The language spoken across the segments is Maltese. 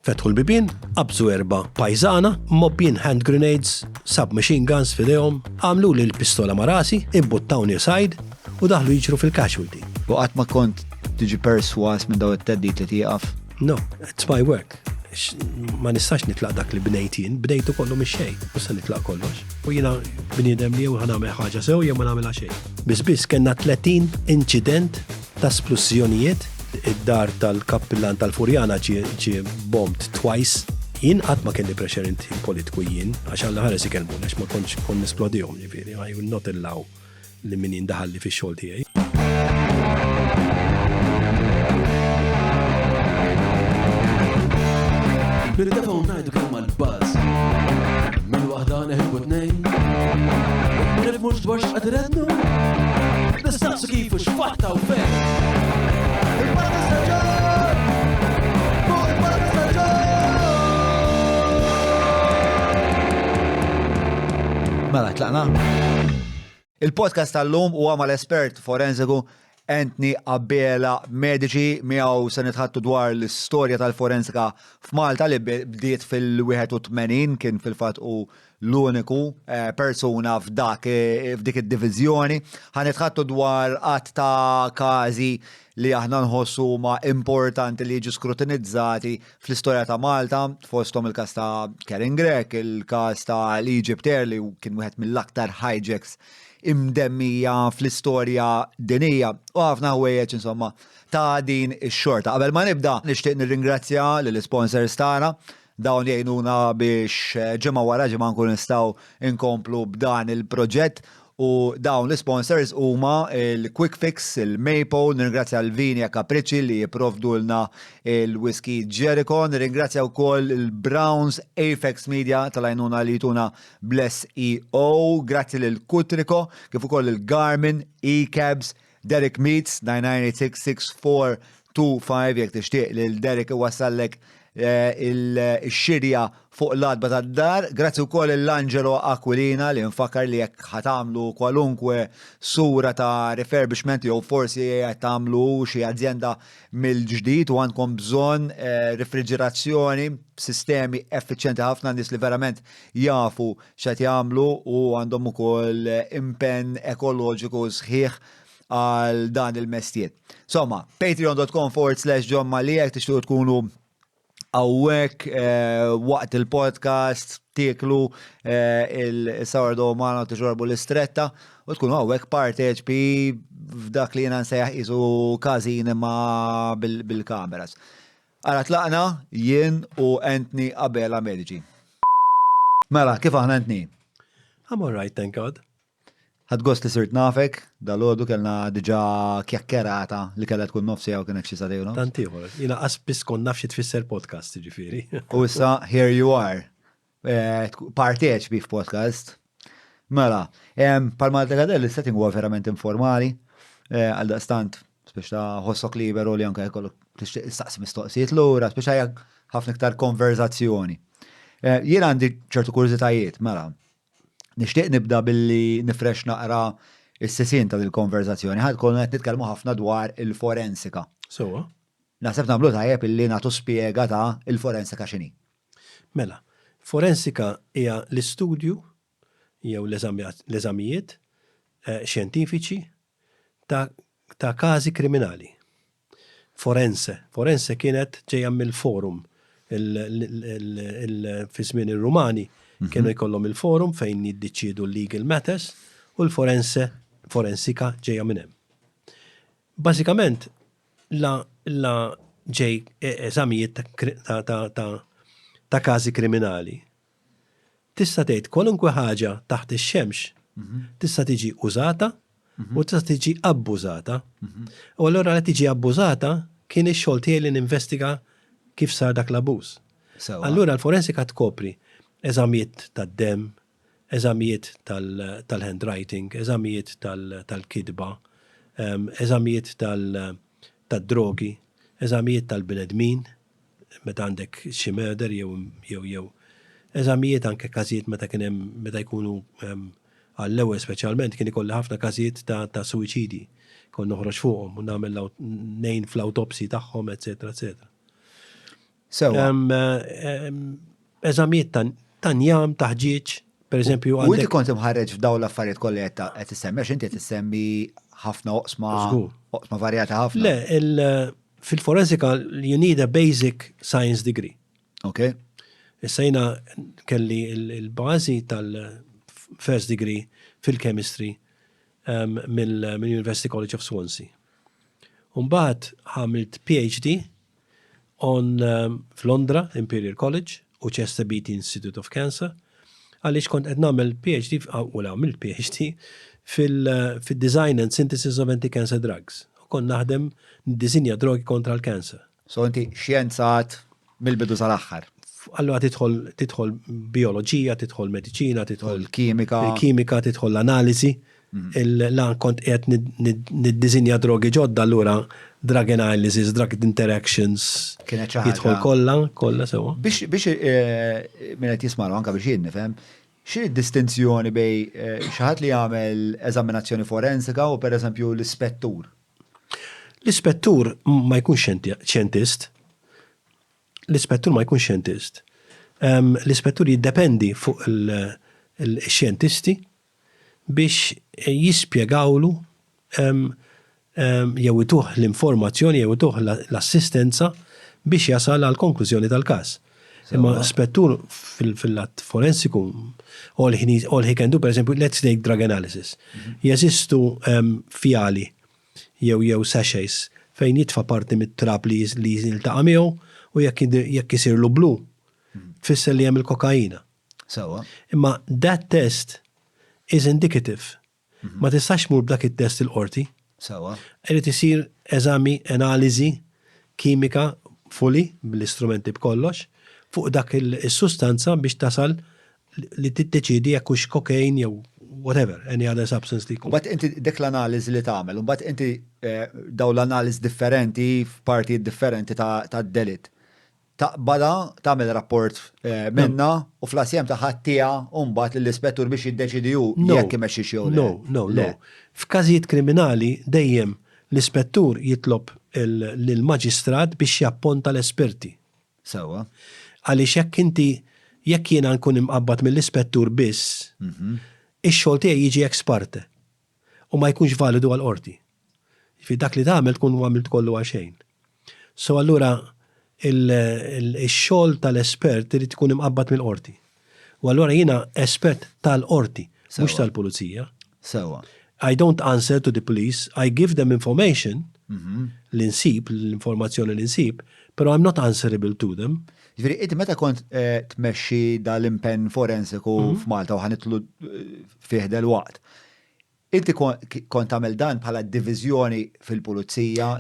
Fetħu l-bibien, qabżu erbgħa pajżana, mgħobbijin hand grenades, submachine guns f'idejhom, għamluli l-pistola ma' rasi, imbuttawni aside u daħlu jiġru fil-casualty. U qatt ma kont tiġi persważ minn dawn it-theddid li tieqaf? No, it's my work. Ma nistax nitlaq dak li bnejt jien, bnejtu kollu mix-xejn, mhux se nitlaq kollox. U jiena bniedem li jew ħa nagħmel ħaġa sew jew ma nagħmilha xejn. Biss biss kellna 30 inċident ta' splussjonijiet, id-dar tal-kappillan tal-Furjana ġie ġie bombed twice. Jien qatt ma kelli pressure inti politiku jien, għax Alla ħares ikellmuni għax ma kontx kont nisplodihom ġifieri, I will not allow li min jindaħalli fix-xogħol tiegħi. Nirtefgħu ngħidu kemm għall-buzz. Minn waħda neħilbu tnejn. Ma nifhmux dwar x'qed irennu. Nistaqsu kif u x'fatta u fejn. Mela, tlaqna? Il-podcast tal-lum huwa mal-espert forensiku Anthony Abela Medici miegħu se nitħattu dwar l-istorja tal-forensika f'Malta li bdiet fil-81 kien fil-fatt u l-uniku eh, persuna f'dak eh, f'dik id-diviżjoni. Ħa nitħattu dwar qatt ta' każi li aħna nħossu ma importanti li jiġu skrutinizzati fl-istorja ta' Malta, fosthom il-każ ta' Karen Grech, il-każ ta' l-Egypt Air li kien wieħed mill-aktar hijacks imdemmija fl-istorja dinija u ħafna ħwejjeġ insomma ta' din ix-xorta. Qabel ma nibda nixtieq nirringrazzja lill-isponsors tagħna dawn jgħinuna biex eh, ġimgħa wara ġimgħa nkun nistgħu nkomplu b'dan il-proġett U dawn l-isponsors huma il-Quick Fix, il-Maple, nirringrazzja l-Vinia Capricci li jipprovdulna il-Whisky Jericho, nirringrazzja wkoll il-Browns, Apex Media tal-għajnuna li jtuna bl-SEO, grazzi lil Kutriko, kif ukoll il-Garmin, E-Cabs, Derek Meets, 99866425 jekk tixtieq lil Derek iwassallek eh, il-xirja fuq l-adba tad-dar. Grazzi wkoll l-Angelo Aquilina li nfakkar li jekk ħatamlu kwalunkwe sura ta' refurbishment jew forsi qed tagħmlu xi azjenda mill-ġdid u għandkom bżonn eh, refriġerazzjoni b'sistemi effiċjenti ħafna nies li verament jafu x'qed jagħmlu u għandhom ukoll impenn ekoloġiku sħiħ għal dan il-mestier. Insomma, patreon.com forward slash John Mallia jekk tixtiequ tkunu hawnhekk eh, waqt il-podcast tieklu eh, il-sourdough magħna u tixorbu l-istretta u tkunu hawnhekk parteċpi f'dak li jiena nsejjaħ qisu każin imma bil-kameras. Ara tlaqna jien u Anthony Abela Medici. Mela, kif aħna Anthony? I'm all right, thank God. Ħadt gost li sirt nafek, dalgħodu kellna diġà kjakkerata li kellha tkun nofs siegħa u kienet xi sagħtejn u nofs. Tant ieħor. Jiena qas biss kont naf xi tfisser podcast, jiġifieri. U issa here you are. Eh, parteċpi f'podcast. Mela, palma għadek il-setting huwa verament informali, eh, għal daqstant, biex ta' ħossok liberu li anke jkollok tixtieq tistaqsi mistoqsijiet lura, speċa hija ħafna iktar konverzazzjoni. Eh, jien għandi ċertu kurżitajiet, mela, nixtieq nibda billi nifresh naqra is-sisien ta' dil-konverzazzjoni. Ħad konna qed nitkellmu ħafna dwar il-forensika. Sewwa. Naħseb nagħmlu tajjeb illi nagħtu spjega ta' il-forensika x'inhi. Mela, forensika hija l-istudju jew l-eżamijiet eh, xjentifiċi ta' ta' każi kriminali. Forense. Forense kienet ġejja mill-forum. Fi żmien ir-Rumani kienu jkollhom il-forum fejn jiddeċiedu l-legal matters u l-forense, forensika ġejja minn hemm. Bażikament la la ġej eżamijiet ta' ta' ta' ta' każi kriminali. Tista' tgħid kwalunkwe ħaġa taħt ix-xemx tista' tiġi użata u tista' tiġi abbużata. U allura li tiġi abbużata kien ix-xogħol tiegħi li ninvestiga kif sar dak l-abbuż. Allura l-forensika tkopri eżamijiet tad-demm, eżamijiet tal-handwriting, eżamijiet tal-kitba, eżamijiet tad-drogi, eżamijiet tal-bnedmin, meta għandek xi murder jew jew jew eżamijiet anke każijiet meta kien hemm meta jkunu għall-ewwel speċjalment kien ikolli ħafna każijiet ta' ta' suwiċidji. Kont noħroġ fuqhom u nagħmel ngħin fl-awtopsji tagħhom, eċetera, eċetera. Sewwa. Eżamijiet ta' njam, ta' ħġieġ, per eżempju. U inti kont imħarreġ f'dawn l-affarijiet kollha qed issemmi, għax inti qed issemmi ħafna oqsma oqsma varjati ħafna. Le, fil-forensika you need a basic science degree. Ok. Issa jiena kelli l-bażi tal-first degree fil-chemistry mill-University College of Swansea. U mbagħad għamilt PhD on f'Londra, Imperial College u Chester Beatty Institute of Cancer, għaliex kont qed nagħmel PhD, u għamilt PhD, fil-design and synthesis of anti-cancer drugs. U kont naħdem niddisinja drogi kontra l-cancer. So inti xjenzat mill-bidu sal-aħħar. Allura tidħol tidħol bioloġija, tidħol mediċina, tidħol kimika. Il-kimika, tidħol l-analiżi. La kont qiegħed niddisinja drogi ġodda allura drug analysis, drug interactions. Kienet xi ħaġa. Jidħol kollha, kollha sewwa. Biex biex eh, min qed jismagħna anke biex jien nifhem, x'inhi d-distinzjoni bejn eh, xi ħadd li jagħmel eżaminazzjoni forensika u pereżempju l-ispettur? L-ispettur ma jkunx xjentist. L-ispettur ma jkunx xjentist. L-ispettur jiddependi fuq il-xjentisti biex jispjegawlu jew ituh l-informazzjoni jew ituh l-assistenza biex jasal għall-konklużjoni tal-każ. Imma spettur fil-lat forensiku, all he needs, all he can do, per eżempju, let's take drug analysis. Jeżistu fjali jew jew sachets fejn jitfa' parti mit-trab li jiltaqa' miegħu u jekk jekk isirlu blu, tfisser li hemm il-kokaina. Sewwa. Imma that test is indicative. Ma tistax tmur b'dak it-test il-qorti. Sewwa. Irid isir eżami, analiżi kimika fully, bl-istrumenti b'kollox, fuq dak is-sustanza biex tasal li tiddeċiedi jekk hux cocaine jew whatever, any other substance li jkun. Mbagħad inti dik l-analiżi li tagħmel, mbagħad inti dawn l-analiżi differenti f'partijiet differenti tad-delitt. Taqbadha, tagħmel rapport minnha u fl-assjem tagħha ttiha mbagħad lill-ispettur biex jiddeċiedi hu jekk imexxix jew le. No, no, no. F'każijiet kriminali dejjem l-ispettur jitlob lill-maġistrat biex japponta l-esperti. Sewwa. Għaliex jekk inti, jekk jiena nkun imqabbad mill-ispettur biss, ix-xogħol tiegħi jiġi ex parte u ma jkunx validu għall-qorti. Jiġifieri dak li tagħmel tkun għamilt kollu għal xejn. So allura ix-xogħol tal-espert irid ikun imqabbad mill-qorti. U allura jiena espert tal-qorti, mhux tal-pulizija. Sewwa. I don't answer to the police, I give them information li nsib, l-informazzjoni li nsib, però I'm not answerable to them. Jiġifieri inti meta kont tmexxi dal-impenn forensiku f'Malta u ħa nidħlu fih delwaqt, Inti kont tagħmel dan bħala diviżjoni fil-pulizija?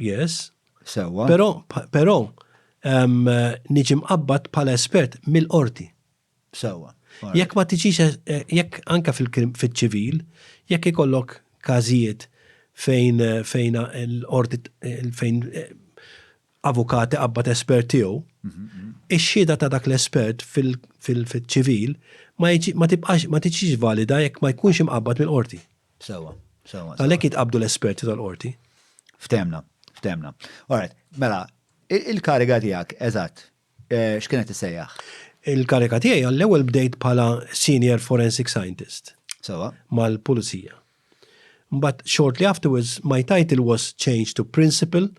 Yes. Sewwa. Però, però niġi mqabbad bħala espert mill-qorti. Sewwa. Jekk ma tiġix, eh, jekk anka fil-ċivil, jekk ikollok każijiet fejn fejn l-qorti fejn eh, avukat iqabbad espert tiegħu, ix-xhieda ta' dak l-espert fil-ċivil ma tibqax ma tiġix valida jekk ma jkunx imqabbad mill-qorti. Sewwa, sewwa. Għalhekk jitqabbdu l-esperti tal-qorti. Ftehmna, ftehmna. All right, mela, il-kariga tiegħek eżatt, eh, x'kienet tissejjaħ? Il-kariga tiegħi għall-ewwel bdejt bħala Senior Forensic Scientist. Sewwa. Mal-Pulizija. But shortly afterwards my title was changed to Principal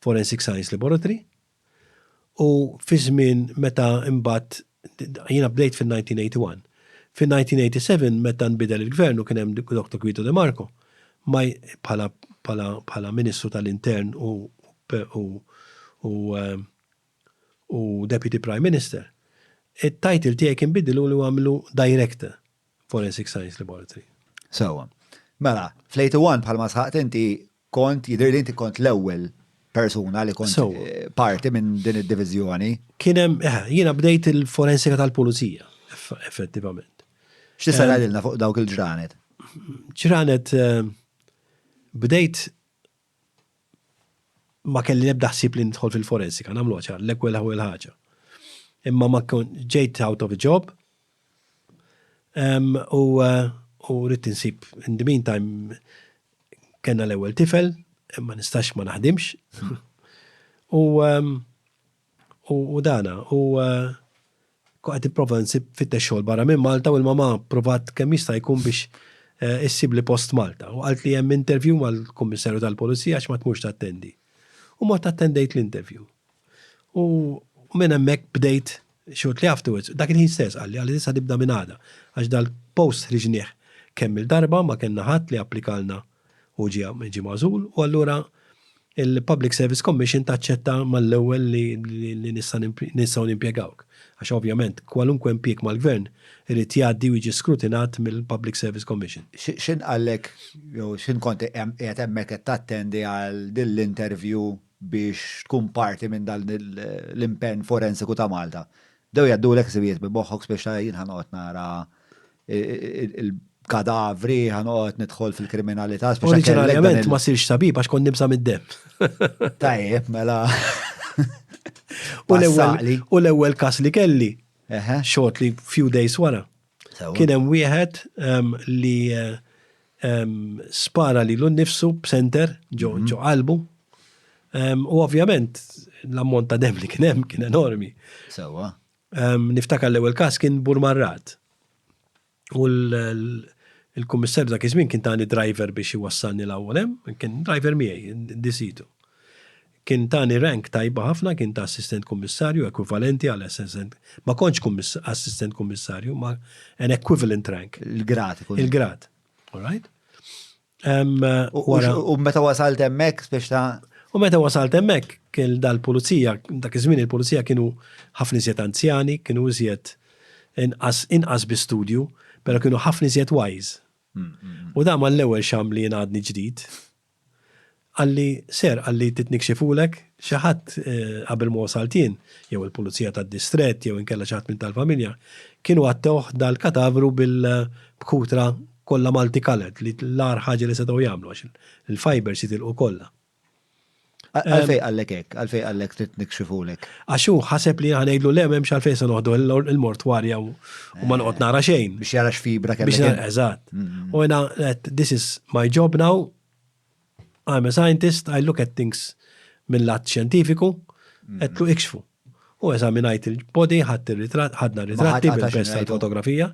Forensic Science Laboratory u fi żmien meta imbagħad jiena bdejt fin-1981. Fin-1987 meta nbidel il-gvern u kien hemm Dr. Guido De Marco my bħala bħala bħala Ministru tal-Intern u u u u Deputy Prime Minister, it-title tiegħi kien bidlu u għamlu Director. Forensic Science Laboratory. Sewwa. Mela, fl-81 bħalma sħaqt inti kont jidher li inti kont l-ewwel persuna li kont eh, parti minn din id-diviżjoni. Kien hemm, eh, jiena bdejt il-forensika tal-pulizija, effettivament. X'tista' eh, tgħidilna fuq dawk il-ġranet? Ġranet bdejt ma kelli l-ebda ħsieb li nidħol fil-forensika, nagħmluha ċar, l-ewwel ewwel ħaġa. Imma ma ġejt out of a job u u ridt insib in the meantime kellna l-ewwel tifel, ma nistax ma naħdimx. U. U dana, u kont qed nipprova nsib fittex xogħol barra minn Malta u l-mamà provat kemm jista' jkun biex issibli post Malta. U qalt li hemm interview mal-Kummissarju tal-Pulizija għax ma tmurx tattendi. U mort attendejt l-interview. U minn hemmhekk bdejt shortly afterwards. Dak il-ħin stess qalli, qalli tista' tibda minn għada. Għax dal-post ħriġnieh kemm il-darba ma kellna ħadd li applikalna u ġie ġie magħżul u allura il-Public Service Commission taċċetta mal-ewwel li li nista' nistgħu nimpjegawk. Għax ovvjament kwalunkwe impjieg mal-Gvern irid jgħaddi u jiġi skrutinat mill-Public Service Commission. X'in qallek jew x'in kont qiegħed hemmhekk qed tattendi għal din l-interview biex tkun parti minn dan l-impenn forensiku ta' Malta? Bdew jgħaddulek ħsibijiet minn moħħok spiex ta' jien ħa noqgħod nara il-kadavri, ħa noqgħod nidħol fil-kriminalità. Oriġinarjament ma sirx tabib għax kont nibża' mid-demm. Tajjeb, mela. U l-ewwel każ li kelli, shortly few days wara, kien hemm wieħed li spara lilu nnifsu b'senter ġo qalbu. U ovvjament l-ammont ta' demm li kien hemm kien enormi. Sewwa. Niftakar l-ewwel każ kien Burmarrad. U l-kummissarju dak iż-żmien kien tani driver biex iwassalni l-ewwel hemm, kien driver miegħi, disitu. Kien tani rank tajba ħafna, kien ta' assistent kummissarju, ekwivalenti għal assistent, ma kontx assistent kummissarju, ma an equivalent rank. Il-grad. Il-grad. All right? U meta wasalt hemmhekk biex ta' U meta wasalt hemmhekk kien dal-pulizija, dak iż-żmien il-pulizija kienu ħafna iżjed anzjani, kienu iżjed inqas inqas bi studju, però kienu ħafna iżjed wise. U da mal-ewwel xam li jien għadni ġdid. Qalli, Sir, qalli trid nikxifulek? Xi ħadd qabel ma wasalt jien, jew il-pulizija tad-distrett jew inkella xi ħadd minn tal-familja, kienu għattewh dal-katavru bil b'kutra kollha multicolored li l-agħar ħaġa li setgħu jagħmlu għax il-fibers jitilqu kollha. Għalfejn qallek hekk? Għalfejn qallek trid nikxifulek? Għax hu ħaseb li jien ħa ngħidlu le m'hemmx għalfejn se noħdu il-mortwarja u ma noqgħod nara xejn. Biex jara x'fibra kellek. Eżatt. U jiena this is my job now, I'm a scientist, I look at things minn lat xjentifiku, għedtlu ikxfu. U eżaminajt il-body, ħadt ir-ritratt, ħadna r-ritratti bil-best tal-fotografija.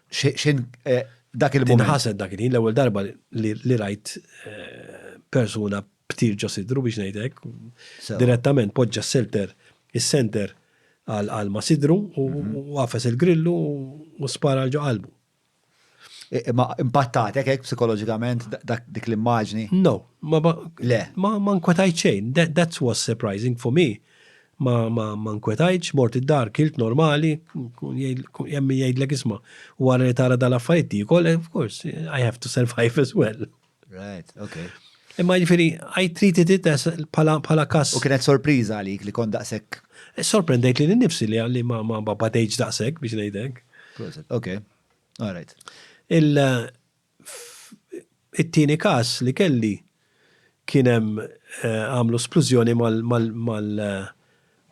X'in eh, dak il-mument? Tinħased dak il-ħin l-ewwel darba li rajt eh, persuna b'tir ġo sidru biex ngħidlek. Direttament poġġa s-selter, is-senter għal ma sidru u mhm. għafes il-grillu u spara għal ġo qalbu. Ma impattatek hekk psikoloġikament dak dik l-immaġni? No, ma le. Ma ma nkwetajt xejn. That, that was surprising for me. Ma ma ma nkwetajtx, mort id-dar, kilt normali, hemm min jgħidlek isma' wara li tara dal-affarijiet tiekol, of course, I have to survive as well. Right, okay. Imma jiġifieri, I treated it as bħala bħala każ. U kienet sorpriża għalik li kont daqshekk. Sorprendejt lili nnifsi li li ma ma batejtx daqshekk biex ngħid hekk. Proset, okay. All right. Il-tieni każ li kelli kien hemm eh, għamlu splużjoni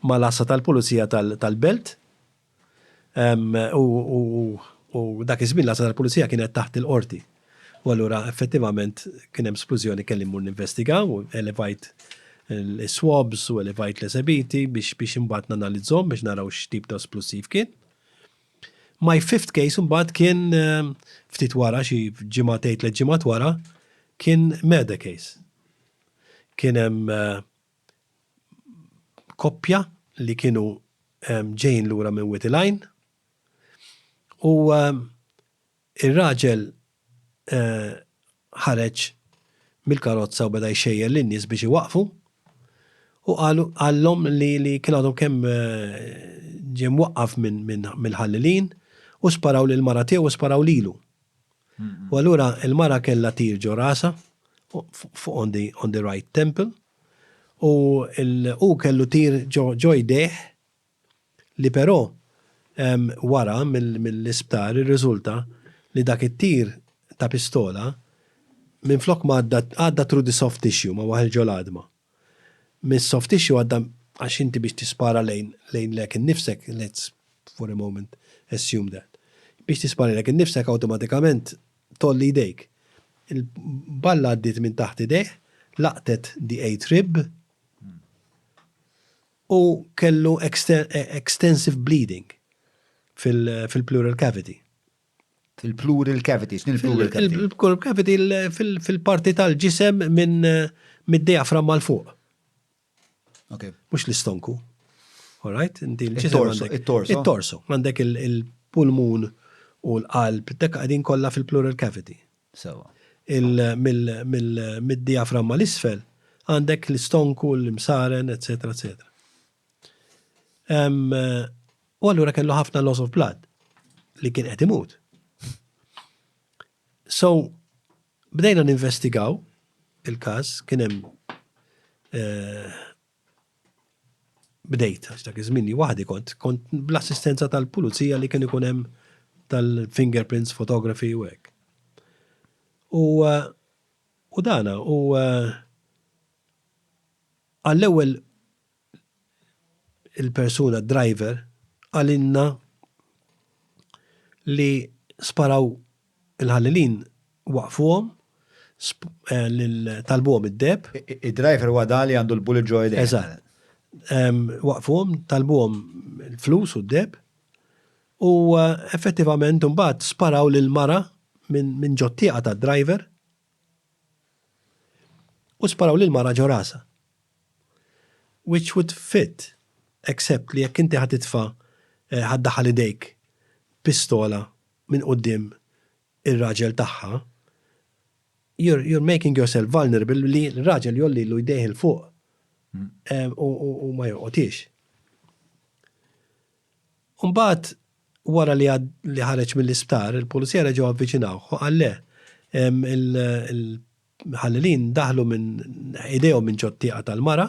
mal-għassa tal-pulizija tal-belt. U dak iż-żmien l-għassa tal-pulizija kienet taħt il-qorti. U allura effettivament kien hemm splużjoni kelli mmur ninvestiga u elevajt is-swabs u elevajt l-esebiti biex imbagħad nanalizzhom biex naraw x'tip ta' splussiv kien. My fifth case imbagħad kien ftit wara xi ġimagħtejn tliet ġimgħat wara kien murder case. Kien hemm koppja li kienu ġejjin lura minn Wied il-Għajn u Ir-raġel ħareġ mill-karozza u beda jxejjer lin-nies biex iwaqqfu u qalu qallhom li li kien għadhom kemm ġie mwaqqaf minn mill-ħallelin u sparaw lill-mara tiegħu u sparaw lilu. U allura l-mara kellha tir ġo rasha fuq on the on the right temple u hu kellu tir ġo ġo jdejh li però wara mill-isptar irriżulta li dak it-tir ta' pistola minflok ma għadda għadda through the soft tissue ma waħel ġol-għadma. Mis-soft tissue għadda għax inti biex tispara lejn lejn lejk innifsek let's for a moment assume that. Biex tispara lejk innifsek awtomatikament tgħolli jdejk. Il-balla għaddiet minn taħt idejh, laqtet the eighth rib. U kellu extensive bleeding fil-pleural cavity. Fil-pleural cavity, x'inhi l-pleural cavity? Il-pleural cavity fil-parti tal-ġisem minn mid-diaframma 'l fuq. Mhux l-istonku. All right? Inti l-ġisem għandek. It-torso. It-torso. Għandek il-pulmun u l-qalb, dak qegħdin kollha fil-pleural cavity. Sewa. Mid-diaframma l-isfel għandek l-istonku, l-imsaren, eccetera, eccetera. U allura kellu ħafna loss of blood li kien qed imut. So, bdejna ninvestigaw il-każ, kien hemm eh, bdejt, għax dak iż-żmien waħdi kont, kont bl-assistenza tal-pulizija li kien ikun hemm tal-fingerprints, photography u hekk. U, eh, u dana, u eh, għall-ewwel il-persuna driver qalilna li sparaw il-ħallelin waqfuhom, eh, talbuhom id-deheb. Id-driver huwa dan li għandu l-bullet ġo idejh. Eżatt. Waqfuhom, talbuhom il-flus u d-deheb u eh, effettivament imbagħad sparaw lil mara minn ġot-tieqa tad-driver u sparaw lil mara ġo rasha. Which would fit, except li jekk inti ħa titfa' ħa ddaħħal idejk pistola minn quddiem ir-raġel tagħha, you're, you're making yourself vulnerable li l-raġel jgħollilu jdejh 'il fuq u ma jolqotiex. Umbagħad wara li li ħareġ mill-isptar, il-pulizija reġgħu avviċinawh u qal le, il-ħallelin daħlu minn idejhom minn ġot-tieqa tal-mara.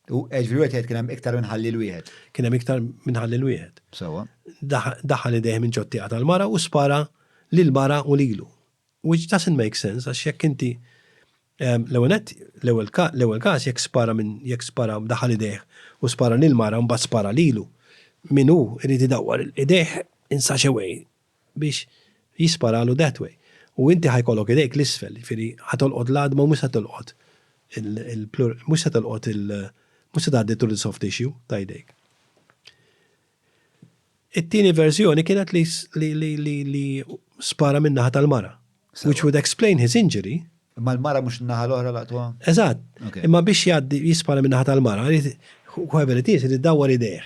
U ġifieri wieħed jgħid kien hemm iktar minn ħalliel wieħed. Kien hemm iktar minn ħalliel wieħed. Sewwa. Daħal idejh minn ġot-tieqa tal-mara u spara lill-mara u lilu. Which doesn't make sense għax jekk inti l-ewwel nett l-ewwel l-ewwel każ jekk spara minn jekk spara daħal idejh u spara lil mara u mbagħad spara lilu, min hu irid idawwar idejh in such a way biex jisparalu that way. U inti ħa jkollok idejk 'l isfel, jiġifieri ħa tolqot l-għadma u mhux se tolqot il mhux se tolqot il mhux se tgħaddi through the soft tissue ta' idejk. It-tieni verżjoni kienet li li li li spara min-naħa tal-mara. Which would explain his injury. Imma l-mara mhux in-naħa l-oħra laqtuha? Eżatt. Imma biex jgħaddi jispara min-naħa tal-mara, whoever it is, irid idawwar idejh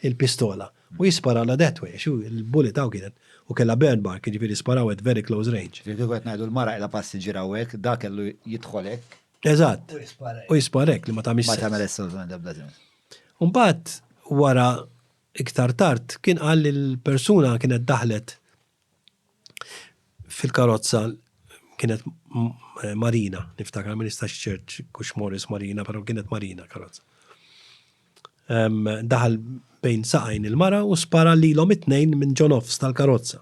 il-pistola u jisparalha that way, għax il-bullet hawn kienet u kellha burn mark, jiġifieri sparaw at very close range. Ġifieri kieku qed ngħidu l-mara qiegħda passiġġier hawnhekk, dak kellu jidħol hekk. Eżatt. U jispara hekk li ma tagħmilx sens. Ma tagħmel assolutament ebda sens. U mbagħad wara iktar tard kien qal li l-persuna kienet daħlet fil-karozza kienet Marina, niftakar ma nistax ċert kux Morris Marina, però kienet Marina karozza. Daħal bejn saqajn il-mara u spara lilhom it-tnejn minn ġo nofs tal-karozza.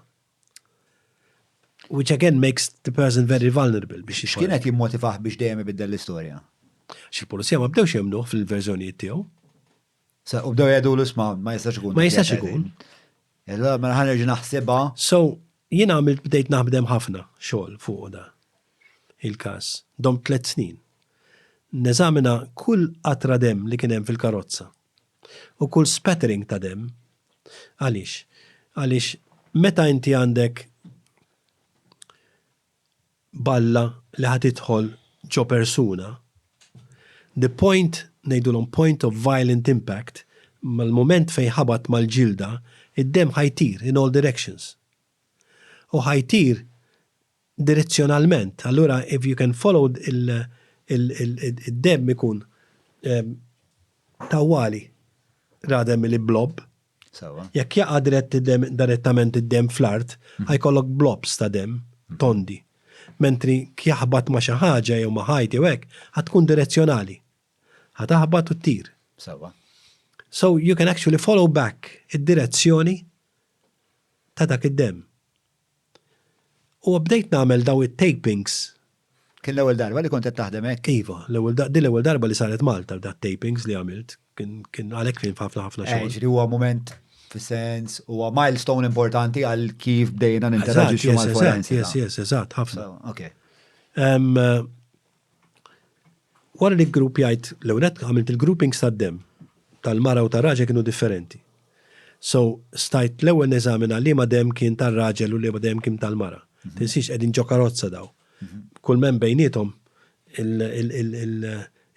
Which again makes the person very vulnerable biex X'kien qed jimmotivah biex dejjem ibiddel l-istorja? Għax il-pulizija ma bdewx jemmnuh fil-verżjonijiet tiegħu. Sa u bdew jgħidulu isma' ma jistax ikun. Ma jistax ikun. Allura mela ħa nerġa' naħsibha. So, jien għamilt bdejt naħdem ħafna xogħol fuq da il-każ. Domt tlett snin. Neżamina kull qatra demm li kien hemm fil-karozza. U kull spattering ta' demm. Għaliex? Għaliex meta inti għandek balla li ħa tidħol ġo persuna, the point, ngħidulhom point of violent impact, mal-mument fejn ħabat mal-ġilda, id-demm ħa jtir in all directions. U ħa jtir direzzjonalment, allura if you can follow id-demm ikun tawwali rather milli blob. Jekk jaqa' dirett direttament id-demm fl-art, ħa jkollok blobs ta' demm tondi. Mentri jaħbat ma' xi ħaġa jew ma' ħajt jew hekk, ħa tkun direzzjonali. Ħa taħbat u ttir. So you can actually follow back id-direzzjoni ta' dak id-demm. U bdejt nagħmel daw it-tapings. Kien l-ewwel darba li kont qed taħdem hekk? Iva, l-ewwel din l-ewwel darba li saret Malta dat tapings li għamilt, kien għalhekk kien ħafna ħafna xogħol. Ġifieri huwa mument fis-sens huwa milestone importanti għal kif bdejna ninteraġixxu mal-forensika. Yes, yes, eżatt, ħafna. Ok. Wara li grupp jgħid l-ewwel għamilt il-groupings tad-demm. tal-mara u tar-raġel kienu differenti. So, stajt l-ewwel neżamina liema demm kien tar-raġel u liema demm kien tal-mara. Tinsiex qegħdin ġo karozza daw. Kull m'hemm bejniethom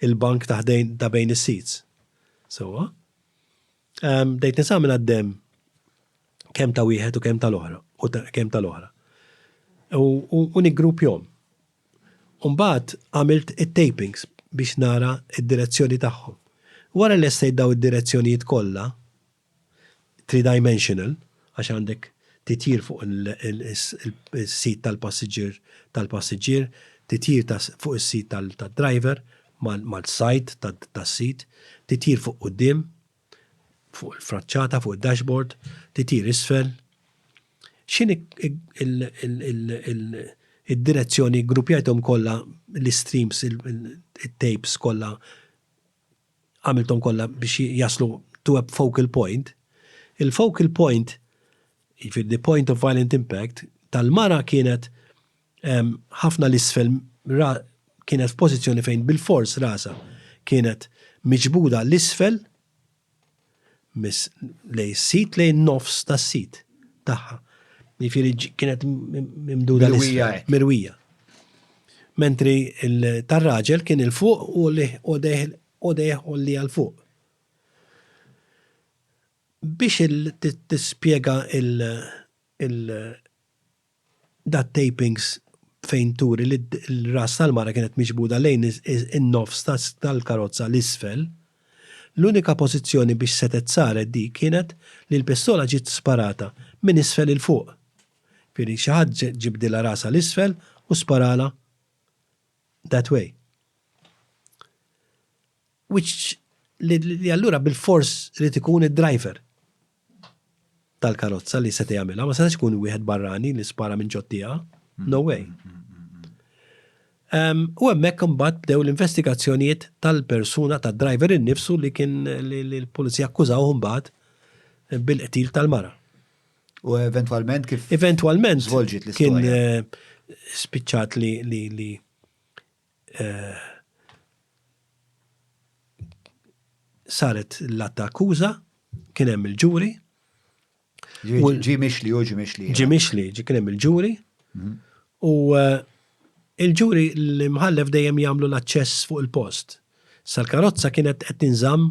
il-bank ta' ħdejn ta' bejn is-seats. Sewwa. Bdejt neżamina d-demm kemm ta' wieħed u kemm tal-oħra u kemm tal-oħra. U niggrupjhom. U mbagħad għamilt it-tapings biex nara d-direzzjoni tagħhom. Wara li lestejt dawn id-direzzjonijiet kollha, three-dimensional, għax għandek titjir fuq is-seat tal-passiġġier tal-passiġġier, titjir fuq is-seat tad-driver mal-side tas-seat, titjir fuq quddiem, fuq il-fraċċata, fuq id-dashboard, titjir isfel. X'inhi id-direzzjoni ggrupjajthom kollha l-istreams, it-tapes kollha għamilthom kollha biex jaslu to a focal point. Il-focal point, jiġifieri the point of violent impact, tal-mara kienet ħafna 'l isfel kienet f'pożizzjoni fejn bilfors rasha kienet miġbuda 'l isfel lejn is-seat, lejn in-nofs tas-seat tagħha. Jiġifieri kienet mimduda 'l isfel. Mirwija. Mentri tar-raġel kien 'il fuq u għodejh għollija 'l fuq. Biex tispjega dat-tapings fejn turi li l-ras tal-mara kienet miġbuda lejn in-nofs tal-karozza 'l isfel, l-unika pożizzjoni biex setgħet saret dik kienet li l-pistola ġiet sparata minn isfel 'il fuq. Jiġifieri xi ħadd ġibdilha rasha 'l isfel u sparalha that way. Which li allura bilfors irid ikun id-driver tal-karozza li seta' jagħmilha, ma setax ikun wieħed barrani li spara minn ġot-tieqa. No way. U hemmhekk imbagħad bdew l-investigazzjonijiet tal-persuna tad-driver innifsu li kien li l-pulizija akkużawh imbagħad bil-qtil tal-mara. U eventwalment kif Eventwalment żvolġiet l-istorja? Kien spiċċat li li li saret l-att ta' akkuża, kien hemm il-ġuri. Ġie mixli u ġie mixli. Ġie mixli, ġie kien hemm il-ġuri. Mhm. U eh, il-ġuri l-imħallef dejjem jagħmlu l-aċċess fuq il-post. Sal-karozza kienet qed tinżamm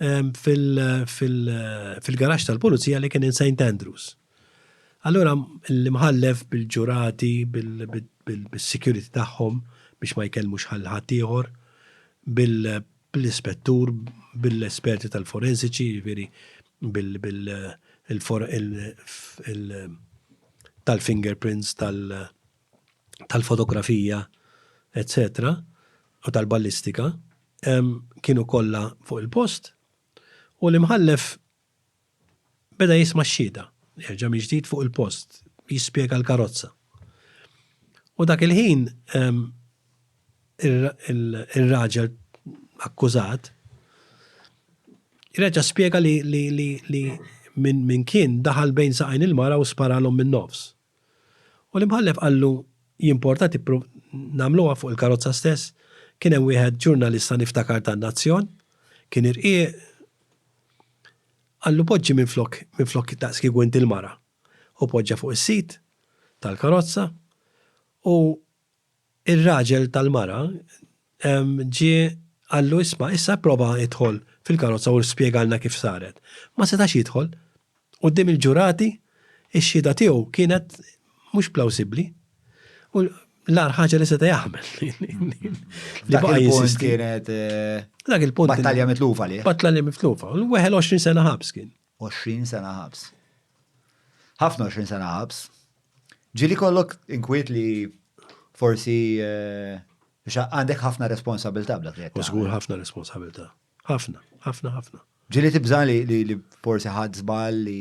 ehm, fil-garaxx tal-pulizija li kien in St. Andrews. Allura l-imħallef bil-ġurati, bis-security tagħhom biex ma jkellmux ħal ħaddieħor, bil-ispettur, bil-esperti tal-forensiċi, jiġifieri tal-fingerprints, tal-fotografija, eċċetera, u tal-ballistika, kienu kollha fuq il-post u l-imħallef Beda jisma' x-xhieda, jerġa' mill-ġdid fuq il-post, jispjega l-karozza. U dak il-ħin ir-raġel akkużat reġa' spjega li li min kien daħal bejn saqajn il-mara u sparalhom min-nofs. U l-imħallef qallu jimporta nagħmluha fuq il-karozza stess? Kien hemm wieħed ġurnalista niftakar tan-Nazzjon, kien irqiq, Qallu poġġi minflok minflok daqs kieku int il-mara. U poġġa fuq is-seat tal-karozza u r-raġel tal-mara ġie qallu isma' issa ipprova idħol fil-karozza u spjegalna kif saret. Ma setax jidħol. Quddiem il-ġurati ix-xhieda tiegħu kienet mhux plawsibbli. U l-agħar ħaġa li seta' jagħmel. Li baqa' jinsisti. Kienet eh, Dak il-punt. Battalja mitlufa li. Battalja mitlufa. Weħel 20 sena ħabs kien. 20 sena ħabs. Ħafna 20 sena ħabs. Ġili kollok inkwiet li forsi eh, għandek ħafna responsabilta b'dak li qed. Żgur ħafna responsabilta. Ħafna, ħafna, ħafna. Ġieli tibża' li forsi ħadt żball li.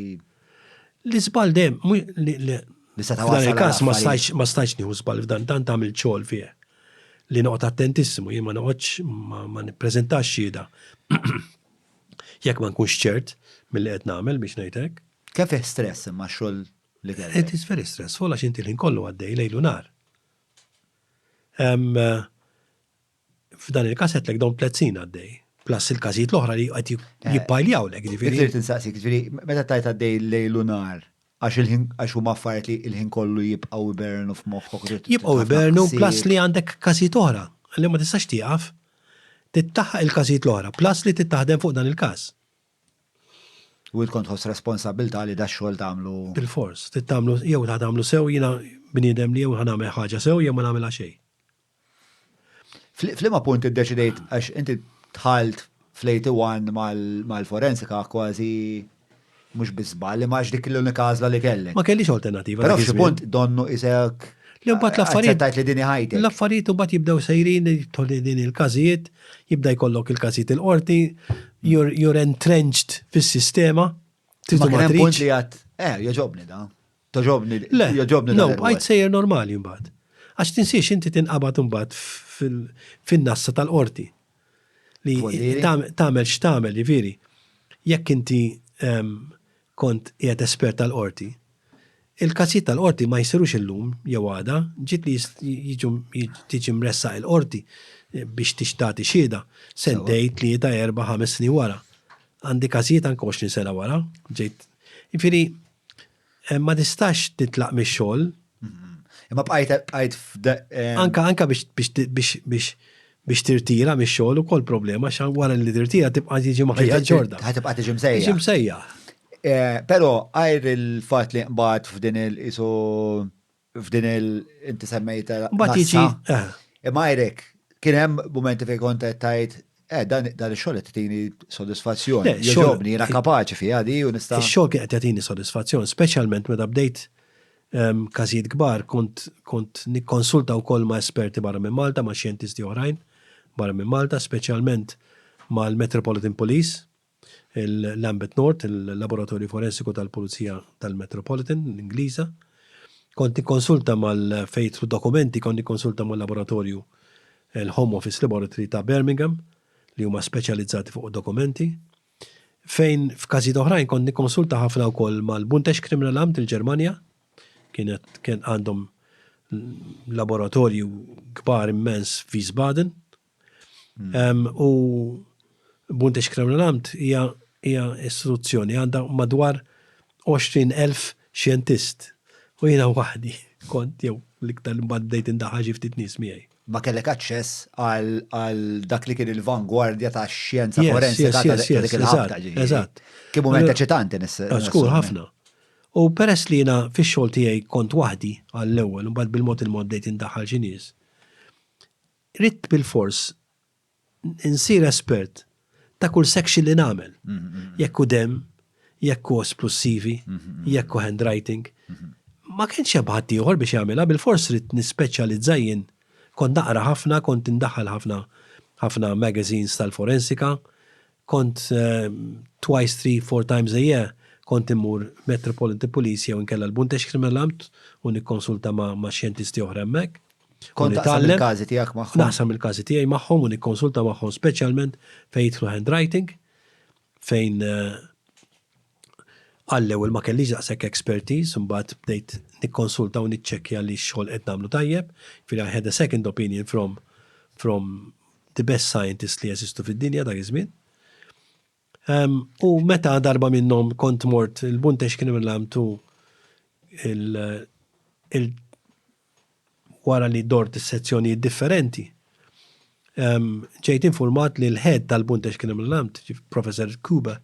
Li żball dejjem, li f'dan il-każ ma stajtx ma stajtx nieħu żball f'dan tant għamilt xogħol fih li noqgħod attentissimu, jien ma noqgħodx ma nippreżentax xhieda jekk ma nkunx ċert milli qed nagħmel biex ngħid hekk. Kemm fih stress imma x-xogħol li kellek? It is very stressful għax inti l-ħin kollu għaddej lejl u nhar. F'dan il-każ għedtlek dawn tlett snin għaddej. Plus il-każijiet l-oħra li qed jippajljawlek, ġifieri. Irrid insaqsik, ġifieri, meta tajt għaddej lejl u nhar, għax il-ħin għax huma affarijiet li il-ħin kollu jibqgħu ibernu f'moħħok. Jibqgħu ibernu plus li għandek każijiet oħra li ma tistax tieqaf. Trid tlaħħaq il-każijiet l-oħra plus li trid taħdem fuq dan il-każ. U int kont tħoss responsabbiltà li dax-xogħol tagħmlu. Bilfors, trid tagħmlu jew ħa tagħmlu sew jiena bniedem li jew ħa nagħmel ħaġa sew jew ma nagħmilha xejn. F'liema punt iddeċidejt għax inti dħalt fl-81 mal-forensika kważi mhux bi żball imma għax dik l-unika għażla li kellek. Ma kellix alternattiva. Però f'xi punt donnu isek Li mbagħad l-affarijiet. Aċċettajt li din hi ħajtek. L-affarijiet mbagħad jibdew sejrin, jidħol din il-każijiet, jibda jkollok il-każijiet il-qorti, you're entrenched fis-sistema. Ma kien hemm punt li għad, eh, jogħġobni da. Toġobni, Le, jogħġobni no, bqajt sejjer normali mbagħad. Għax tinsiex inti tinqabad imbagħad fin-nassa tal-qorti. Li tagħmel x'tagħmel, jiġifieri, jekk inti ehm, kont qiegħed espert tal-qorti, il-każijiet tal-qorti ma jsirux illum jew għada, ġiet li jiġu tiġi mressaq il-qorti eh, biex tixtati xhieda sentej, tlieta, erba', ħames snin wara. Għandi każijiet anke 20 sena wara, ġejt. Jiġifieri, Eh, ma tistax titlaq mix-xogħol. Imma bqajt bqajt eh, Anka anka biex biex biex biex biex tirtira mix-xogħol ukoll problema xan wara li tirtira tibqa' tiġi maħja ġorda. Ħa tibqa' tiġi msejja. Tiġi msejja. Eh, però għajr il-fatt li nqbad f'din il-isu f'din il inti semmejta. Mbagħad jiġi. Imma għajrek, kien hemm momenti fejn kont qed tgħid, eh dan dan ix-xogħol qed tini sodisfazzjon. Jogħġobni, jiena kapaċi fiha di u nista'. Ix-xogħol kien qed jagħtini sodisfazzjon, speċjalment meta bdejt ehm, każijiet kbar kont kont nikkonsulta wkoll ma' esperti barra minn Malta, ma' xjentisti oħrajn barra minn Malta, speċjalment mal-Metropolitan Police il-Lambeth North, il-Laboratorju Forensiku tal-Pulizija tal-Metropolitan l-Ingliża. Kont nikkonsulta mal fejn jidħlu dokumenti, kont nikkonsulta mal-laboratorju il-Home Office Laboratory ta' Birmingham li huma speċjalizzati fuq dokumenti. Fejn f'każijiet oħrajn kont nikkonsulta ħafna wkoll mal-Bundeskriminalamt il-Ġermanja, kienet kien għandhom laboratorju kbar immens f'Wiesbaden. U Bundeskriminalamt hija hija istituzzjoni għandha madwar 20,000 xjentist. U jiena waħdi kont jew l-iktar li mbagħad bdejt indaħħal xi ftit nies miegħi. Ma kellek aċċess għal dak li kien il-vangwardja tax-xjenza forensika ta' dik il-ħabta. Eżatt. Kien mument eċitanti nis. Żgur ħafna. U peress li jiena fix-xogħol tiegħi kont waħdi għall-ewwel u mbagħad bil-mod il-mod bdejt indaħħal xi nies. Ridt bilfors insir espert ta' kull section li nagħmel. Jekk hu demm, jekk hu esplussivi, jekk hu handwriting. Ma kienx hemm ħaddieħor biex jagħmilha, bilfors ridt nispeċjalizza jien. Kont naqra ħafna, kont indaħħal ħafna ħafna magazines tal-forensika, kont twice, three, four times a year kont immur Metropolitan Police jew inkella l-Bundeskriminalamt u nikkonsulta ma' xjentisti oħra hemmhekk. Kont taqsam il-każi tiegħek magħhom? Naqsam il-każi tiegħi magħhom u nikkonsulta magħhom speċjalment fejn jidħlu handwriting, fejn eh, għall-ewwel ma kellix daqshekk expertise, imbagħad bdejt nikkonsulta u niċċekkja li x-xogħol qed nagħmlu tajjeb. Jiġifieri I had a second opinion from from the best scientists li jeżistu fid-dinja dak iż-żmien. U meta darba minnhom kont mort il-Buntex kien tu il, il wara li dort is-sezzjonijiet differenti, ġejt infurmat li l-head tal-Bundeskriminalamt, Professor Kuba,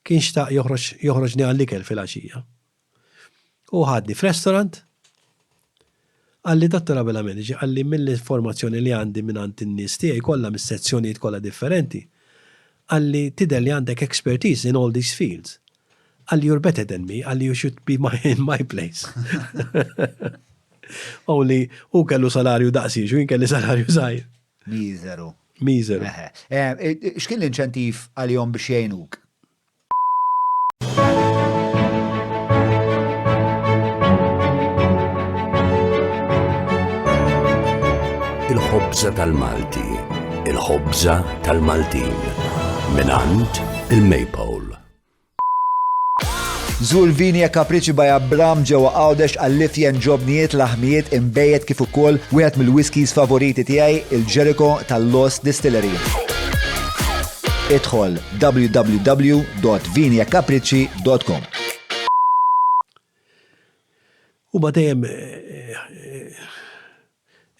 kien xtaq joħroġni għall-ikel filgħaxija. U ħadni f'restaurant, qalli Dottor Abela Medici, qalli mill-informazzjoni li għandi mingħand in-nies tiegħi kollha mis-sezzjonijiet kollha differenti, qalli tidher li għandek expertise in all these fields. Qalli you're better than me, qalli you should be my, in my place. Only hu kellu salarju daqsiex u jien kelli salarju żgħir. Miżeru. Miżeru. Eh, eh, x'kien l-inċentiv għalihom biex jgħinuk? Il-ħobza tal-Malti, il-ħobza tal-Maltin, minant il-Maypole. Żur Vini e Capricci by Abram ġewwa Għawdex għall-ifjen ġobnijiet, laħmijiet, inbejjed kif ukoll wieħed mill-whiskies favoriti tiegħi, il-Jericho tal-Lost Distillery. Idħol www.viniacapricci.com. Huma dejjem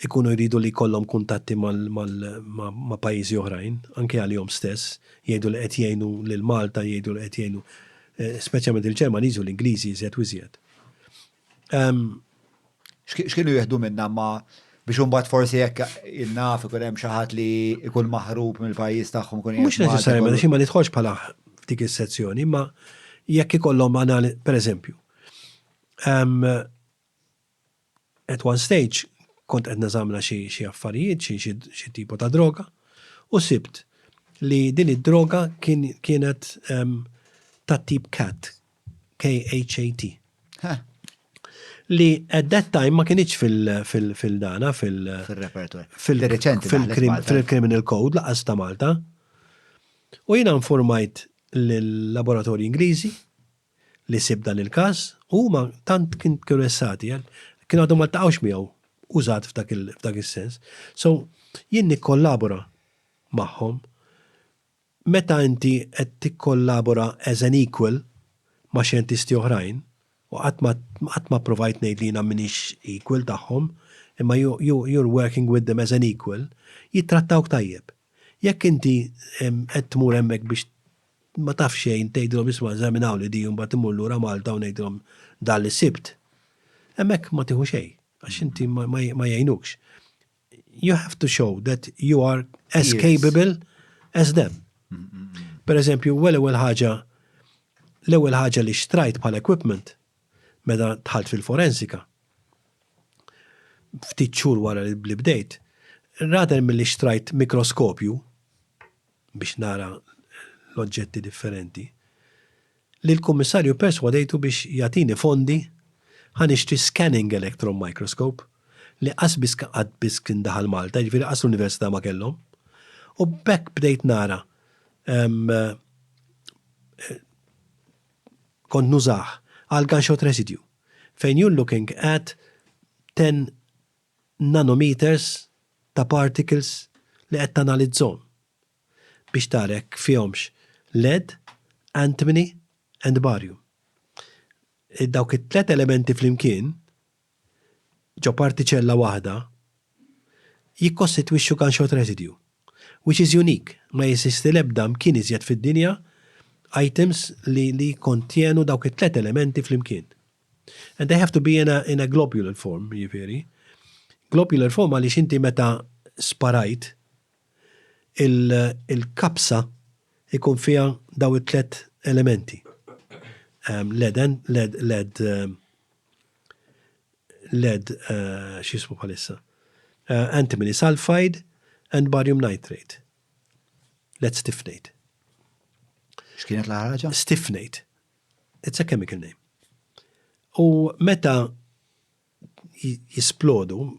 ikunu jridu li jkollhom kuntatti ma' pajjiżi oħrajn, anke għalihom stess, jgħidu li qed jgħinu lil Malta, jgħidu li qed jgħinu speċjalment il-Ġermaniżi u l-Ingliżi iżjed u iżjed. X'kienu jieħdu minna ma biex imbagħad forsi jekk naf ikun hemm xi ħadd li jkun maħrub mill-pajjiż tagħhom ikun Mhux neċessarjament, għax ma nidħolx bħala f'dik is-sezzjoni, imma jekk ikollhom anali, per eżempju, at one stage kont qed neżamina xi affarijiet, xi tipo ta' droga, u sibt li din id-droga kienet tat-tip cat, KHAT. Li at that time ma kinitx fil-dana, fil- Fil-repertoire. Fil-criminal code laqas ta' Malta. U jiena informajt l-laboratorji Ingliżi li sib dan il-każ u huma tant kien kuressati, kienu għadhom ma ltaqgħux miegħu użat f'dak is-sens. So, jien nikkollabora magħhom. Meta inti qed tikkollabora as an equal ma' xjentisti oħrajn, u qatt ma qatt ma pprovajt ngħid li jiena m'iniex equal tagħhom, imma you you you're working with them as an equal, jittrattawk tajjeb. Jekk inti qed tmur hemmhekk biex ma taf xejn tgħidilhom isma' eżaminawli di u mbagħad immur lura Malta u ngħidilhom dan li sibt, hemmhekk ma tieħu xejn għax inti ma ma jgħinukx. You have to show that you are as capable as them. Per eżempju, l-ewwel ħaġa l-ewwel ħaġa li xtrajt bħala equipment meta dħalt fil-forensika ftit xhur wara li bdejt, rather milli xtrajt mikroskopju biex nara l-oġġetti differenti, Lill-Kummissarju pperswadejtu biex jagħtini fondi ħa nixtri scanning electron microscope li qas biss qatt biss kien daħal Malta, jiġifieri qas l-Università ma kellhom. U b'hekk bdejt nara kont nużah għal gunshot residue fejn you're looking at 10 nanometers ta' particles li qed tanalizzhom. biex tara jekk fihomx lead, antimony and barium. Dawk it-tlet elementi flimkien ġo partiċella waħda jikkostitwixxu gunshot residue, which is unique, ma jeżisti l-ebda mkien iżjed fid-dinja items li li jikkontjenu dawk it-tlet elementi flimkien. And they have to be in a, in a globular form, jiġifieri. Globular form għaliex inti meta sparajt Il-kapsa jkun fiha daw it-tlet elementi. Lead, lead, lead, lead, x'jismu bħalissa? Antimony sulfide and barium nitrate. Lead styphnate. X'kienet l-aħħar ħaġa? Styphnate. It's a chemical name. U meta jisplodu,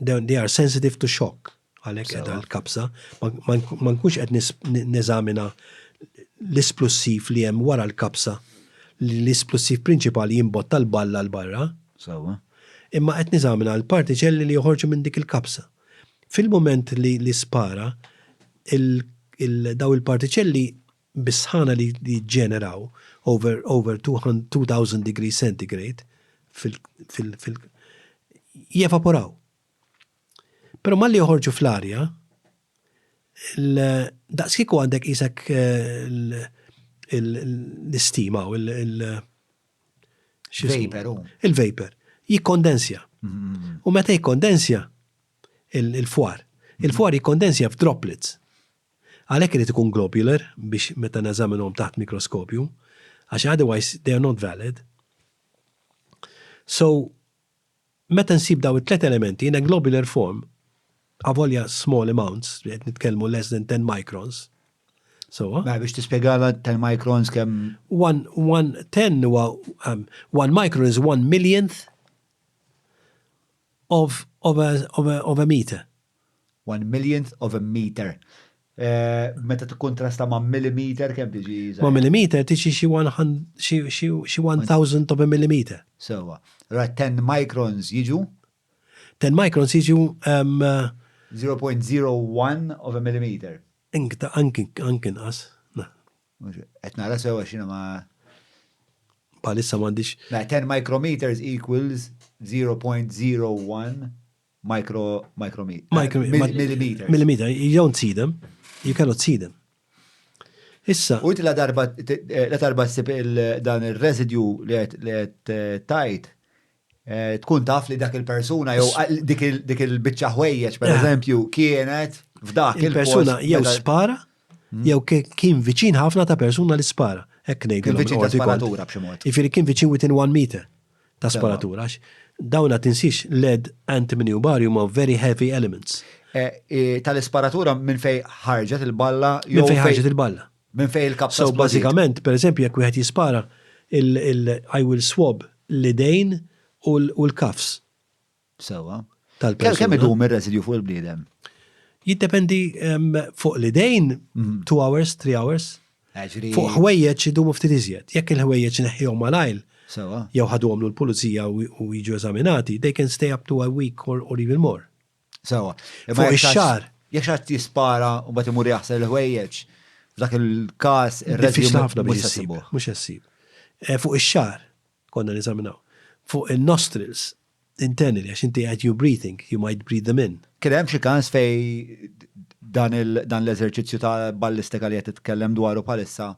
they are sensitive to shock, għalhekk qiegħda l-kapsa, ma nkunx qed neżamina l-isplussiv li hemm wara l-kapsa, li l-isplussiv prinċipali jimbotta l-balla 'l barra. Sewwa. Imma qed neżamina l-partiċelli li joħorġu minn dik il-kapsa. Fil-mument li spara, daw il-partiċelli bis-sħana li jiġġeneraw over over 2000 degrees centigrade fil fil fil jevaporaw. Però malli joħorġu fl-arja, daqs kieku għandek qisek l-istima u il Vapor. Il-vapor. Jikkondensja. U meta jikkondensja il-fwar, il-fwar jikkondensja f'droplets. Għalhekk irid ikun globular biex meta neżaminhom taħt mikroskopju, għax otherwise they are not valid. So, meta nsib daw it-tlet elementi in a globular form, avolja small amounts, qed nitkellmu less than 10 microns, Sewwa? Mela biex tispjegala 10 microns kemm. One, one, 10 huwa, um, one micron is one millionth of, of, a, of, a, of a meter. One millionth of a meter. Meta tikkuntrasta ma' millimeter kemm tiġi? Ma' millimeter tiġi xi xi one thousandth of a millimeter. Sewwa. Allura 10 microns jiġu? 10 microns jiġu 0.01 of a millimeter. Anki inqas. Qed nara sew għax jiena ma. Bħalissa m'għandix. Mela 10 micrometers equals 0.01 micro micrometer. Millimeter. Millimeter. You don't see them. You cannot see them. Issa. U inti la darba la darba ssib dan ir-residue li qed eh, tajt eh, tkun taf li dak il-persuna jew dik il-biċċa ħwejjeġ per eżempju kienet f'dak il-persuna jew spara hmm. jew kien viċin ħafna ta' persuna li spara. Hekk ngħidu. Kien viċin ta' sparatura b'xi mod. Jifieri kien viċin within one meter ta' sparatura. Dawna tinsiex lead, antimony u barium huma very heavy elements. Eh, eh, tal-isparatura minn fej ħarġet il-balla jew minn fej ħarġet il-balla. Minn fejn il-kapsa So bażikament, per eżempju, jekk wieħed jispara, I will swab l-idejn u l-cuffs. Sewwa. Tal-persuna. Kemm idum ir-residue fuq il-bniedem? Jiddependi fuq l-idejn, 2 hours, 3 hours. Fuq ħwejjeġ idumu ftit iżjed. Jekk il-ħwejjeġ neħħihom malajr, jew ħaduhomlu l-pulizija u jiġu eżaminati, they can stay up to a week or even more. Sewa. Fuq ix-xagħar. Jekk xi ħadd jispara u mbagħad imur jaħsel il-ħwejjeġ, f'dak il-każ ir-residju ħafna biex issib. Mhux issib. Eh, fuq ix-xagħar konna neżaminaw. Fuq il-nostrils internally għax inti qed you breathing, you might breathe them in. Kien hemm xi każ fej dan l-eżerċizzju ta' ballistika li qed titkellem dwaru bħalissa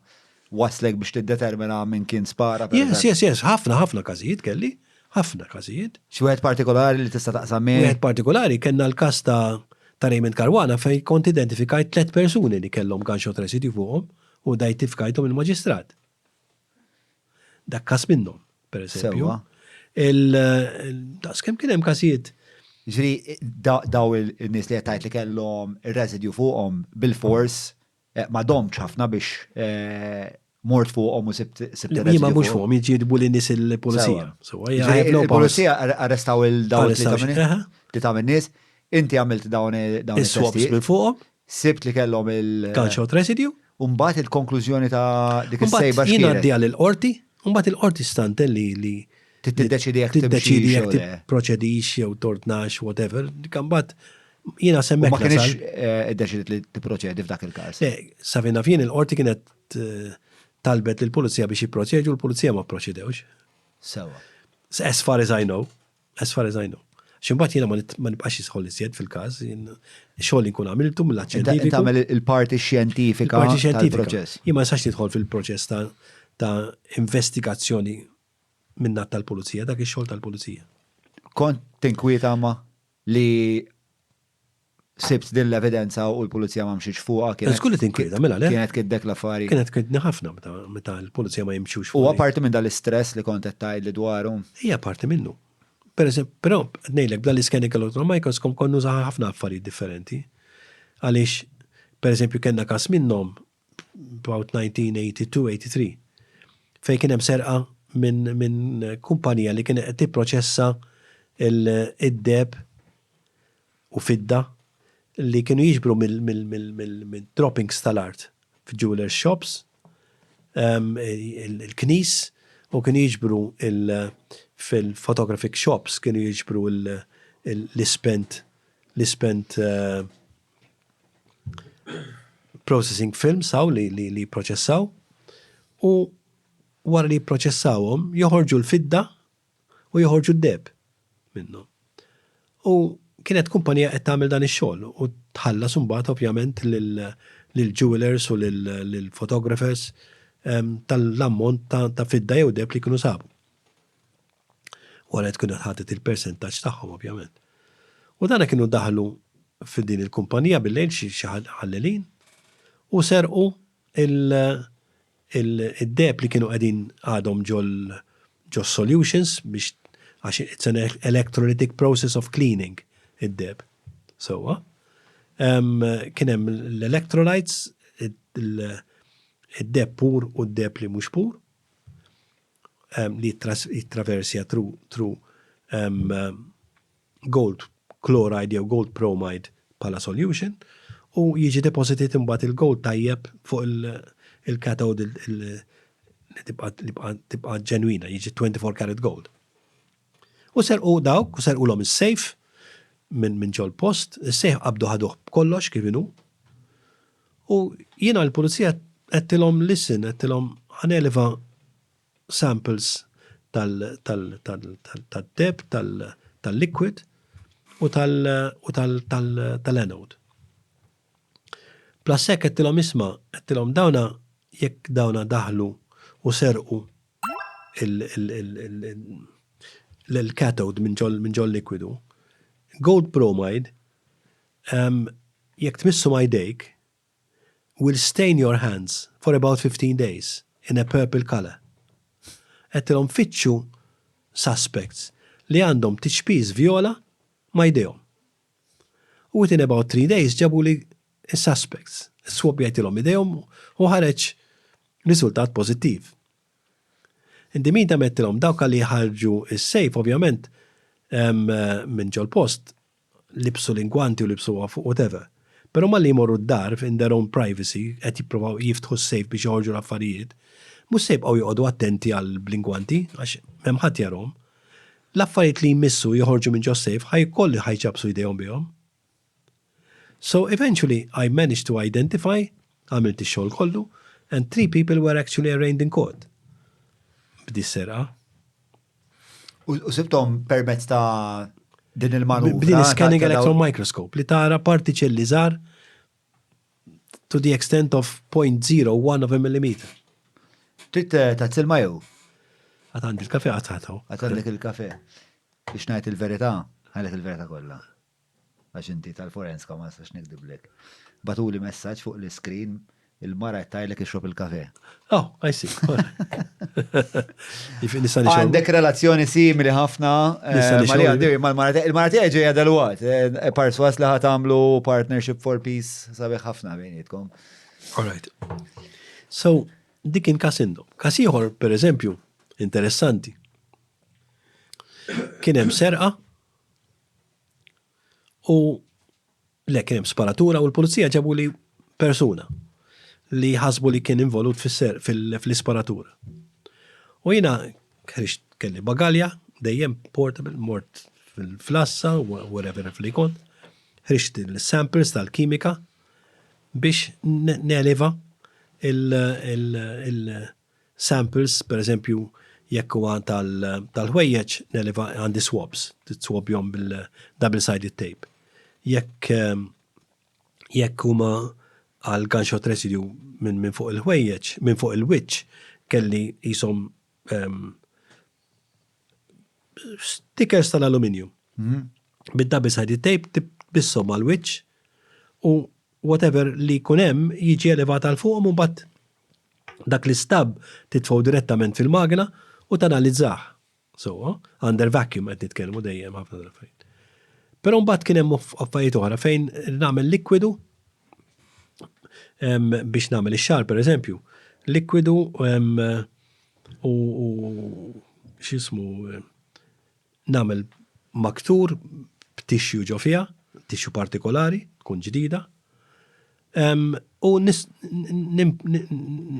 waslek biex tiddetermina min kien spara? Yes, yes, yes, ħafna, ħafna każijiet kelli. Ħafna każijiet. Xi wieħed partikolari li tista' taqsam miegħi? Wieħed partikolari kellna l-każ ta' ta' Raymond Caruana fejn kont identifikajt tlett persuni li kellhom gunshot residue fuqhom u identifikajthom il-maġistrat. Dak każ minnhom, per eżempju. Sewwa. Il daqs kemm kien hemm każijiet. Jiġifieri daw in-nies li qed tgħid li kellhom ir-residue fuqhom bilfors Ma domtx ħafna biex mort fuqhom u sibt Jien ma mhux fuqhom, jiġi li nies il-pulizija. Il-pulizija arrestaw il-dawn li ta' nies, inti għamilt dawn is-swaps minn fuqhom. Sibt li kellhom il- Gunshot residue. U mbagħad il-konklużjoni ta' dik is-sejba. Jien għaddi għal il-qorti, u mbagħad il-qorti stante li li Tiddeċidi jekk tiddeċidi jekk tipproċedix jew tordnax, whatever. Dik mbagħad jiena semmek. Ma kienx eh, iddeċidiet li tipproċedi f'dak il-każ. Le, sa fejn naf jien il-qorti kienet eh, talbet lill-pulizija biex jipproċedu, l-pulizija ma pproċedewx. Sewa. As far as I know, as far as I know. X'imbagħad jiena ma nibqax jisħol iżjed fil-każ, xogħol li nkun għamiltu mill-att xjentifiku. Tagħmel il-parti xjentifika tal-proċess. Jien ma nistax nidħol fil-proċess ta' investigazzjoni min-naħa tal-pulizija, dak ix-xogħol tal-pulizija. Kont tinkwieta ma li sibt din l-evidenza u l-pulizija ma mxietx fuqha kienet. Żgur li tinkwieta, mela le. Kienet kiddek l-affari. Kienet tkiddni ħafna meta l-pulizija ma jimxux fuqha. Huwa parti minn dal-istress li kont qed tgħidli dwaru? Hija parti minnu. Per eżempju, però qed ngħidlek b'dan l-scanning electron microscope kont nuża ħafna affarijiet differenti. Għaliex, per eżempju, kellna każ minnhom about 1982-83, fejn kien hemm serqa minn min kumpanija li kienet qed tipproċessa id-deheb u fidda li kienu jiġbru mill-droppings tal-art f'jewelers shops, il-knis, u kienu jiġbru fil-photographic shops kienu jiġbru l-ispent l-ispent processing films hawn li li jipproċessaw u wara li jipproċessawhom joħorġu l-fidda u joħorġu d-deheb minnhom. U kienet kumpanija qed tagħmel dan ix-xogħol u tħallas imbagħad ovvjament lill-jewelers u lill-photographers tal-ammont ta' fidda jew deheb li jkunu sabu. Wara li tkun ħadet il-persentaġġ tagħhom ovvjament. U dana kienu daħlu f'din il-kumpanija bil-lejl xi ħallelin u serqu il-deheb li kienu qegħdin għadhom ġol ġo solutions biex għax it's an electrolytic process of cleaning id-deheb. Sewwa. Kien hemm l-electrolytes, id-deheb pur u d-deheb li mhux pur. li jittraversja through gold chloride jew gold bromide bħala solution u jiġi deposited imbagħad il-gold tajjeb fuq il-cathode li tibqa' ġenwina, jiġi 24 karat gold. U serqu dawk, u serqulhom is-safe minn ġol post, is-safe qabdu ħaduh b'kollox kif inhu. U jiena l-pulizija għedtilhom listen, għedtilhom ħa neleva samples tal-deb, tal-liquid u tal-anode. Plus hekk għedtilhom isma', għedtilhom dawna jekk dawna daħlu u serqu il-cathode minn ġol likwidu, gold bromide jekk tmissu ma' jdejk will stain your hands for about 15 days in a purple colour. Għedtilhom fittxu suspects li għandhom tiċpis vjola ma' jdejhom. U within about 3 days ġabuli s-suspects. Swabbjajtilhom idejhom u ħareġ riżultat pożittiv. In the meantime għedtilhom dawk li ħarġu s-safe ovvjament minn ġol-post libsu l-ingwanti u libsu whatever. Però malli jmorru d-dar in their own privacy qed jipprovaw jiftħu s-safe biex joħorġu l-affarijiet, mhux se jibqgħu joqogħdu attenti għal bl-ingwanti għax m'hemm ħadd jarahom. L-affarijiet li jmissu joħorġu minn ġos-safe ħa jkoll ħa jċappsu jdejhom bihom. So eventually I managed to identify, għamilt ix-xogħol kollu, and 3 people were actually arraigned in court b'dis-serqa. U sibtom permezz ta' din il-manuvra. B'din scanning electron microscope li tara partiċelli żgħar to the extent of 0.01 of a millimeter. Trid eh, tagħti ilma jew? Għad għandi l-kafe għad ħataw. Għad għandek il-kafe. Biex ngħid il-verità, ħalek il-verità kollha. Għax inti tal-forenska ma nistax nikdiblek. Bagħtuli messaġġ fuq l-iskrin il-mara qed tgħidlek ixrob il-kafe. Oh, I see. Għandek relazzjoni simili ħafna eh, mal-mara Il-mara tiegħi ġejja dalwaqt, eh, perswas li ħa tagħmlu partnership for peace sabiħ ħafna bejnietkom. All right. So, dik kien każ indom. Każ ieħor, per eżempju, interessanti. Kien hemm serqa U le kien hemm sparatura u l-pulizija ġabuli persuna li ħasbu li kien involut fl-isparatura. U jiena ħriġt kelli bagalja, dejjem portable, mort fil-flassa, wherever li kont, ħriġt il-samples tal-kimika biex neleva il- Samples, per eżempju, jekk huwa tal-ħwejjeġ, neleva għandi swabs, titswabjhom bil-double sided tape. Jekk jekk huma għal gunshot residue minn min fuq il-ħwejjeġ, minn fuq il-wiċċ, kelli qishom stickers tal-aluminium. Bid-double sided tape tibisshom għall-wiċċ u whatever li jkun hemm jiġi elevat għal fuqhom u mbagħad Dak l-istab titfgħu direttament fil-magna u tanalizzah. Sewwa, under vacuum qed nitkellmu dejjem ħafna dal-affarijiet. Però mbagħad kien hemm affarijiet oħra fejn nagħmel likwidu biex nagħmel ix-xagħar pereżempju. Likwidu u x'ismu Nagħmel maktur b'tissue ġo fiha, tissue partikolari, tkun ġdida, u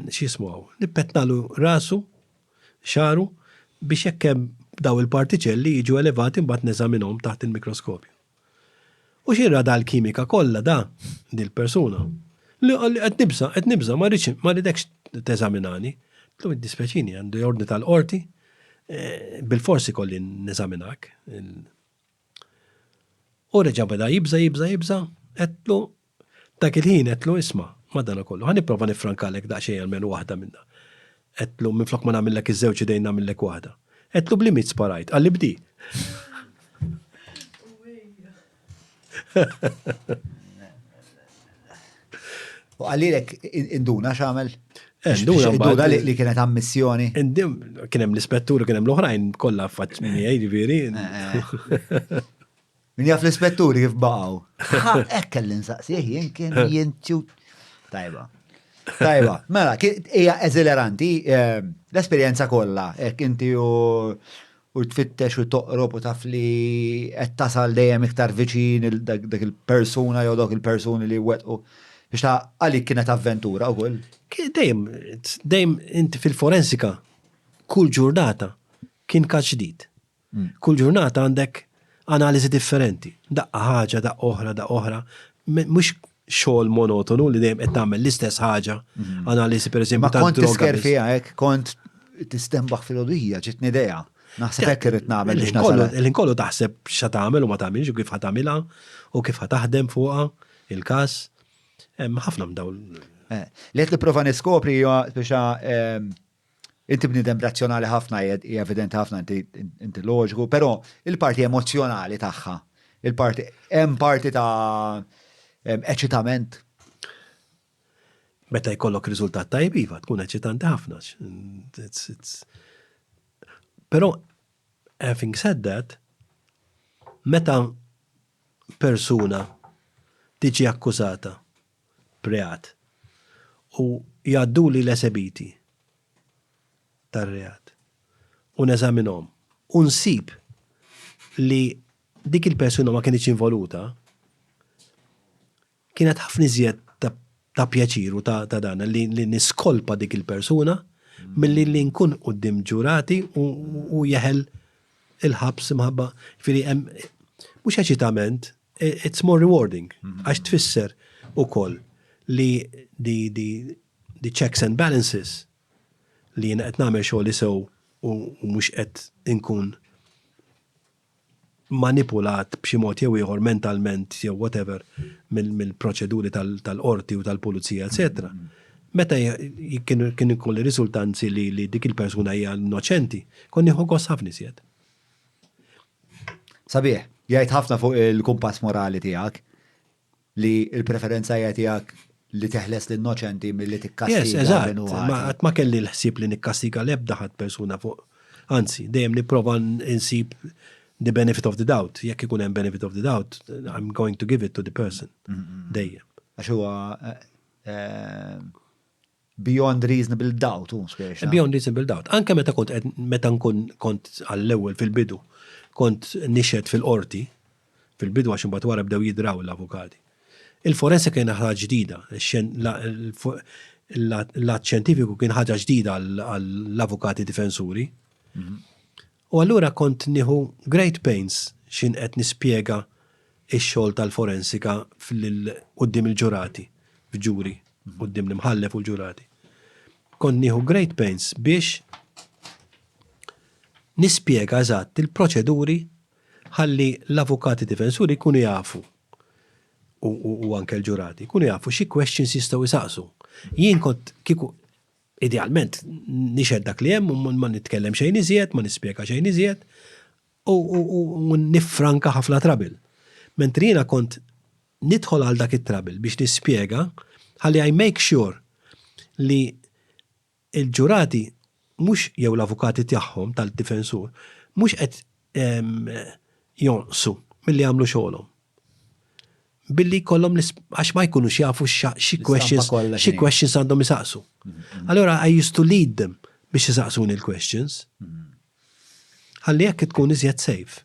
x'jismu hawn, nippetnalu rasu, xagħru, biex jekk hemm daw il-partiċelli jiġu elevati mbagħad neżaminhom taħt il-mikroskopju. U xi ra dal-kimika kollha da, dil-persuna. Li qalli qed nibża', qed nibża', ma rridx, ma rridekx teżaminani. Għedtlu jiddispjaċini, għandi ordni tal-qorti, bilfors ikolli neżaminak. U reġa' beda jibża', jibża', jibża', għedtlu, dak il-ħin għedtlu isma' madanakollu, ħa nipprova niffrankalek daqsxejn almenu waħda minnha. Għedtlu minflok ma nagħmillek iż-żewġ idejn nagħmillek waħda. Għedtlu b'liema id sparajt? Qalli b'di. U qalilek induna x'għamel? Eh, induna induna li kienet ammissjoni. Kien hemm l-ispettur kien hemm l-oħrajn kollha faċ miegħi ġifieri. Eh, eh. Min jaf l-ispetturi kif baqgħu. Hekk kelli nsaqsih jien kien jien Tajba. Tajba, mela, hija eżileranti eh, l-esperjenza kollha, hekk inti u u tfittex u toqrob u taf li qed tasal dejjem iktar viċin dak il-persuna jew dawk il-persuni li wettqu. Biex ta' għalik kienet avventura wkoll. Dejjem, dejjem inti fil-forensika kull ġurnata kien każ ġdid. Kull ġurnata għandek analiżi differenti. Daqqa ħaġa, daqqa oħra, daqqa oħra. Mhux xogħol monotonu li dejjem qed tagħmel l-istess ħaġa, analiżi pereżempju Ma kont tad-droga. tisker biss. fiha hekk, kont tistembaħ fil-għodija, ġitni idea. Naħseb hekk irrid nagħmel biex nasal. Il-ħin kollu taħseb x'ha tagħmel u ma tagħmilx u kif ħa tagħmilha u kif ħa taħdem fuqha il-każ. Hemm ħafna minn dawn. Eh, li qed nipprova niskopri huwa biex ehm, inti bniedem razzjonali ħafna hija evidenti ħafna inti inti loġiku, però il-parti emozjonali tagħha, il-parti hemm parti ta' ehm, eċitament. Meta jkollok riżultat tajjeb iva, tkun eċitanti ħafna. Però having said that, meta persuna tiġi akkużata b'reat u jgħadduli l-esebiti tar-reat u neżaminhom u nsib li dik il-persuna ma kinitx involuta, kienet ħafna iżjed ta' pjaċir u ta' dan li niskolpa dik il-persuna milli li nkun quddiem ġurati u jeħel il-ħabs imħabba. Jiġifieri hemm mhux eċitament, it's more rewarding għax tfisser ukoll li the checks and balances li jiena qed nagħmel xogħli sew u mhux qed inkun manipulat b'xi mod jew ieħor mentalment jew whatever mill-proċeduri tal-qorti u tal-pulizija, eċetera. Meta kien ikolli riżultanzi li dik il-persuna hija innoċenti, kont nieħu gost ħafna iżjed. Sabiħ, jgħid ħafna fuq il-kumpass morali tiegħek li l-preferenza hija tiegħek li teħles l-innoċenti milli tikkastiga. Yes, eżatt. Ma qatt ma kelli l-ħsieb li nikkastiga l-ebda ħadd persuna fuq. Anzi, dejjem nipprova nsib the benefit of the doubt. Jekk ikun hemm benefit of the doubt, I'm going to give it to the person. Dejjem. Għax huwa eh, eh, beyond reasonable doubt, u spiex. Beyond reasonable doubt. Anke meta kont meta nkun kont għall-ewwel fil-bidu, kont nixhed fil-qorti, fil-bidu għax imbagħad wara bdew jidraw l-avukati. Il-forensika kien ħaġa ġdida, l-att xjentifiku kien ħaġa ġdida għall-avukati difensuri. U allura kont nieħu great pains x'in qed nispjega x-xogħol tal-forensika quddiem il-ġurati, f'ġuri, quddiem l-imħallef u l-ġurati. Kont nieħu great pains biex nispjega eżatt il-proċeduri ħalli l-avukati difensuri jkunu jafu u anke l-ġurati jkunu jafu xi questions jistgħu jsaqsu. Jien kont kieku idealment nixhed dak li hemm u ma nitkellem xejn iżjed, ma nispjega xejn iżjed u nifranka ħafna trouble. Mentri jiena kont nidħol għal dak it-trouble biex nispjega ħalli I make sure li il-ġurati mhux jew l-avukati tagħhom tal-difensur mhux qed jonqsu milli jagħmlu xogħolhom. Billi kollhom għax ma jkunux jafu xi questions xi questions għandhom isaqsu. Allora I used to lead them biex isaqsuni l-questions. Ħalli jekk tkun iżjed safe.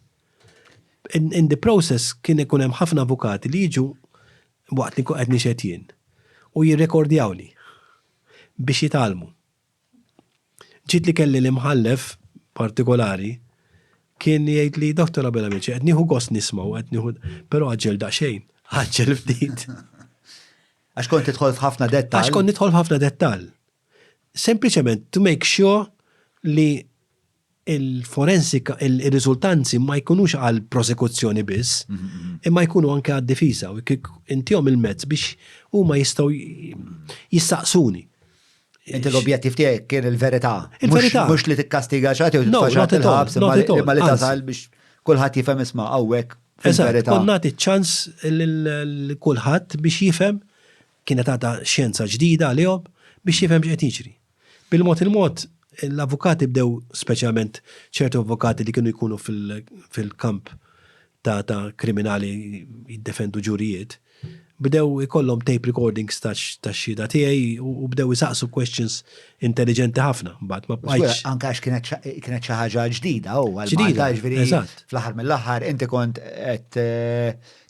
In the process kien ikun hemm ħafna avukati li jiġu waqt li qed nixhed jien u jirrekordjawni biex jitgħallmu. Ġiet li kelli l-imħallef partikolari kien jgħid li Dr. Abela Amici qed nieħu gost nismgħu qed nieħu però għaġġel daqsxejn, għaġġel ftit. Għax kont tidħol f'ħafna dettall. Għax kont nidħol f'ħafna dettall. Sempliċement to make sure li il-forensika, il-riżultanzi ma jkunux għal prosekuzzjoni biss, imma jkunu anke għad difiża u intihom il-mezz biex huma jistgħu jistaqsuni. Inti l-objettiv tiegħek kien il-verità. Il-verità. Mhux li tikkastiga xi ħadd jew titfa' il-ħabs, imma li tasal biex kulħadd jifhem isma' hawnhekk fil-verità. Kont nagħti ċans lil kulħadd biex jifhem kienet għadha xjenza ġdida għalihom biex jifhem x'qed jiġri. Bil-mod il-mod l-avukati bdew speċjalment ċertu avukati li kienu jkunu fil-kamp ta' kriminali jiddefendu ġurijiet, bdew ikollhom tape recordings ta' xhieda tiegħi u bdew isaqsu questions intelligenti ħafna. Mbagħad ma bqajtx. Anke għax kienet xi ħaġa ġdida u għal Malta ġifieri fl-aħħar mill-aħħar inti kont qed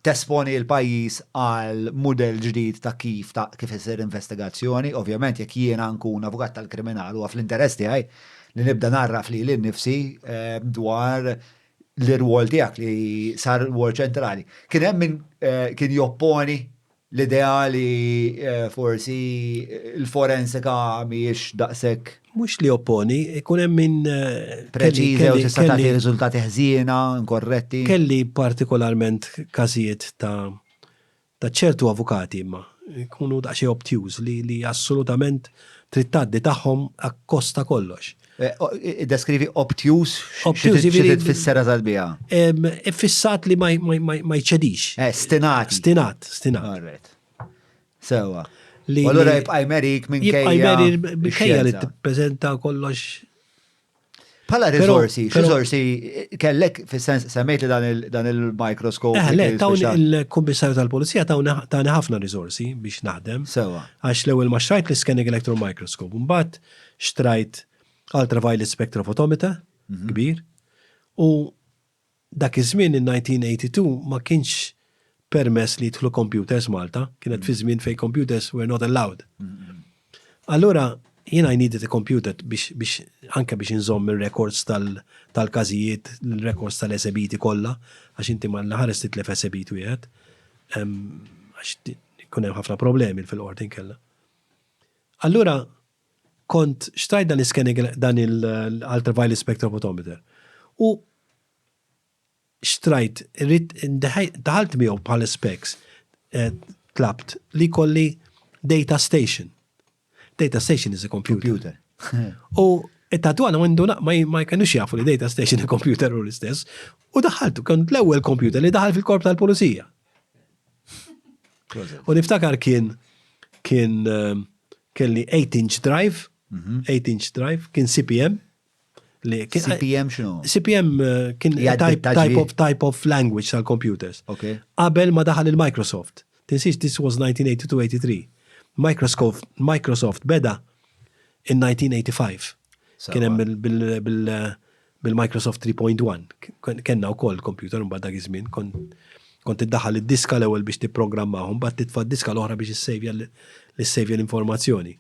tesponi l-pajjiż għal mudell ġdid ta' kif ta' kif isir investigazzjoni. Ovvjament jekk jiena nkun avukat tal-kriminal huwa fl-interess tiegħi li nibda narraf lili nnifsi dwar l-irwol tiegħek li sar rwol ċentrali. Kien hemm min kien jopponi? L-idea li forsi l-forensika mhijiex daqshekk. Mhux li jopponi, ikun hemm min. Preċiża jew tista' tagħti riżultati ħżiena, inkorretti. Kelli partikolarment każijiet ta' ta' ċertu avukati imma jkunu daqsxejn obtuse li li assolutament trid tgħaddi tagħhom akkost ta' kollox. Iddeskrivi obtuse, xi trid tfisser eżatt biha? Iffissat li ma jċedix. Stinat. Stinat, stinat. Sewwa. U allura jibqa' jmerik minkejja. Jibqa' jmerik minkejja li tippreżenta kollox. Bħala riżorsi, x'riżorsi kellek fis-sens semmejt li dan il-microscope. Le, dawn il-Kummissarju tal-Pulizija tani ħafna riżorsi biex naħdem. Sewwa. Għax l-ewwel ma xtrajt l-scanning electron microscope, mbagħad xtrajt ultraviolet spectrophotometer kbir u Dak iż-żmien in 1982 ma kienx permess li jidħlu computers Malta, kienet fi żmien fejn computers were not allowed. Allura jien I needed a computer biex biex anke biex inżomm ir-records tal-każijiet, il-records tal-esebiti kollha, għax inti mal-ħares titlef esebit wieħed, għax ikun hemm ħafna problemi fil-qorti inkella. Allura kont xtrajt dan l-scanning dan il-ultraviolet spectrophotometer u xtrajt irrid daħalt miegħu bħala specs tlabt li jkolli data station. Data station is a computer. U it-tatwana ma kinux jafu li data station u computer hu l-istess. U daħaltu, kont l-ewwel computer li daħal fil-korp tal-pulizija. U niftakar kien kien kelli 8 inch drive, 8 inch drive, kien CPM. Li kien, CPM x'inhu? CPM kien type, type of, type of language tal-computers. Okay. Qabel ma daħal il-Microsoft. Tinsiex this was 1982-83. Microsoft, Microsoft beda in 1985. Kien hemm bil-Microsoft 3.1. Kellna wkoll computer mbagħad dak iż-żmien kont iddaħħal id-diska l-ewwel biex tipprogrammahom, mbagħad titfa' d-diska l-oħra biex issejvja issejvja l-informazzjoni.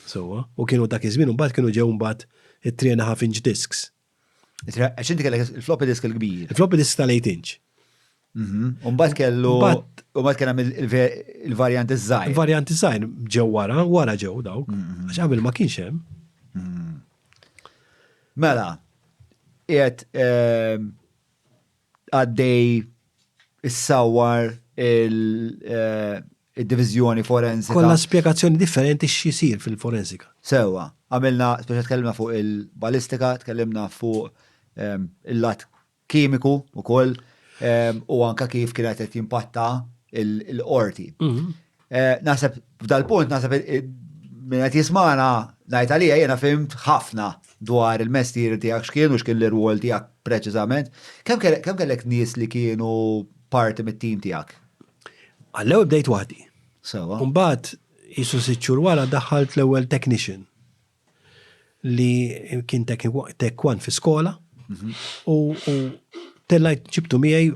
Sewwa, u kienu dak iż-żmien mbagħad kienu ġew mbagħad it-3 and a half inch disks. Għax inti kellek il-floppy disk il-kbir. Il-floppy disk tal-8 inch. U mbagħad kellu u mbagħad kien hemm il-varjanti żgħir. Il-varjanti żgħir ġew wara, wara ġew dawk, għax qabel ma kienx hemm. Mela, qiegħed ehm, għaddej issawwar eh, il-diviżjoni forensika. Kollha spjegazzjoni differenti x'jisir fil-forensika. Sewwa, għamilna, speċa tkellimna fuq il-balistika, tkellimna fuq ehm, il-lat kimiku ukoll ehm, u anka kif kienet qed jimpatta il-qorti. Mhm. Eh, naħseb f'dal-punt naħseb minn qed jismana ngħid għalija jiena fimt ħafna dwar il-mestier tiegħek x'kien u x'kien l-irwol tiegħek preċiżament. Kemm kellek nies li kienu parti mit-tim tiegħek? Għall-ewwel bdejt waħdi. Sewa. Mbagħad jisu sitt xhur wara daħħalt l-ewwel technician. li kien tech 1 fi skola u tellajt ġibtu miegħi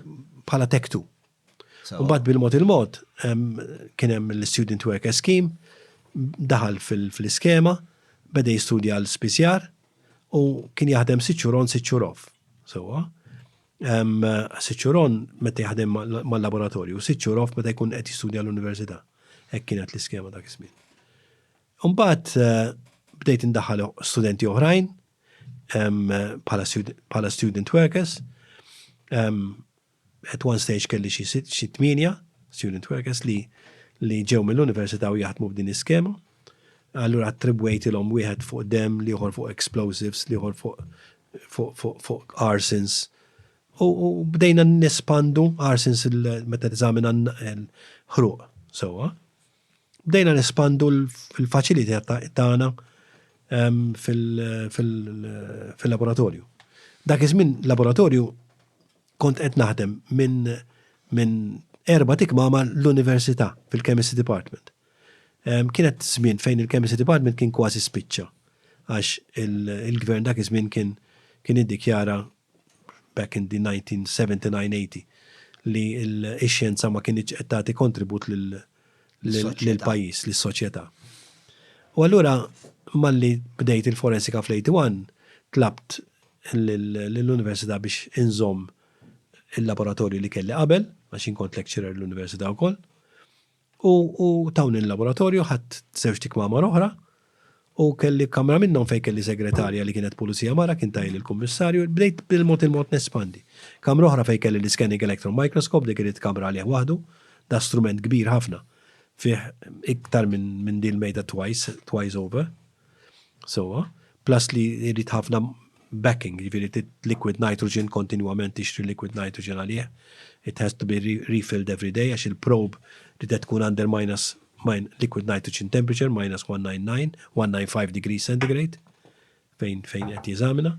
bħala tech 2. U mbagħad bil-mod il-mod kien hemm l-Student Worker Scheme, daħal fil-iskema, beda jistudja l-spizjar u kien jaħdem sitt xhur on, sitt xhur off. Sewwa. Sitt xhur on meta jaħdem mal-laboratorju, sitt xhur off meta jkun qed jistudja l-università. Hekk kienet l-iskema dak iż-żmien. Imbagħad bdejt indaħħal studenti oħrajn bħala student workers. At one stage kelli xi tmienja student workers li li ġew mill-università u jaħdmu b'din iskema. Allura attribwejtilhom wieħed fuq demm, l-ieħor fuq explosives, l-ieħor fuq fuq fuq fuq arsons. U bdejna nespandu arsons meta teżamina l-ħruq sewwa. Bdejna nespandu l-faċilità tagħna fil-laboratorju. Dak iż-żmien laboratorju kont qed naħdem minn minn erbat ikmamar l-università fil-Chemistry Department. Kienet żmien fejn il-Chemistry Department kien kważi spiċċa għax il-gvern dak iż-żmien kien kien iddikjara back in the 1979-80 li x-xjenza ma kinitx qed tagħti kontribut lill-pajjiż, lis-soċjetà. U allura malli bdejt il-forensika fl-81 tlabt lill-università biex inżomm il-laboratorju li kelli qabel, għax jien kont lecturer l-università wkoll. U, u tawni l-laboratorju, ħadt żewġt ikmamar oħra, u kelli kamra minnhom fejn kelli segretarja li kienet pulizija mara, kien tajli l-kummissarju, bdejt bil-mod il-mod nespandi. Kamra oħra fejn kelli l-scanning electron microscope, dik irid kamra għalih waħdu, da strument kbir ħafna, fih iktar minn min din mejda twice, twice over. Sewwa, plus li jrid ħafna backing, jiġifieri liquid nitrogen kontinwament tixtri liquid nitrogen għalih. It has to be refilled every day għax il-probe ridet tkun under minus min, liquid nitrogen temperature minus 199, 195 degrees centigrade fejn fejn qed jeżamina.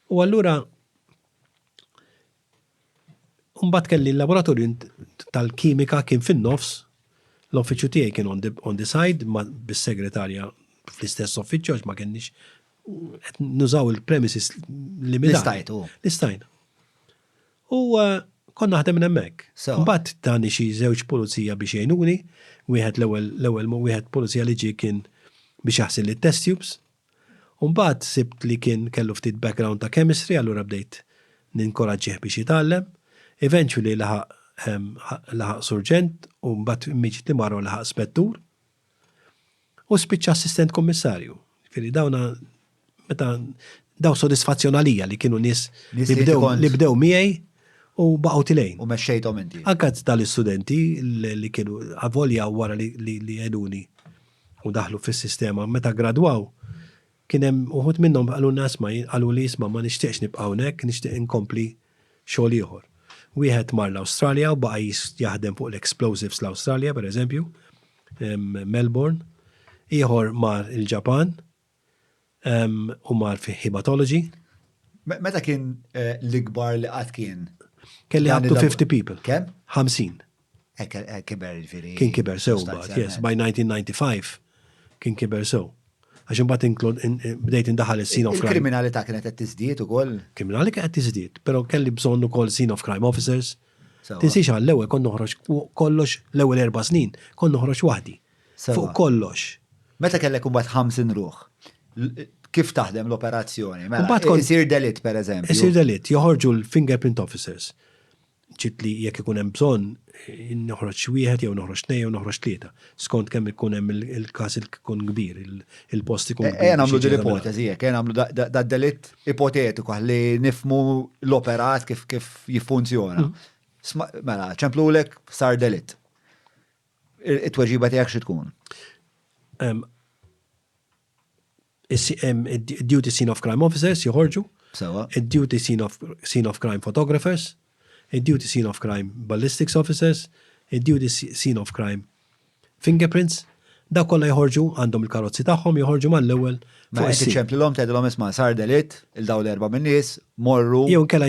U allura Mbagħad kelli l-laboratorju tal-kimika kien fin-nofs, l-uffiċċju tiegħi kien on the, on the side ma bis-segretarja fl-istess uffiċċju għax ma kenniex qed nużaw il-premises li Li stajtu. Li stajna. U eh, kont naħdem minn hemmhekk. Mbagħad tani xi żewġ pulizija biex jgħinuni, wieħed l-ewwel l-ewwel wieħed pulizija li ġie kien biex jaħsil it-test tubes. U mbagħad sibt li kien kellu ftit background ta' chemistry allura bdejt ninkoraġġih biex jitgħallem. Eventually laħaq laħaq surġent u mbagħad immediately marru laħaq spettur u spiċċa assistent kummissarju. Jiġifieri dawna meta daw sodisfazzjon għalija li kienu nies li bdew li bdew miegħi u baqgħu tilgħin. U mexxejthom inti. Anke tal-istudenti li kienu avolja wara li għenuni u daħlu fis-sistema meta ggradwaw, kien hemm uħud minnhom qalulna isma' qaluli isma' ma nixtieqx nibqa' hawnhekk, nixtieq inkompli xogħol ieħor. Wieħed mar l-Awstralja u baqa' jaħdem fuq l-explosives l-Awstralja pereżempju, Melbourne. Ieħor mar il-Ġapan u mar fi hematology. Meta kien eh, l-ikbar li qatt kien? Kelli up to 50 people. Kemm? 50. Eh, eh, kiber ġifieri. Kien kiber sew mbagħad, yes, by 1995 kien kiber sew. Għax imbagħad bdejt indaħal is-scene of crime. Il-kriminalità kienet qed tiżdied ukoll? Kriminalità kienet tiżdied, però kelli bżonn ukoll scene of crime officers. Tinsiex għall-ewwel kont noħroġ kollox l-ewwel erba' snin, kont noħroġ waħdi. Fuq kollox. Meta kellek imbagħad 50 ruħ, kif taħdem l-operazzjoni? Mela, isir delitt pereżempju. Isir delitt, joħorġu l-fingerprint officers. Ġiet li jekk ikun hemm bżonn noħroġ wieħed jew noħroġ tnejn jew noħroġ tlieta, skont kemm ikun hemm il-każ ikun kbir, il-post ikun kbir. Ejja nagħmlu din l-ipoteżi hekk, ejja nagħmlu dad-delitt ipotetiku ħalli nifhmu l-operat kif kif jiffunzjona. Mela, ċemplulek sar delitt. It-tweġiba tiegħek xi tkun? Id-duty scene of crime officers joħorġu, id-duty scene of, scene of crime photographers, id-duty scene of crime ballistics officers, id-duty scene of crime fingerprints, daw kollha joħorġu għandhom il-karozzi tagħhom joħorġu mal-ewwel. Ma qed iċemplilhom tgħidilhom isma' sar delitt il daw l-erba' min-nies morru. Jew inkella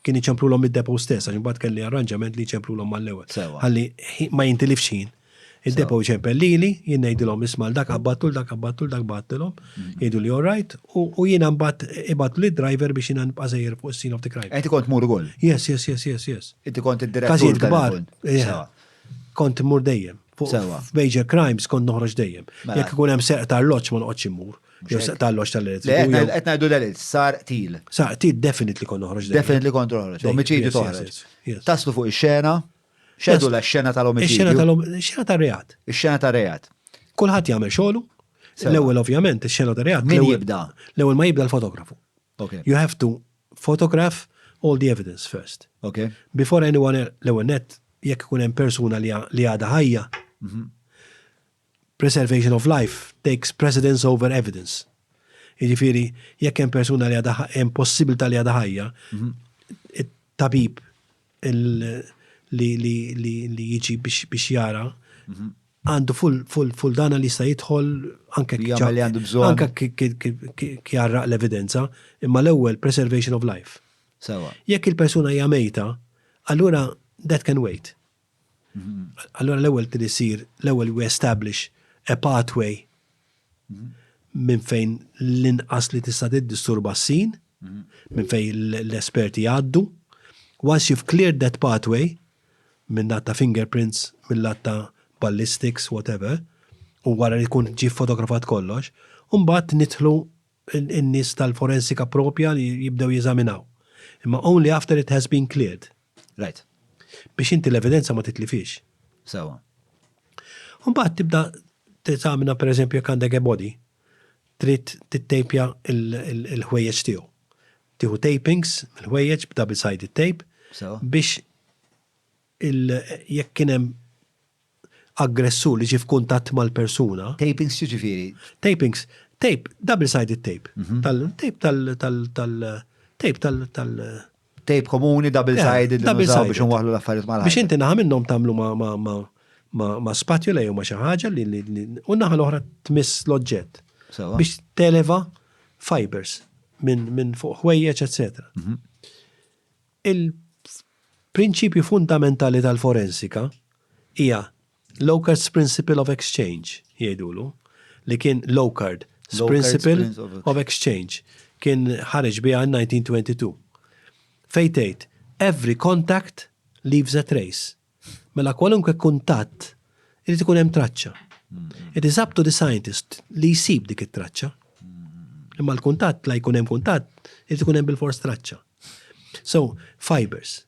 kien iċemplulhom id-depot stess għax imbagħad kelli arranġament li jċemplulhom mal-ewwel. Ħalli ma jintilifx ħin. Id-depot jċempel lili, jien ngħidilhom isma' 'l dak qabbattu, 'l dak qabbattu, 'l dak bgħattilhom, jgħidu li all right, u jiena mbagħad ibgħatlu lid-driver biex jiena nibqa' sejjer fuq is-scene of the crime. Inti kont tmur ukoll? Yes, yes, yes, yes, yes. Inti kont id-direttur. Każijiet kbar. Kont immur dejjem. F'major crimes kont noħroġ dejjem. Mela. Jekk ikun hemm serq ta' arloġġ ma noqgħodx immur. Jew serq ta' arloġġ tal-elettriku. Qed ngħidu delitt, sar qtil. Sar qtil definitely kont noħroġ dejjem. Definitely kont toħroġ. Omiċidju toħroġ. Taslu fuq ix-xena, X'għedu la x-xena tal-omiċidju? Ix-xena tal-omiċidju, ix-xena tar-reat. Ix-xena tar-reat. Kulħadd jagħmel xogħlu. L-ewwel ovvjament ix-xena tar-reat. Min jibda? L-ewwel ma jibda l-fotografu. Okay. You have to photograph all the evidence first. Okay. Before anyone l-ewwel net jekk ikun hemm persuna li għadha ħajja. Mhm. Preservation of life takes precedence over evidence. Jiġifieri, jekk hemm persuna li għadha hemm possibilità li għadha ħajja, mhm. it-tabib li li jiġi biex jara mhm. għandu full full full dana li jista' jidħol anke li għandu bżonn. Anke kjarraq l-evidenza, imma l-ewwel preservation of life. Sewa. Jekk il-persuna hija mejta, allura that can wait. Allura l-ewwel trid isir, l-ewwel we establish a pathway minn fejn l-inqas li tista' tiddisturba s-scene, minn fejn l-esperti jgħaddu. Once you've cleared that pathway, minn lat ta' fingerprints, minn lat ta' ballistics, whatever, u wara li jkun ġie ffotografat kollox, imbagħad nidħlu n-nies tal-forensika propja li jibdew jeżaminaw. Imma only after it has been cleared. Right. Biex inti l-evidenza ma titlifhiex. Sewa. Mbagħad tibda teżamina, pereżempju, jekk għandek a body, trid tittejpja il-ħwejjeġ tiegħu. Tieħu tapings mill-ħwejjeġ b'double sided tape biex jekk kien hemm aggressur li ġie f'kuntatt mal-persuna. Tapings x'jiġifieri? Tapings, tape, double sided tape. Tal-tape tal tal tal tape tal tal Tape komuni double sided li nużaw biex nwaħħlu l-affarijiet mal Biex inti naħa minnhom tagħmlu ma ma ma ma ma spatula jew ma xi ħaġa li u naħa l-oħra tmiss l-oġġett. Biex televa fibers minn min fuq ħwejjeġ, eccetera. Il-prinċipju fundamentali tal-forensika hija Locard's Principle of Exchange, jgħidulu, li kien Locard's Principle of Exchange, kien ħareġ biha in 1922. Fejn tgħid, every contact leaves a trace. Mela kwalunkwe kuntatt irid ikun hemm traċċa. It is up to the scientist li jsib dik it-traċċa. Imma l-kuntatt, la jkun hemm kuntatt, irid ikun hemm bilfors traċċa. So, fibers.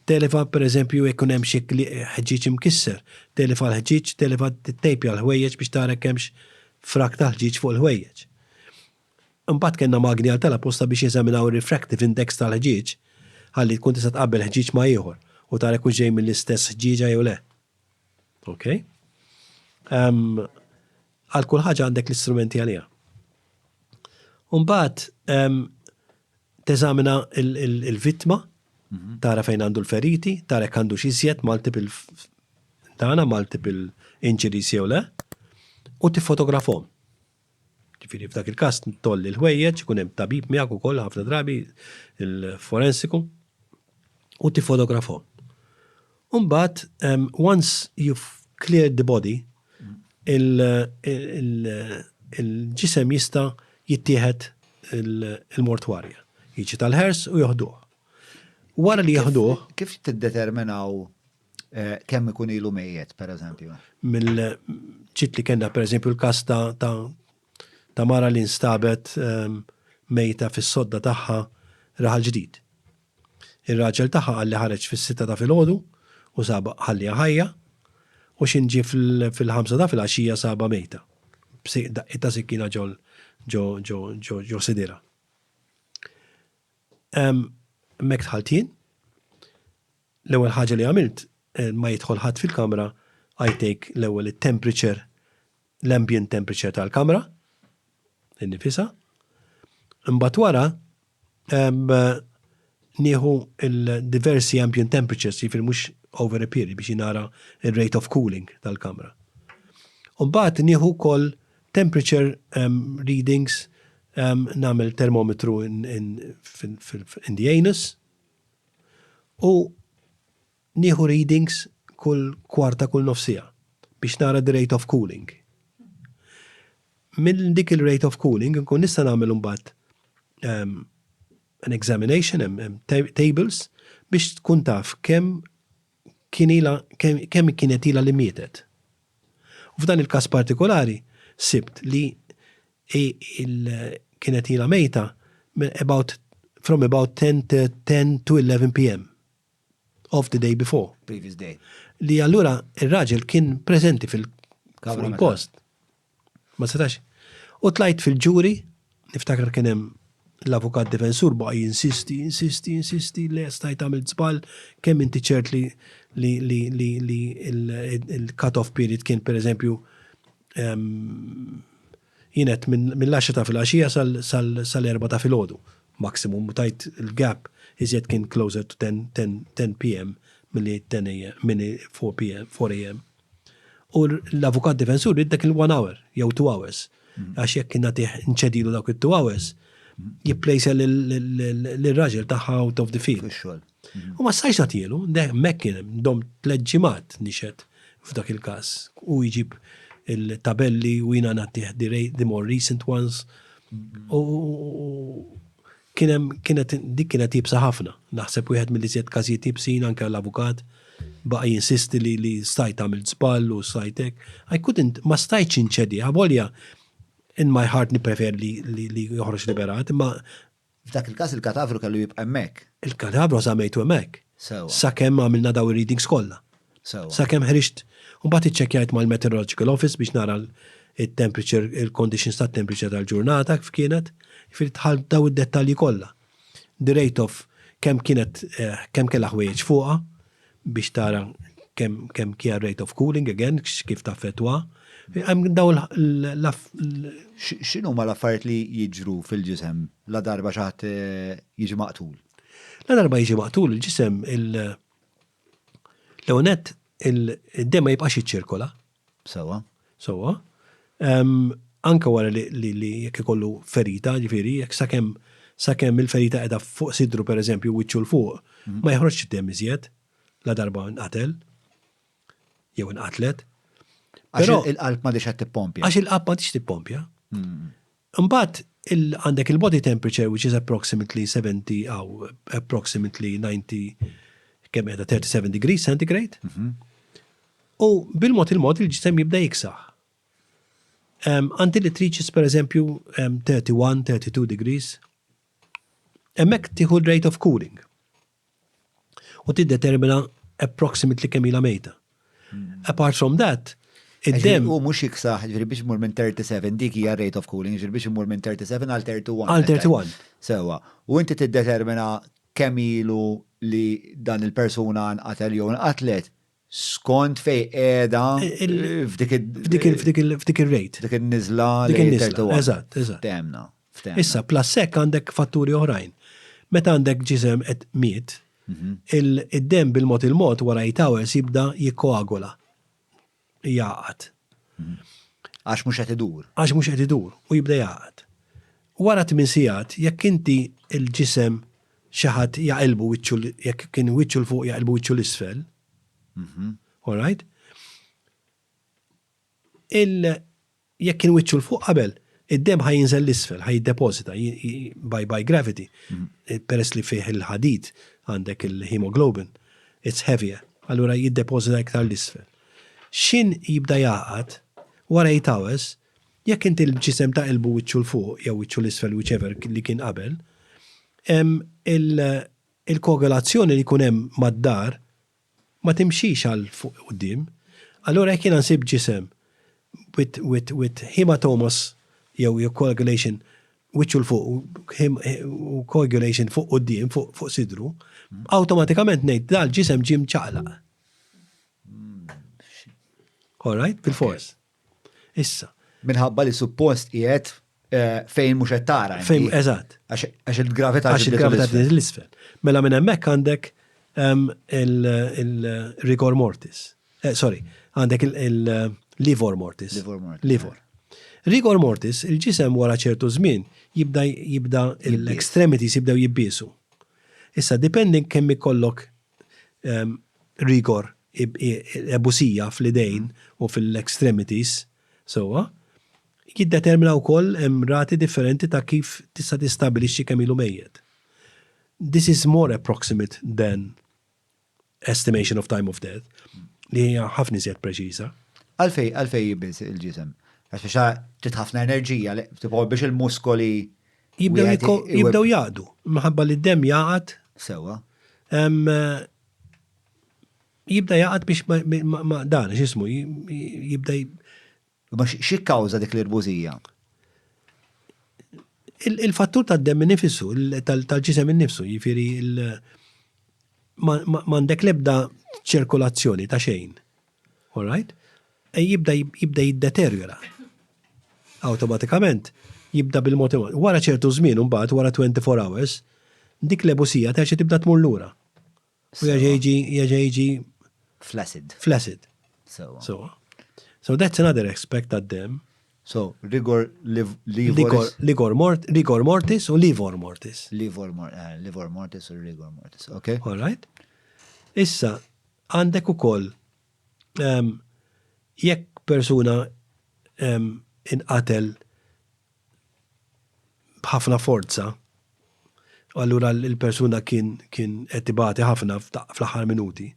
Televa per eżempju jekk ikun hemm xi ħġieġ imkisser, televa l-ħġieġ, televa tittejpja l-ħwejjeġ biex tara jekk hemmx frak ta' ħġieġ fuq il-ħwejjeġ. Imbagħad kellna magni għal tal-apposta biex jeżaminaw ir-refractive index tal-ħġieġ ħalli tkun tista' tqabbel ħġieġ ma' ieħor u tara jekk hux ġej mill-istess ħġieġa jew le. Ok? Għal kull ħaġa għandek l-istrumenti għaliha. Umbagħad teżamina il-vittma, tara fejn għandu l-feriti, tara jekk għandux iżjed multiple dana, multiple injuries jew le, u tiffotografhom. Ġifieri f'dak il-każ tolli l-ħwejjeġ, ikun hemm tabib miegħek ukoll ħafna drabi il-forensiku u tiffotografhom. U mbagħad once you've cleared the body, il-ġisem jista' jittieħed il-mortwarja. Jiġi tal-hearse u joħduh. Wara li joħduh. Kif tiddeterminaw kemm ikun ilu mejjet, per eżempju? Mill-ġiet li kellna, per eżempju, l-każ ta' mara li nstabet mejta fis-sodda tagħha Raħal Ġdid. Ir-raġel tagħha qal li ħareġ fis-sitta ta' filgħodu u sabha ħalliha ħajja u x'in ġie fil-ħamsa ta' filgħaxija sabha mejta b'daqqiet ta' sikkina ġol ġo ġo ġo ġo sidirha. Hemmhekk dħalt jien. L-ewwel ħaġa li għamilt ma jidħol ħadd fil-kamra I take l-ewwel it-temperature l-ambient temperature tal-kamra innifisha. Imbagħad wara nieħu il-diversi ambient temperatures, jiġifieri mhux over a period biex nara il-rate of cooling tal-kamra. Imbagħad nieħu wkoll temperature readings, nagħmel termometru in, in the anus u nieħu readings kull kwarta, kull nofs siegħa biex nara the rate of cooling. Minn dik il-rate of cooling nkun nista' nagħmel imbagħad an examination, tables, biex tkun taf kemm kien ila kemm kienet ila li mietet. U f'dan il-każ partikolari sibt li kienet ila mejta about from about 10 to 10 to 11 p.m. of the day before. Previous day. Li allura ir-raġel kien preżenti fil-post. Ma setax. U tlajt fil-ġuri, niftakar kien hemm l-avukat difensur baqa' jinsisti, jinsisti, jinsisti, le stajt għamilt żball, kemm inti ċert li il-cut-off period kien, per eżempju, jienet mill-10 ta' filgħaxija sal-4 ta' filgħodu. Maximum, tajt il-gap iżjed kien closer to 10, 10, 10 p.m. milli 10 a.m. milli 4 p.m. 4 a.m. U l-avukat difensur ried dak il-1 hour jew 2 hours. Għax jekk kien nagħtih nċedilu dawk il-2 hours, jipplejsa l-raġel tagħha out of the field. Fix-xogħol. U ma stajtx nagħtielu, hemmhekk kien domt 3 ġimgħat nixhed f'dak il-każ. U jġib il-tabelli u jiena nagħtih the more recent ones. U kien hemm kienet dik kienet iebsa ħafna. Naħseb wieħed mill-iżjed każijiet iebsin, anke l-avukat baqa' jinsisti li stajt għamilt żball u stajt hekk. I couldn't, ma stajtx inċedi, avolja in my heart nippreferi li joħroġ liberat, imma F'dak il-każ il-katavru kellu jibqa' hemmhekk. Il-katavru żammejtu hemmhekk. Sewa. Sakemm għamilna daw ir-readings kollha. Sakemm ħriġt, u mbagħad iċċekkjajt mal-Meteorological Office biex nara il-temperature, il-conditions tat-temperature tal-ġurnata kif kienet, jiġifieri dħalt daw id-dettalji kollha. The rate of kemm kienet kemm kellha ħwejjeġ fuqha biex tara kemm kemm kien rate of cooling again kif taffettwa. Hemm daw l X'inhuma l-affarijiet li jiġru fil-ġisem la darba xi ħadd jiġi maqtul? La darba jiġi maqtul il-ġisem il L-ewwel nett id-demm ma jibqax jiċċirkola. Sewwa. Sewwa. Anke wara li jekk ikollu ferita, ġifieri, jekk sakemm sakemm il-ferita qiegħda fuq sidru pereżempju wiċċu 'l fuq, ma joħroġx demm iżjed la darba nqatel jew inqatlet. Għax il-qalb m'għadhiex qed tippompja. Għax il-qalb m'għadhiex tippompja. Imbagħad għandek il-body temperature which is approximately 70 aw approximately 90 kemm qiegħda 37 degrees centigrade. U bil-mod il-mod il-ġisem jibda jiksaħ. Until it reaches per eżempju 31, 32 degrees. Hemmhekk tieħu rate of cooling. U tiddetermina approximately kemm ilha mejta. Apart from that, id-demm. U mhux jiksaħ, ġifieri biex imur minn 37 dik hija rate of cooling, ġifieri biex imur minn 37 għal 31. Għal 31. Sewwa. U inti tiddetermina kemm ilu li dan il-persuna nqatel jew nqatlet skont fejn qiegħda f'dik f'dik ir-rate. Dik in-niżla Dik in-niżla, eżatt, eżatt. Ftehmna. Issa, plus hekk għandek fatturi oħrajn. Meta għandek ġisem qed miet, id-demm bil-mod il-mod wara 8 hours jibda jikkoagola. Jagħqad. Għax mhux qed idur. Għax mhux qed idur u jibda jagħqad. Wara 8 sigħat, jekk inti l-ġisem xi ħadd jaqilbu wiċċu jekk kien wiċċu 'l fuq jaqilbu wiċċu 'l isfel. All right? Il jekk kien wiċċu 'l fuq qabel, id-demm ħa jinżel 'l isfel, ħa jiddepożita by, by gravity. Peress li fih il-ħadid għandek il-hemoglobin, it's heavier, allura jiddepożita iktar 'l isfel. X'in jibda jagħqad, wara 8 hours, jekk inti l-ġisem taqilbu wiċċu 'l fuq jew wiċċu 'l isfel whichever li kien qabel, il-koagulazzjoni li jkun hemm mad-dar ma timxix għal fuq quddiem. Allura jekk jiena nsib ġisem with, with, with hematomas jew jew coagulation wiċċu 'l fuq u coagulation fuq quddiem, fuq, fuq sidru, awtomatikament ngħid dal-ġisem ġie mċaqlaq. All right, bil-fors. Issa. Minħabba li suppost qiegħed eh, fejn mhux qed tara. Fejn, eżatt. Għax il-gravità Għax il-gravità l-isfel. Mela minn hemmhekk għandek ehm, il-rigor mortis. Eh, sorry, għandek il-livor mortis. Livor mortis. Livor. Rigor mortis, il-ġisem wara ċertu żmien jibda jibda l-extremities jibdew jibbiesu. Issa, depending kemm ikollok ehm, rigor ebusija fl-idejn u fil-extremities, sewwa, jiddetermina wkoll hemm rati differenti ta' kif tista' tistabbilixxi kemm ilu mejjet. This is more approximate than estimation of time of death, li hija ħafna iżjed preċiża. Għalfejn għalfejn jibbies il-ġisem? Għax biex trid ħafna enerġija, tipo biex il-muskoli jibdew jaqdu, minħabba li d-demm jaqgħad. Sewwa. Jibda jaqgħad biex ma dan, x'ismu, jibda. Ma xi kkawża dik l-irbużija? Il-fattur tad-demm innifsu, tal-ġisem innifsu, jiġifieri m'għandek l-ebda ċirkolazzjoni ta' xejn. All right? E jibda jibda jiddeterjora. Awtomatikament jibda bil-mod Wara ċertu żmien imbagħad wara 24 hours, dik l-ebusija terġa' tibda tmur lura. U jerġa' jiġi jerġa' jiġi flaccid. Flaccid. Sewwa. So, so that's another aspect tad-demm. So, rigor livor. Rigor, mort, rigor mortis u livor mortis. Livor, eh, livor mortis u rigor mortis, ok. All right. Issa, għandek ukoll um, jekk persuna um, inqatel b'ħafna forza, allura l-persuna kien kien qed ibati ħafna fl-aħħar minuti.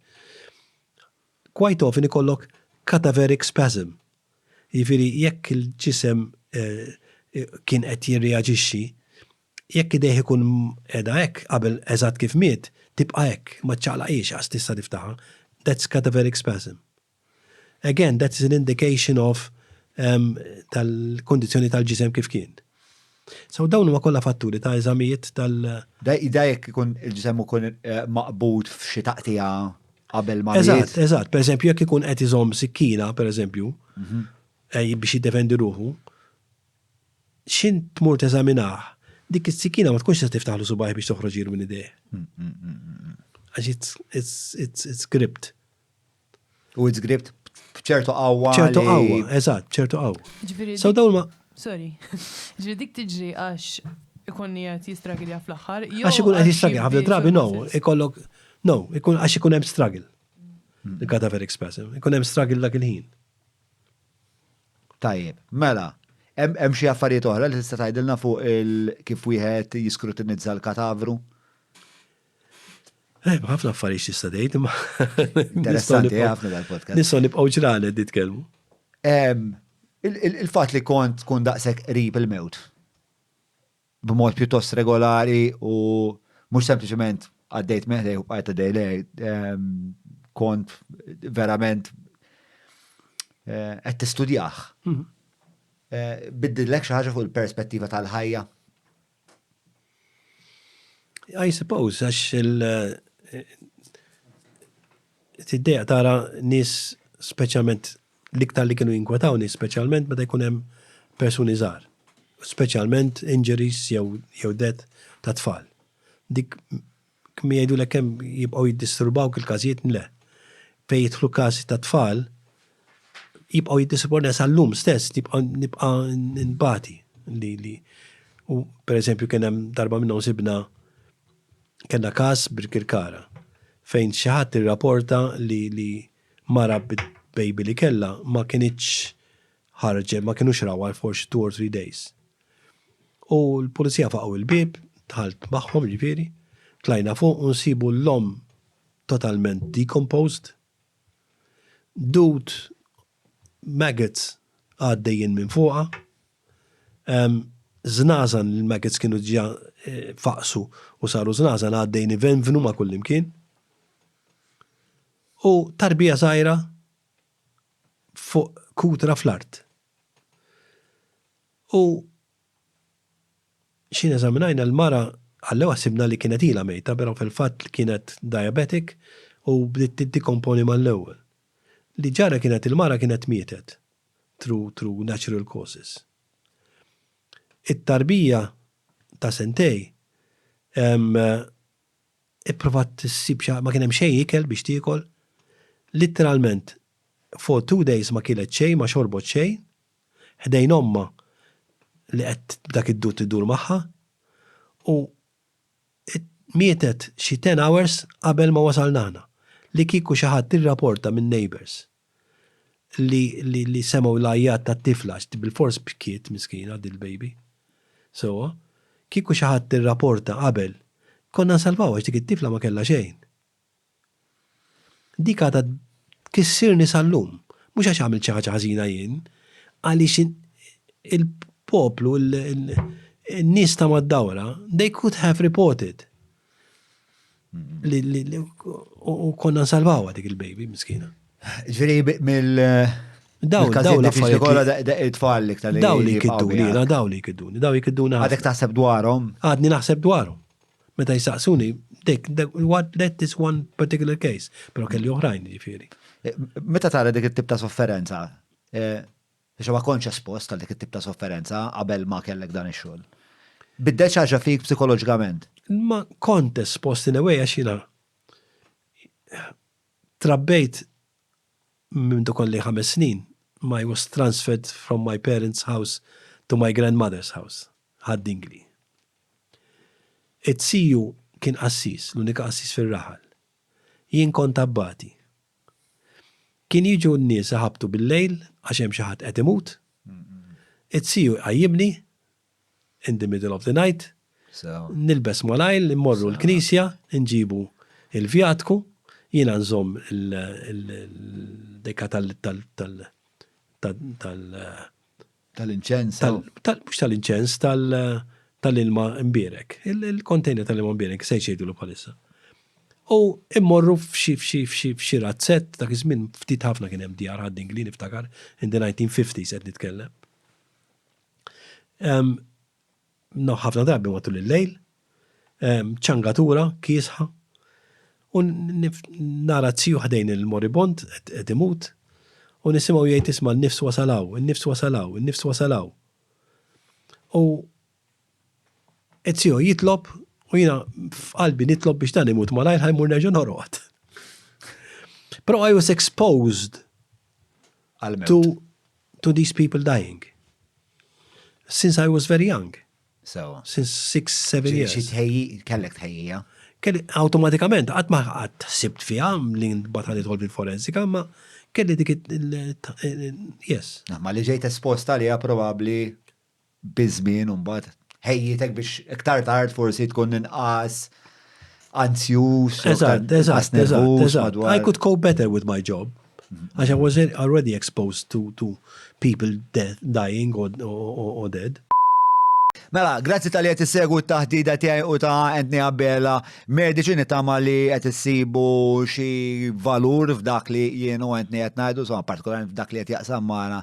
Quite often ikollok cadaveric spasm. Jiġifieri jekk il-ġisem kien qed jirreaġixxi, jekk idejh ikun qiegħda hekk qabel eżatt kif miet, tibqa' hekk, ma ċċaqlaqhiex għax tista' tiftaħha. That's cadaveric spasm. Again, that is an indication of um, tal-kondizjoni tal-ġisem kif kien. So dawn huma kollha fatturi ta' eżamijiet tal- Da jekk ikun il-ġisem ikun eh, maqbud f'xi taqtija qabel ma Eżatt, eżatt. Per eżempju, jekk ikun qed iżomm sikkina, per eżempju, mhm. eh, biex jiddefendi ruħu, x'int tmur teżaminah, dik is-sikkina ma tkunx se tiftaħlu subgħajh biex toħroġ ilu minn idejh. Għax it's, it's, it's, it's gripped. U it's gripped b'ċertu qawwa. ċertu qawwa, eżatt, ċertu qawwa. Ġifieri. So dawn ma. Sorry. Ġifieri dik tiġri għax ikun qed jistragilja fl-aħħar. Għax ikun qed jistragilja ħafna drabi no, ikollok no, ikun għax ikun hemm struggle. Il-cadaveric spasm, ikun hemm struggle dak il-ħin. Tajjeb, mela, hemm xi affarijiet oħra li tista' tgħidilna fuq il kif wieħed jiskrutinizza l-katavru? Eh, ħafna affarijiet tista' tgħid, imma. Interessanti eh, ħafna dal-podcast. Nistgħu nibqgħu ġranet nitkellmu. Il-fatt li kont tkun daqshekk qrib il-mewt b'mod pjuttost regolari u mhux sempliċement għaddejt minn ħdejh u bqajt għaddej le, kont verament eh, qed tistudjah. Mhm. Eh, biddillek xi ħaġa fuq il-perspettiva tal-ħajja? I suppose, għax il- eh, tiddejaq tara nies speċjalment l-iktar li kienu jinkwetawni speċjalment meta jkun hemm persuni żgħar, speċjalment injuries jew jew death ta' tfal. Dik kemm jgħidulek kemm jibqgħu jiddisturbawk il-każijiet le. Fejn jidħlu każi ta' tfal jibqgħu jiddisturbawni sal-lum stess nibqa' nibqa' nbati li li u pereżempju kien hemm darba minnhom sibna kellna każ Birkirkara fejn xi ħadd irrapporta li li mara bit-baby li kellha ma kinitx ħarġet, ma kinux rawha for xi two or three days. U l-pulizija faqgħu l-bieb, dħalt magħhom ġifieri, tlajna fuq u nsibu l-omm totalment decomposed, dud maggots għaddejjin minn fuqha, żnażan li l-maggots kienu diġà faqsu u saru żnażan għaddejjin ivenvnu ma' kullimkien. U tarbija żgħira fuq kutra fl-art. U x'ħin eżaminajna l-mara għall-ewwel ħsibna li kienet ilha mejta però fil-fatt kienet diabetic u bdiet tiddekomponi mal-ewwel. Li ġara kienet il-mara kienet mietet through through natural causes. It-tarbija ta' sentej ipprovat issib xi ma kien hemm xejn ikel biex tiekol. Litteralment for two days ma kielet xejn, ma xorbot xejn, ħdejn ommha li qed b'dak id-dud idur magħha u mietet xi ten hours qabel ma wasalna aħna. Li kieku xi ħadd irraporta min-neighbours li li li semgħu l-għajjat tat-tifla għax bilfors bkiet miskina dil-baby. Sewwa, kieku xi ħadd irraporta qabel, konna nsalvawha għax dik it-tifla ma kellha xejn. Dik għadha tkissirni sal-lum. Mhux għax għamilt xi ħaġa ħażina jien, għaliex il-poplu, in-nies ta' mad-dawra, they could have reported. U konna nsalvawha dik il-baby miskina. Ġifieri mill Daw, daw l-affarijiet kollha it-tfal iktar li. Daw li jkidduni, daw li jkidduni, daw jkidduni. Għadek taħseb dwarhom? Għadni naħseb dwarhom. Meta jsaqsuni, dik, what, that is one particular case, pero kelli oħrajn ġifieri. Eh, meta tara dik it-tip ta' sofferenza, eh, biex ma kontx espost għal dik it-tip ta' sofferenza qabel ma kellek dan ix-xogħol. Biddel xi ħaġa fik psikoloġikament? Ma kont espost in a way għax jiena trabbejt minn kolli 5 snin, I was transferred from my parents' house to my grandmother's house, Ħad-Dingli. It-ziju kien qassis, l-unika qassis fir-raħal. Jien kont abbati. Kien jiġu n-nies iħabbtu bil-lejl għax hemm xi ħadd qed imut. It-ziju jqajjimni in the middle of the night, nilbes malajr, immorru l-knisja, inġibu l-vjatku, jiena nżomm il-deka tal tal Tal-inċens. Mhux tal-inċens, tal-ilma imbierek. Il-container tal-ilma imbierek, se jgħidulu bħalissa. U immorru f'xi f'xi f'xi f'xi razzett, dak iż-żmien ftit ħafna kien hemm djar Ħad-Dingli niftakar, in the 1950s qed nitkellem. No, ħafna drabi matul il-lejl, ċangatura kiesħa, u nara z-ziju ħdejn il-moribond qed imut, u nisimgħu jgħid isma' n-nifs wasal hawn, in-nifs wasal hawn, in-nifs wasal hawn. U Ezio jitlob u jiena f'qalbi nitlob biex dan imut malajr ħa jmur nerġa' norqod. Però I was exposed to, to these people dying. Since I was very young. Sewa. Since 6, 7 years. Xi tħejji, kellek tħejjija? Kelli awtomatikament, qatt ma qatt ħsibt fiha li mbagħad ħa nidħol fil-forensika, ma kelli dik il yes. Ma li ġejt esposta għaliha probabbli biż-żmien u mbagħad ħejjitek biex iktar tard forsi tkun inqas anzjuż, Eżatt, eżatt, eżatt, eżatt. I could cope better with my job. Għax I was already exposed to, to people death, dying or, or, or dead. Mela, grazzi tal-li qed issegwu t-taħdida tiegħi u ta' Anthony Abela Medici nittama li qed issibu xi valur f'dak li jien u Anthony qed ngħidu, insomma partikolarment f'dak li qed jaqsam magħna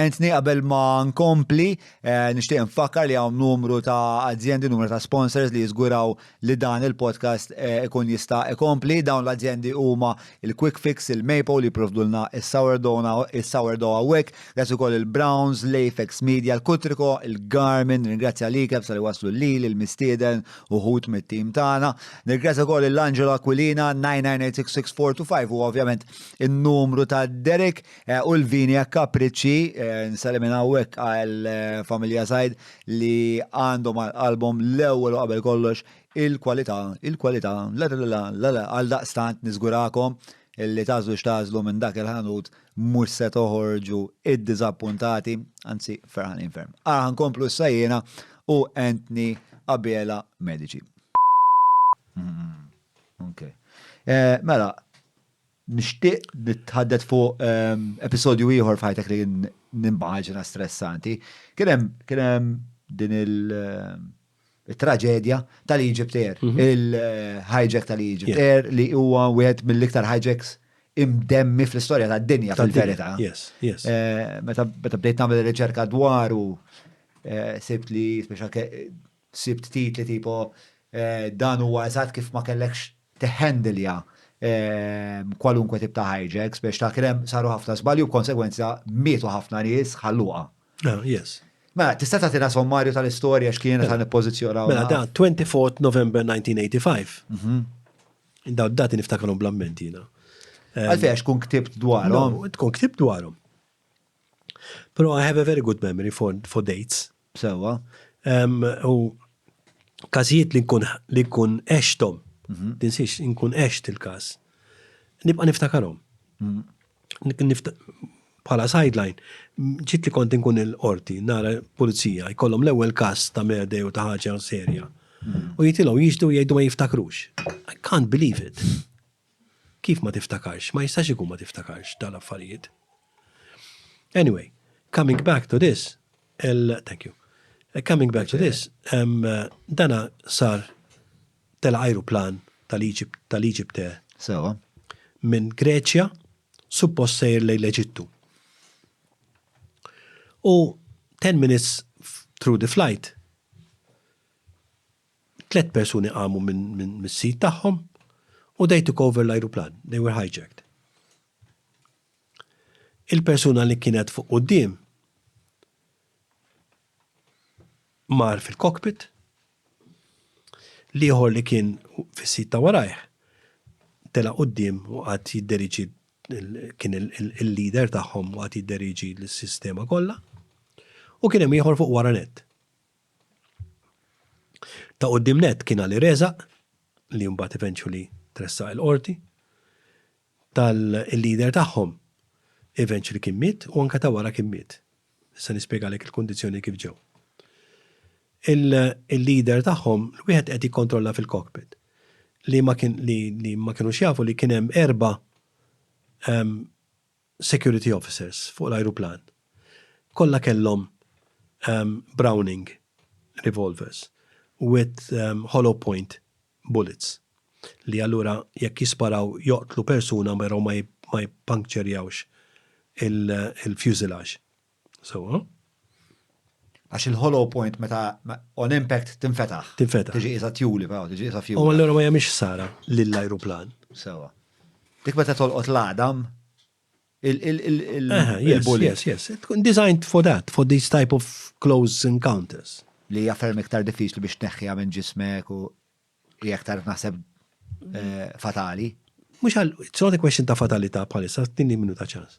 Anthony, qabel ma nkompli, eh, nixtieq nfakkar li hawn numru ta' azjendi, numru ta' sponsors li jiżguraw li dan il-podcast eh, ikun jista' ikompli. Dawn l-azjendi huma il-Quick Fix, il-Maple li jipprovdulna is-sourdough is-sourdough hawnhekk, grazzi wkoll il-Browns, l-Apex Media, l-Kutriko, il-Garmin, ringrazzja l-Ikebs li waslu lil il-mistieden uħud mit-tim tagħna. Nirringrazzja wkoll l-Angelo Aquilina 9986645 u ovvjament in-numru ta' Derek. Eh, u l-Vinia Capricci, eh, nsellem minn hawnhekk għal eh, familja Said li għandhom għal-album l-ewwel u qabel kollox il-kwalità, il-kwalità, la la la la la għal daqstant niżgurakom illi tażlu x'tażlu minn dak il-ħanut mhux se toħorġu id-diżappuntati, anzi ferħanin ferm. Ara nkomplu issa jiena u Anthony Abela Medici. Mm, ok. Mela, Nixtieq nitħaddet fuq ehm, episodju ieħor f'ħajtek li nimmaġina stressanti. Kien hemm kien hemm din il- ehm, il-traġedja tal-Egypt Air, mhm. il-hijack tal-Egypt Air li huwa wieħed mill-iktar hijacks imdemmi fl-istorja tad-dinja fil-verità. Yes, yes. Eh, meta bdejt nagħmel riċerka dwaru, eh, sibt li speċa sibt titli tipo eh, dan huwa eżatt kif ma kellekx tiħendilja ehm, kwalunkwe tip ta' hijacks biex ta' kien saru ħafna żbalji u b'konsegwenza mietu ħafna nies ħalluqa. Ah, yes. Mela, tista' tagħtina sommarju tal-istorja x'kienet mela. ħan nippożizzjonaw. Mela da 24 November 1985. Mhm. Daw dati niftakarhom bl-amment jiena. Ehm, Għalfejn għax tkun ktibt dwarhom. Tkun ktibt dwarhom. Però I have a very good memory for, for dates. Sewwa. U każijiet li nkun li nkun għexthom, mhm. tinsiex nkun għext il-każ. Nibqa' niftakarhom. Mhm. Bħala sideline, ġiet li kont inkun il-qorti, nara pulizija, jkollhom l-ewwel każ ta' murder u ta' ħaġa serja. Mhm. U jitilgħu jiġdu jgħidu ma jiftakrux. I can't believe it. Kif ma tiftakarx? Ma jistax ikun ma tiftakarx dal-affarijiet. Anyway, coming back to this, el, thank you. Eh, coming back to this, um, dana sar tela ajruplan tal-Egypt tal-Egypt Air. Sewa. Minn Greċja, suppost sejr lejn l-Eġittu. U 10 minutes through the flight, Tlett persuni qamu minn mis-seat tagħhom u they took over l-ajruplan, they were hijacked. Il-persuna li kienet fuq quddiem mar fil-cockpit, l-ieħor li kien fis-seat ta' warajh tela' quddiem u qagħad jidderiġi kien il-leader tagħhom u qagħad jidderiġi l-sistema kollha, u kien hemm ieħor fuq wara nett. Ta' quddiem nett kien Ali Rezaq, li mbagħad eventually tressaq il-qorti. Tal-leader tagħhom eventually kien miet u anke ta' wara kien miet. Issa nispjegalek il-kundizzjoni kif ġew. Il-leader tagħhom, wieħed qed jikkontrolla fil-cockpit li ma kien li ma kinux jafu li kien hemm erba' ehm, security officers fuq l-ajruplan kollha kellhom Browning revolvers with hollow point bullets. Li allura jekk jisparaw joqtlu persuna però ma jippuncturjawx il-fuselage. Sewwa? Għax il-hollow point meta on impact tinfetaħ. Tinfetaħ. Tiġi qisha tjuli, però, tiġi qisha fjula. U allura ma jagħmilx ħsara lill-ajruplan. Sewwa. Dik meta tolqot l-għadam, il-bullet. Yes, yes, yes. Tkun designed for that, for these type of close encounters. Li hija ferm iktar diffiċli biex tneħħiha minn ġismek u hija aktar naħseb eh, fatali. Mhux għal, it's not a question ta' fatalità bħalissa, tini minuta ċans.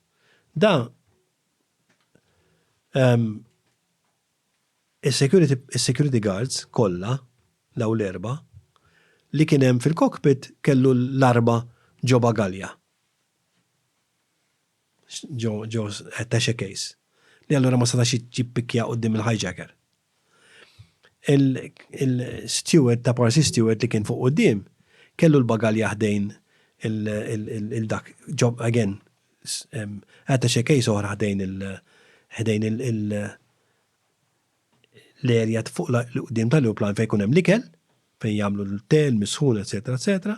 Da, um, is-security, security guards kollha, daw l-erba, li kien hemm fil-cockpit kellu l-arba ġo bagalja. Ġo, ġo attaché case. Li allura ma setax jippikja quddiem il-hijacker. Il-steward ta' Parsi Steward li kien fuq quddiem kellu l-bagalja ħdejn il-dak, ġo, again, attaché case oħra ħdejn il- ħdejn il- l-area fuq l-quddiem tal-ajruplan fejn jkun hemm l-ikel, fejn jagħmlu l-te, l-misħun, eċetera, eċetera.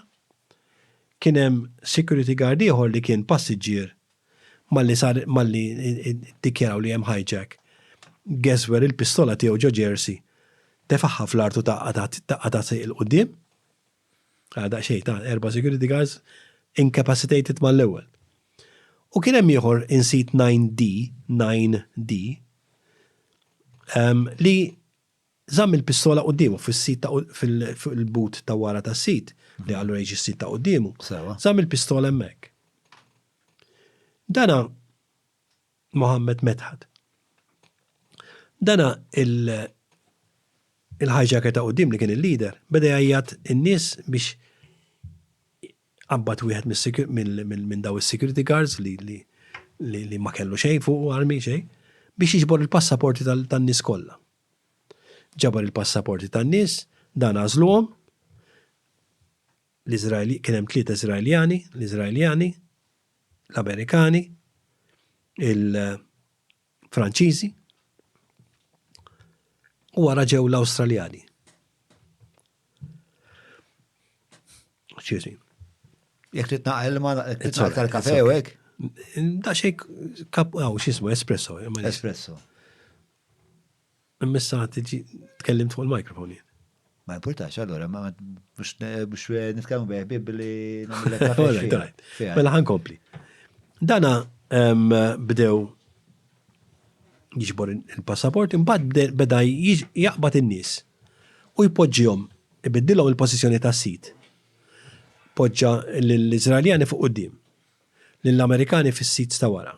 Kien hemm security guard ieħor li kien passiġġier malli sar malli ddikjaraw li hemm hijack. Geżwer il-pistola tiegħu ġo jersey, tefagħha fl-art u daqqa ta' sejq 'il quddiem. Għal daqsxejn ta' erba' security guards incapacitated mal-ewwel. U kien hemm ieħor in seat 9D, 9D, li żamm il-pistola quddiemu fis-seat ta' fil-but ta' wara tas-seat, li allura jiġi s-seat ta' quddiemu. Żamm il-pistola hemmhekk. Dana Mohammed Medhad. Dana il il-hijacker ta' quddiem li kien il-leader beda jgħajjat in-nies biex qabbad wieħed minn daw is-security guards li li ma kellu xejn fuqu armi xejn biex jiġbor il-passaporti tan-nies kollha. Ġabar il-passaporti tan-nies, dan għażluhom, l-Iżraeli kien hemm tlieta Iżraeljani, l-Iżraeljani, l-Amerikani, il-Franċiżi u wara ġew l-Awstraljani. Excuse me. Jekk trid naqel ma trid tal-kafe u hekk? Da xejn kap aw x'ismu espresso. Espresso. Imma issa tiġi tkellimt fuq il-microphone jien. Ma importax, allora, ma biex nitkellmu bejn ħbieb billi nagħmel Mela ħankompli. Dana bdew jiġbor il-passaport, imbagħad beda jaqbad in-nies u jpoġġihom, ibiddilhom il-pożizzjoni tas-sit. Poġġa lill-Iżraeljani fuq quddiem, lill-Amerikani fis-seats ta' wara.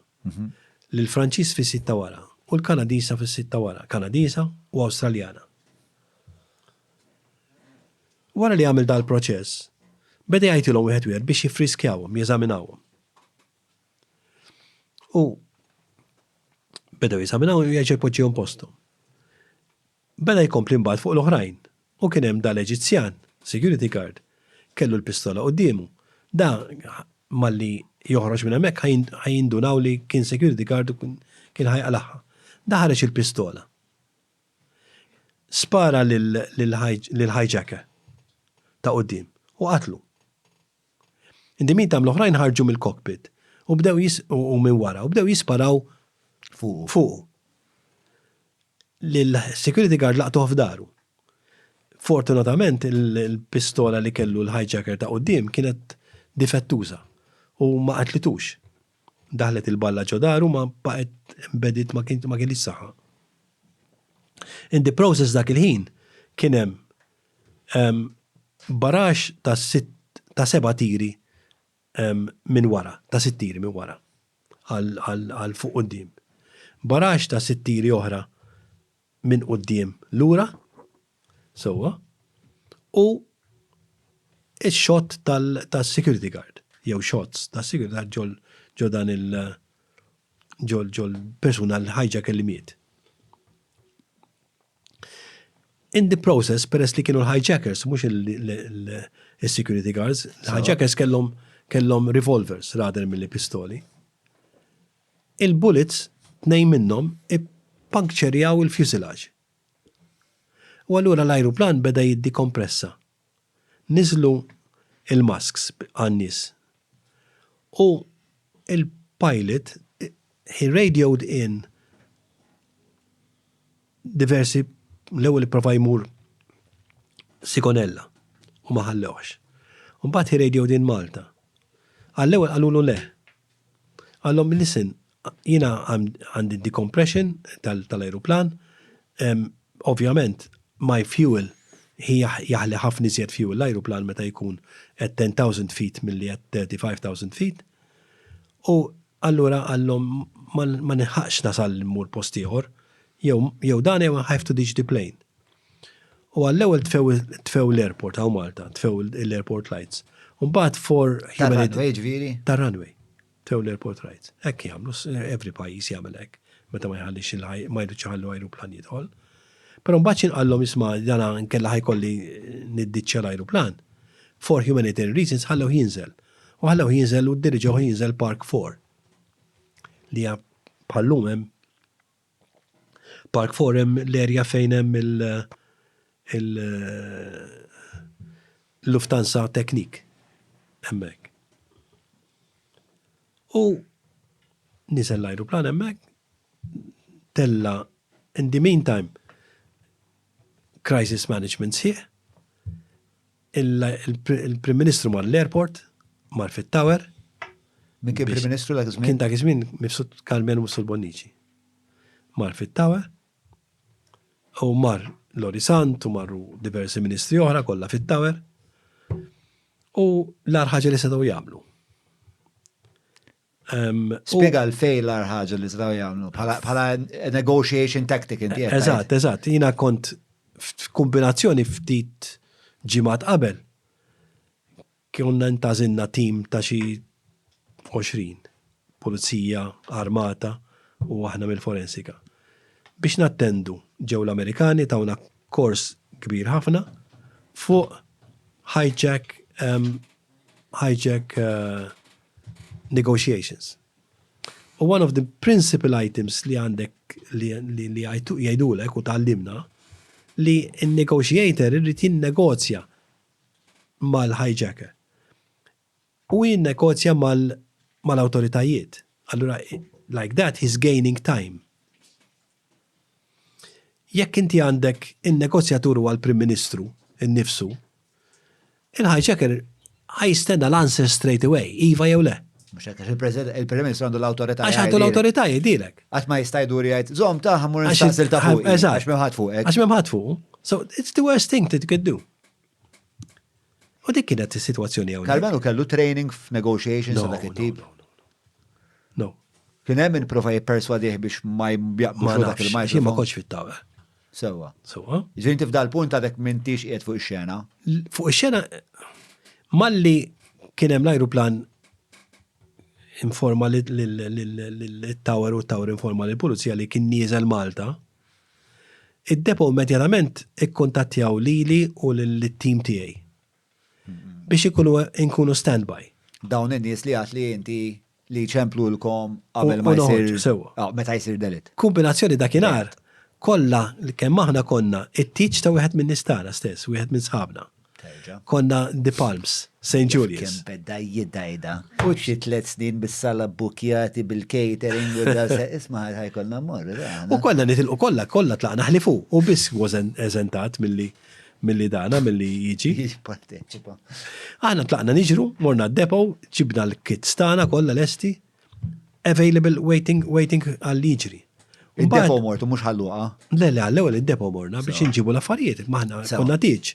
Lill-Franċiż fis-sit ta' wara u l-Kanadiża fis-sit ta' wara, Kanadiża u Awstraljana. Wara li għamel dal-proċess, beda jgħajtilhom wieħed wieħed biex jiffriskjawhom, jeżaminawhom. U bedew jeżaminawhom u jerġa' jpoġġihom posthom. Beda jkompli mbagħad fuq l-oħrajn u kien hemm dal-Eġizzjan, security guard, kellu l-pistola quddiemu. Da malli joħroġ minn hemmhekk ħa jindunaw li kien security guard u kien ħa jqalagħha. Da ħareġ il-pistola. Spara lill-hijacker ta' quddiem u qatlu. In the meantime l-oħrajn ħarġu mill-cockpit u bdew jis u minn wara u bdew jisparaw Fuqu. fuqu. Lil-security guard laqtuh f'daru. Fortunatament il-pistola li kellu l-hijacker ta' quddiem kienet difettuża u ma qatlitux. Daħlet il-balla ġo daru ma baqgħet embedded ma kien ma kellhiex saħħa. In the process dak il-ħin kien hemm Baraxx ta' sitt ta' seba' tiri minn wara, ta' sitt tiri minn wara għal fuq quddiem. Baraxx ta' sitt tiri oħra minn quddiem lura, sewwa, u x-shot tas-security guard, jew shots tas-security guard ġol ġo dan il ġol ġol persuna l-hijacker li miet. In the process, peress li kienu l-hijackers, mhux il-security guards, il-hijackers kellhom kellhom revolvers rather milli pistoli. Il-bullets, tnejn minnhom, ippuncturjaw il-fuselage. U allura l-ajruplan beda jiddikompressa. Niżlu il-masks għan-nies. U il-pilot, he radioed in diversi, l-ewwel ipprova jmur Sigonella u ma ħallewhx. U mbagħad he radioed in Malta. Għall-ewwel qalulu le. Qallhom listen, jiena għandi decompression tal-ajruplan, ovvjament my fuel hi jaħli ħafna iżjed fuel l-ajruplan meta jkun at 10,000 feet milli at 35,000 feet. U allura qallhom ma nilħaqx nasal immur post ieħor, jew dan jew I have to ditch the plane. U għall-ewwel tfew l-airport hawn Malta, tfew l-airport lights. U mbagħad for humanitarian. Tar-runway ġifieri? Tar-runway. Tfew l-airport lights. Hekk jagħmlu, every pajjiż jagħmel hekk, meta ma jħallix ma jridx iħallu ajruplan jidħol. Però mbagħad x'in qallhom isma' dana nkella ħa jkolli niddiċċja l-ajruplan. For humanitarian reasons ħallewh jinżel. U ħallewh jinżel u ddiriġewh jinżel Park 4. Li hija bħal-lum hemm Park 4 hemm l-area fejn hemm il Lufthansa Technik hemmhekk. U niżel l-ajruplan hemmhekk, tella in the meantime crisis management sħiħ, il-Prim Ministru mar l-airport, mar fit-tower. Min kien Prim Ministru dak iż-żmien? Kien dak iż-żmien Mifsud Karmenu Mifsud Bonnici. Mar fit-tower u mar Lori Sant u marru diversi ministri oħra kollha fit-tower. U l-agħar ħaġa li setgħu jagħmlu. Spjega għalfejn l-agħar ħaġa li setgħu jagħmlu bħala negotiation tactic inti. Eżatt, eżatt. Jiena kont f'kombinazzjoni ftit ġimgħat qabel konna ntażinna tim ta' xi 20 pulizija, armata u aħna mill-forensika. Biex nattendu ġew l-Amerikani tawna kors kbir ħafna fuq hijack um, hijack uh, negotiations. U one of the principal items li għandek li, li, li jgħidulek u tgħallimna li n-negotiator irid jinnegozja mal-hijacker. U jinnegozja mal-awtoritajiet. Allura, like that, he's gaining time. Jekk inti għandek in-negozjatur huwa l-Prim Ministru innifsu, il-hijacker ħa jistenna l-answer straight away, iva jew le. Mhux hekk, għax il-Prim Ministru għandu l-awtorità. Għax għandu l-awtorità jgħidilek. Qatt ma jista' jdur jgħid, żomm ta' ħa mmur nistaqsi ta' fuq. Eżatt. Għax m'hemm ħadd fuqek. Għax m'hemm ħadd fuq. So it's the worst thing that you could do. U dik kienet is-sitwazzjoni hawnhekk. Karmenu kellu training f'negotiations ta' dak it-tip? No. Kien hemm min prova jipperswadih biex ma jaqbux dak il-mikrofon. Jien ma kontx fit-tower. Sewwa. Sewwa. Jiġifieri inti f'dal-punt għadek m'intix qiegħed fuq ix-xena. Fuq ix-xena malli kien hemm l-ajruplan informa lit-tower u t-tower informa lill-pulizija li kien nieżel Malta. Id-depot immedjatament ikkuntattjaw lili u lit-tim tiegħi biex ikunu nkunu standby. Dawn in-nies li għedt li inti li jċemplulkom qabel ma jsir. Sewwa. Meta jsir delitt. Kombinazzjoni dakinhar kollha kemm aħna konna it-tieġ ta' wieħed min-nies tagħna stess, wieħed minn sħabna. Konna The Palms, St. Julius. Kemm beda jidajda. U xi tlet snin bis-sala bbukjati, bil-catering u da se isma' ħajkollna mmorru. U konna nitilqu kollha, kollha tlaqna ħlief hu. Hu biss was eżentat milli milli dana, milli jiġi. Jipparteċipa. Aħna tlaqna niġru, morna d-depot, ġibna l-kits tagħna kollha lesti, available, waiting, waiting għal jiġri. Id-depo mortu mhux Ħal Luqa? Le, le, għall-ewwel id-depo morna biex inġibu l-affarijiet, maħna konna tieġ.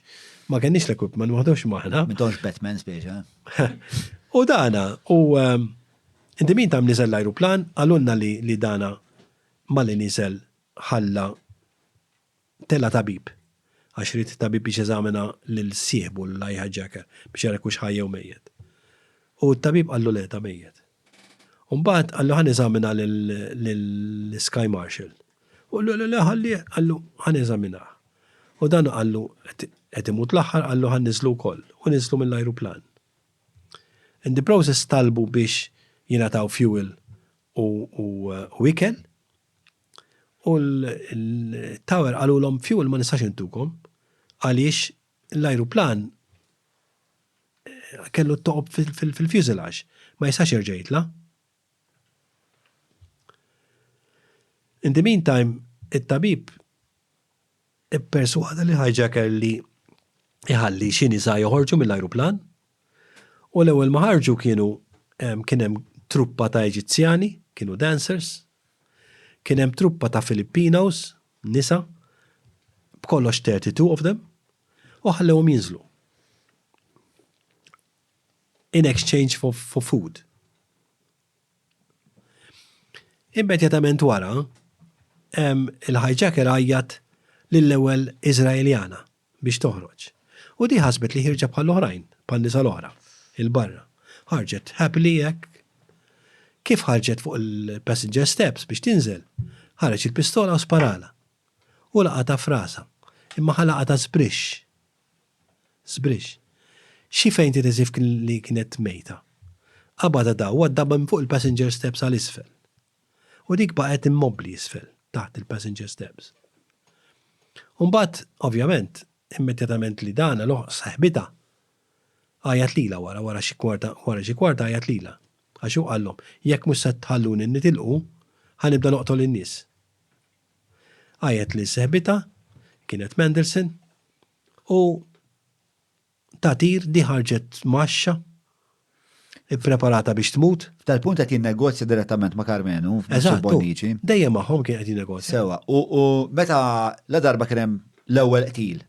Ma kenniex l-equipment, ma ħdux maħna. M'intomx Batman speċa. U dana, u ehm, in the meantime niżel l-ajruplan, qalulna li, li dana malli niżel ħalla Tella' tabib, għax ried tabib biex jeżamina lil sieħbu l-hijacker biex jara jekk hux ħaj jew mejjet. U t-tabib qallu le ta' mejjet. U mbagħad qallu ħa neżamina lil Sky Marshal. U qallu le le ħallih, qallu ħa neżaminah. U dan qallu qed imut l-aħħar qallu ħa nniżżlu wkoll u niżlu mill-ajruplan. In the process talbu biex jingħataw fuel u ikel. U l-tower qalulhom fuel ma nistax intukom għaliex l-ajruplan Kellu toqob fil-fuselage, ma jistax jerġa' jitla'. In the meantime, it-tabib ipperswada lil hijacker li jħalli xi nisa joħorġu mill-ajruplan u l-ewwel ma ħarġu kienu kien hemm truppa ta' Eġizzjani, kienu dancers, kien hemm truppa ta' Filipinos, nisa, b'kollox 32 of them, u ħallewhom jinżlu. In exchange for, for food. Immedjatament wara, il-hijacker għajjat lill-ewwel Iżraeljana biex toħroġ. U di ħasbet li ħierġa bħall-oħrajn, bħan-nisa l-oħra, 'il barra. Ħarġet happily hekk. Kif ħarġet fuq il-passenger steps biex tinżel, ħareġ il-pistola u sparalha. U laqatha f'rasha. Imma ħa laqatha żbrixx. Żbrixx. Xi fainted as if li kienet mejta. Qabadha daw u għaddabha minn fuq il-passenger steps għal isfel. U dik baqgħet immobbli isfel, taħt il-passenger steps. U mbagħad, ovvjament, immedjatament li dana l saħbitha għajjat lilha wara, wara xi kwarta, wara xi kwarta għajjat lilha. Għax hu qallhom, jekk mhux se tħalluni nitilqu, ħa nibda noqtol in-nies. Għajjat lil seħbitha, kienet Mendelsohn, u ta' tir di ħarġet mgħaxxa, ippreparata biex tmut. F'dal-punt qed jinnegozja direttament ma' Karmenu, Eżatt, Bonnici. Dejjem magħhom kien qed jinnegozja. Sewwa, u meta la darba kien hemm l-ewwel qtil.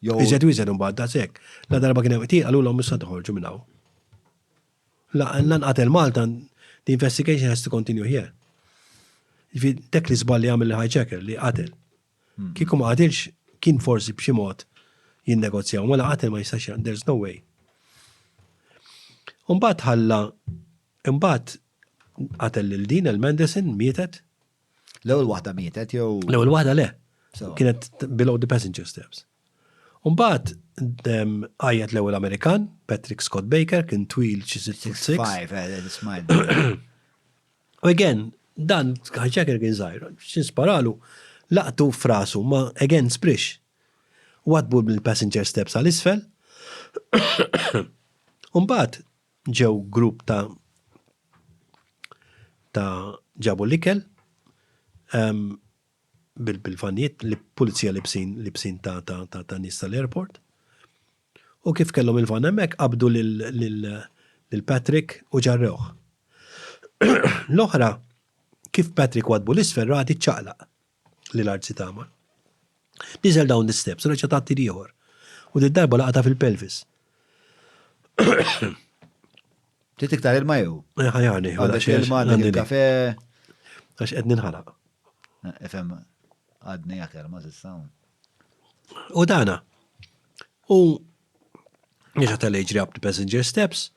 Jew. Iżjed u iżjed imbagħad daqshekk. La darba kien hemm qtil qalulhom issa toħorġu minn hawn. La nqatel Malta, the investigation has to continue here. Ġifieri dak li żball li għamel il-hijacker li qatel. Kieku ma qatilx, kien forsi b'xi mod jinnegozjaw, ma la qatel ma jistax, there's no way. Umbagħad ħalla, imbagħad qatel lil din il-Mendelson mietet. L-ewwel waħda mietet jew? L-ewwel waħda le. Kienet below the passenger steps. Umbagħad għajjat l-ewwel Amerikan, Patrick Scott Baker, kien twil xi 6'6". Eh, U again, dan hijacker kien żgħir, xi sparalu, laqtu f'rasu, ma again sprix. Wadbu mill-passenger steps għal isfel. Umbagħad ġew grupp ta' ta' ġabu l-ikel bil-vannijiet li pulizija libsin libsin ta' ta' ta' ta' nies tal-airport. U kif kellhom il-van hemmhekk qabdu lil Patrick u ġarrewh. L-oħra, kif Patrick wadbu l-isfel ra tiċċaqlaq li l-art si tagħmel. Niżel down the steps u reġa' ta tir ieħor. U did-darba laqatha fil-pelvis. Trid iktar ilma jew? Eh, ħajani. Għandek ilma, għandek il-kafe. Għax qed ninħaraq. Eh, ifhem, għadni aktar ma s'issa. U dana. U reġa' tela' jiġri up the passenger steps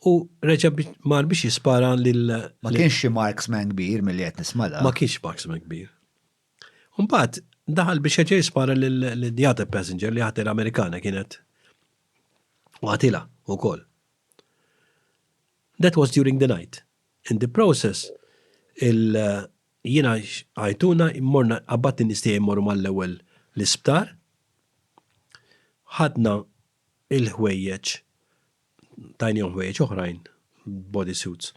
u reġa' mar biex jispara lil. Ma kienx xi marksman kbir milli qed nisma' Ma kienx marksman kbir. Mbagħad daħal biex reġa' jispara lil the other passenger li ħadd l-Amerikana kienet u qatilha wkoll. That was during the night. In the process, il jiena għajtuna morna qabbadt in-nies tiegħi mmorru mal-ewwel l-isptar. Ħadna il-ħwejjeġ, tajniehom ħwejjeġ oħrajn, body suits,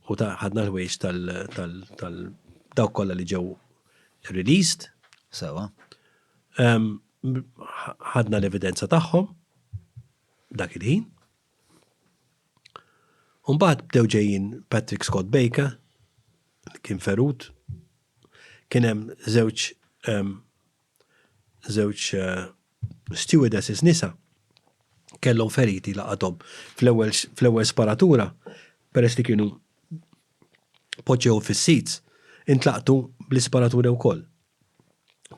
u ta' ħadna l-ħwejjeġ tal, tal, tal dawk kollha li ġew released. Sewa. Ħadna l-evidenza tagħhom dak il-ħin. U mbagħad bdew ġejjin Patrick Scott Baker, li kien ferut, kien hemm żewġ żewġ eh, stewardesses nisa kellhom feriti laqathom fl-ewwel fl-ewwel sparatura peress li kienu poġġew fis-seats intlaqtu bl-isparatura wkoll.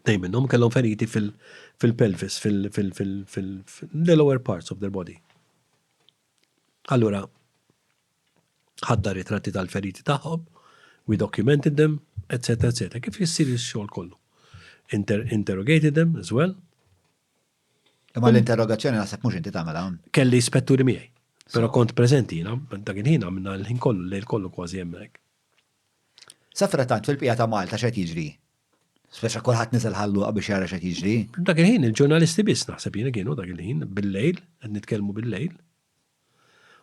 Tnejn minnhom kellhom feriti fil-pelvis, fil-the lower parts of their body. Allura, ħadna ritratti tal-feriti tagħhom, we documented them, etc. etc. Kif jissir ix-xogħol kollu. Inter interrogated them as well. Imma l-interrogazzjoni naħseb mhux inti tagħmilha. Kelli ispetturi miegħi. Però kont preżenti jiena, dak il-ħin għamilna l-ħin kollu, l-lejl kollu kważi hemmhekk. Safrattant fil-bqija ta' Malta x'qed jiġri? Speċa kulħadd niżel Ħal Luqa biex jara x'qed jiġri. Dak il-ħin il-ġurnalisti biss naħseb jiena kienu dak il-ħin bil-lejl, qed nitkellmu bil-lejl.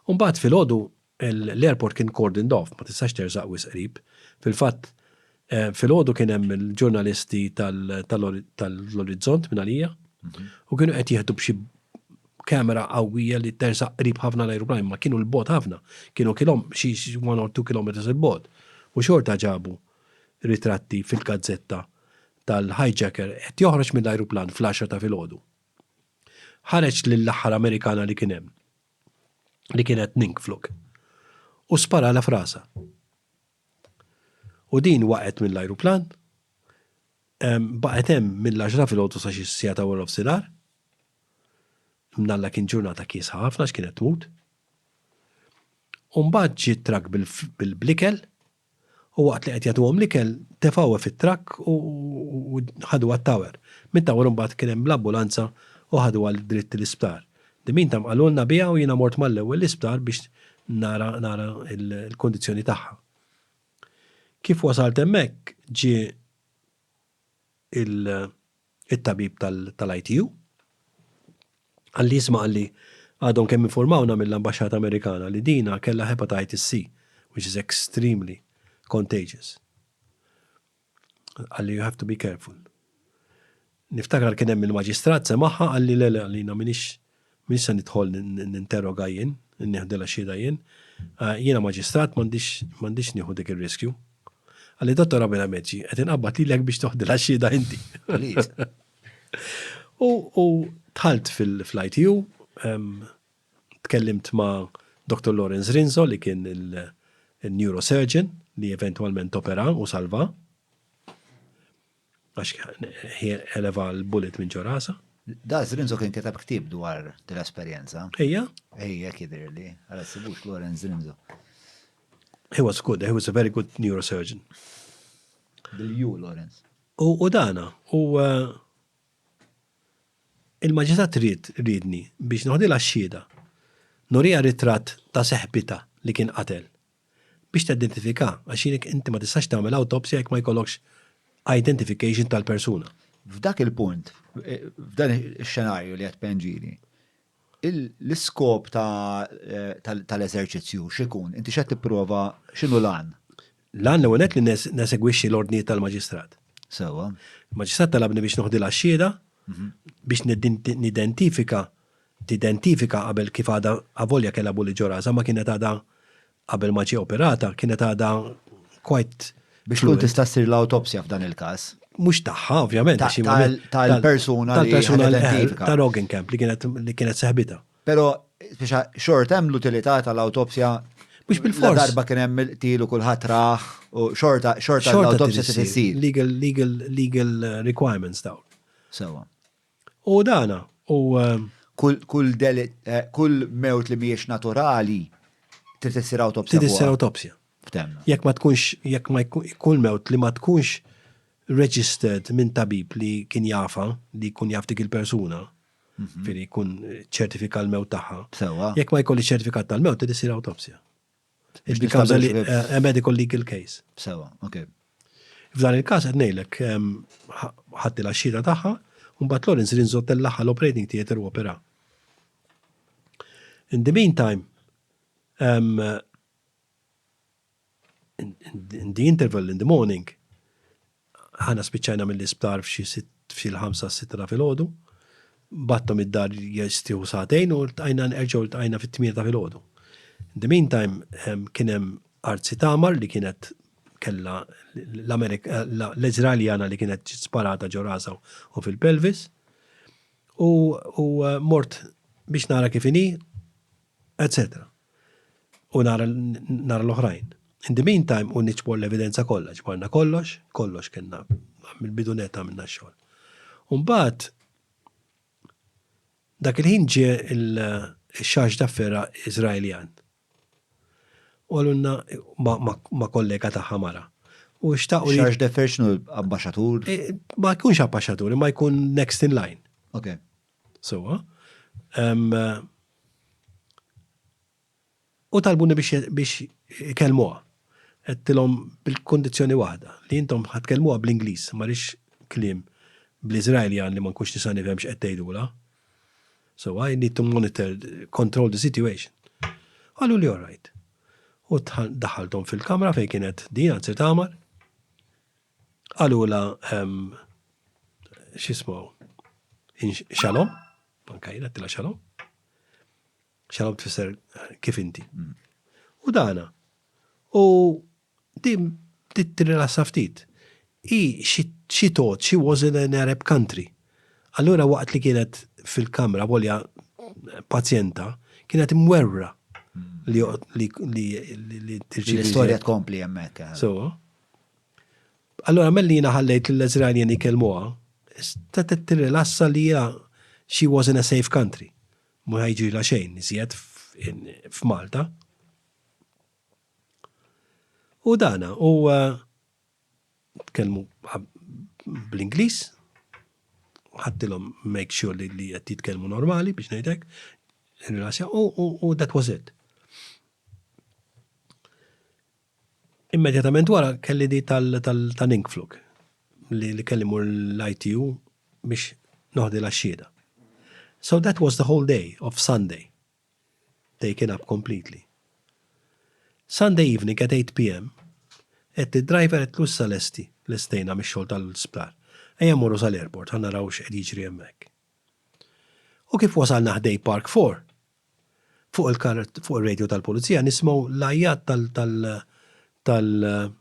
U mbagħad filgħodu l-airport kien cordoned off, ma tistax tersaq wisq qrib. Fil-fatt, filgħodu kien hemm il-ġurnalisti tal-Orizzont minn għalija u kienu qed jieħdu b'xi kamera qawwija li tersaq qrib ħafna l-ajruplan, imma kienu 'l bogħod ħafna. Kienu kilom xi one or two kilometers 'il bogħod. U xorta ġabu ritratti fil-gazzetta tal-hijacker qed joħroġ mill-ajruplan fl-għaxra ta' filgħodu. Ħareġ lill-aħħar Amerikana li kien hemm, li kienet Ninkfluk, u sparalha f'rasha. U din waqgħet mill-ajruplan, baqgħet hemm mill-għaxra ta' filgħodu sa xi siegħa ta' wara nofsinhar. Mnalla kien ġurnata kiesħa ħafna għax kienet tmut. U mbagħad ġie t-trakk bil-ikel u waqt li qed jagħtuhom l-ikel tefgħuha fit-trakk u ħaduha t-tower. Mit-tower imbagħad kien hemm l-ambulanza u ħaduha dritt l-isptar. The meantime qalulna biha u jiena mort mal-ewwel l-isptar biex nara nara l-kundizzjoni tagħha. Kif wasalt hemmhekk ġie il-tabib tal-ITU. Qalli isma' qalli għadhom kemm informawna mill-ambaxxata Amerikana li dina kellha hepatitis C, which is extremely contagious. Qalli you have to be careful. Niftakar kien hemm il-maġistrat semagħha qalli le le qalli jiena m'iniex m'iniex se nidħol ninterroga jien, nieħdilha xhieda jien. Jiena maġistrat m'għandix m'għandix nieħu dik ir-riskju. Qalli Dottor Abela Meċi, qed inqabbad lilek biex toħdilha xhieda inti. U dħalt fil-ITU, tkellimt ma' Dr. Lawrence Rinzo li kien il-neurosurgeon li eventwalment opera u salva. Għax eleva l-bullet minn ġo rasha. Da Zrinzo kien kiteb ktieb dwar din l-esperjenza. Ejja? Ejja jidhirli. Għala ssibux Lawrence Zrinzo. He was good, he was a very good neurosurgeon. Bil-U Lawrence. U dana, u eh, il-maġistrat ried riedni biex noħdilha x-xhieda. Nuriha ritratt ta' seħbitha li kien qatel. Biex tidentifika, għax jien inti ma tistax tagħmel awtopsja jekk ma jkollokx identification tal-persuna. F'dak il-punt, f'dan ix-xenarju li qed tpenġili, l-iskop tal-eżerċizzju x'ikun? Inti x'qed tipprova, x'inhu l-għan? L-għan l-ewwel nett li nesegwixxi l-ordnijiet tal-maġistrat. Sewwa. Il-maġistrat talabni biex noħdilha x-xhieda, biex nidentifika, tidentifika qabel kif għadha avolja kellha bulli ġo rasha ma kienet għadha qabel ma ġie operata kienet għadha quite Biex tkun tista' ssir l-awtopsja f'dan il-każ. Mhux tagħha, ovvjament. Tal-persuna li tal-persuna identifika. Ta' Roggenkamp li kienet li kienet seħbitha. Però biex xorta hemm l-utilità tal-awtopsja. Mhux bil-fors. Darba kien hemm il-qtil u kulħadd rah u xorta xorta l-awtopsja se issir. Legal legal legal requirements dawn. Sewwa. U dana, u. Kull kull eh, kull mewt li mhijiex naturali trid issir awtopsja. Trid issir awtopsja. Ftemna. Jekk ma tkunx jekk ma kull mewt li ma tkunx registered minn tabib li kien jafa, li jkun jaf dik il-persuna, mhm. firri jkun ċertifika l-mewt tagħha. Sewwa. Jekk ma jkolli ċertifikat tal-mewt, trid issir awtopsja. It becomes a, a medical legal case. Sewa, ok. F'dan il-każ qed ngħidlek ħadtilha x-xhieda tagħha u mbagħad Lawrence Rinzo tellagħha l-operating theatre u opera. In the meantime, um, in, in the interval in the morning, Aħna spiċċajna mill-isptar f'xi f'xi l-ħamsa s-sitta ta' filgħodu. Bgħatthom id-dar jistrieħu sagħtejn u ltqajna nerġgħu ltqajna fit-tmienja ta' filgħodu. In the meantime kien hemm Arzi Tamar li kienet kellha l-Iżraeljana li kienet ġiet sparata ġo rasha u fil-pelvis. U mort biex nara kif inhi, etc. U nara nara l-oħrajn. In the meantime u niġbor l-evidenza kollha, ġbarna kollox, kollox kellna mill-bidu nett għamilna x-xogħol. U mbagħad dak il-ħin ġie il-charge d'affaires Iżraeljan. U qalulna ma' kollega tagħha mara. U xtaqu li. Charge d'affaires x'inhu ambaxxatur? Ma jkunx ambaxxatur, imma jkun next in line. Ok. Sewwa. U talbuni biex biex ikellmuha. Għedtilhom bil-kundizzjoni waħda, li intom ħa tkellmuha bl-Ingliż, ma rridx kliem bl-Iżraeljan li ma nkunx nista' nifhem x'qed tgħidulha. So I need to monitor, control the situation. Qalu li all right. U daħħalthom fil-kamra fejn kienet din għand Sir Tamar. Qalulha x'ismu Shalom, anka jien għedtilha Shalom. Shalom tfisser kif inti. U dana. U din bdiet tirrilassa ftit. Hi she thought she was in an Arab country. Allura waqt li kienet fil-kamra volja pazjenta, kienet imwerwra li li li tirċievi. L-istorja tkompli hemmhekk. Eh. So, allura malli jiena ħallejt lill-Eżraeljen ikellmuha, setgħet tirrilassa li hija she was in a safe country. Ma jiġrilha xejn iżjed f'Malta. U dana, u tkellmu bl-Ingliż, ħadtilhom make sure li li qed jitkellmu normali biex ngħidlek, rilassja, u that was it. Immedjatament wara kelli di tal-Ninkflug li kelli mur l-ITU biex noħdilha x-xhieda. So that was the whole day of Sunday. Taken up completely. Sunday evening at 8 pm, għedt lid-driver għedtlu issa lesti, lestejna mix-xogħol tal-sptar. Ejja mmorru sal-airport ħa naraw x'qed jiġri hemmhekk. U kif wasalna ħdej Park 4, fuq il-kar fuq ir-radio tal-pulizija nismgħu l-għajjat tal tal tal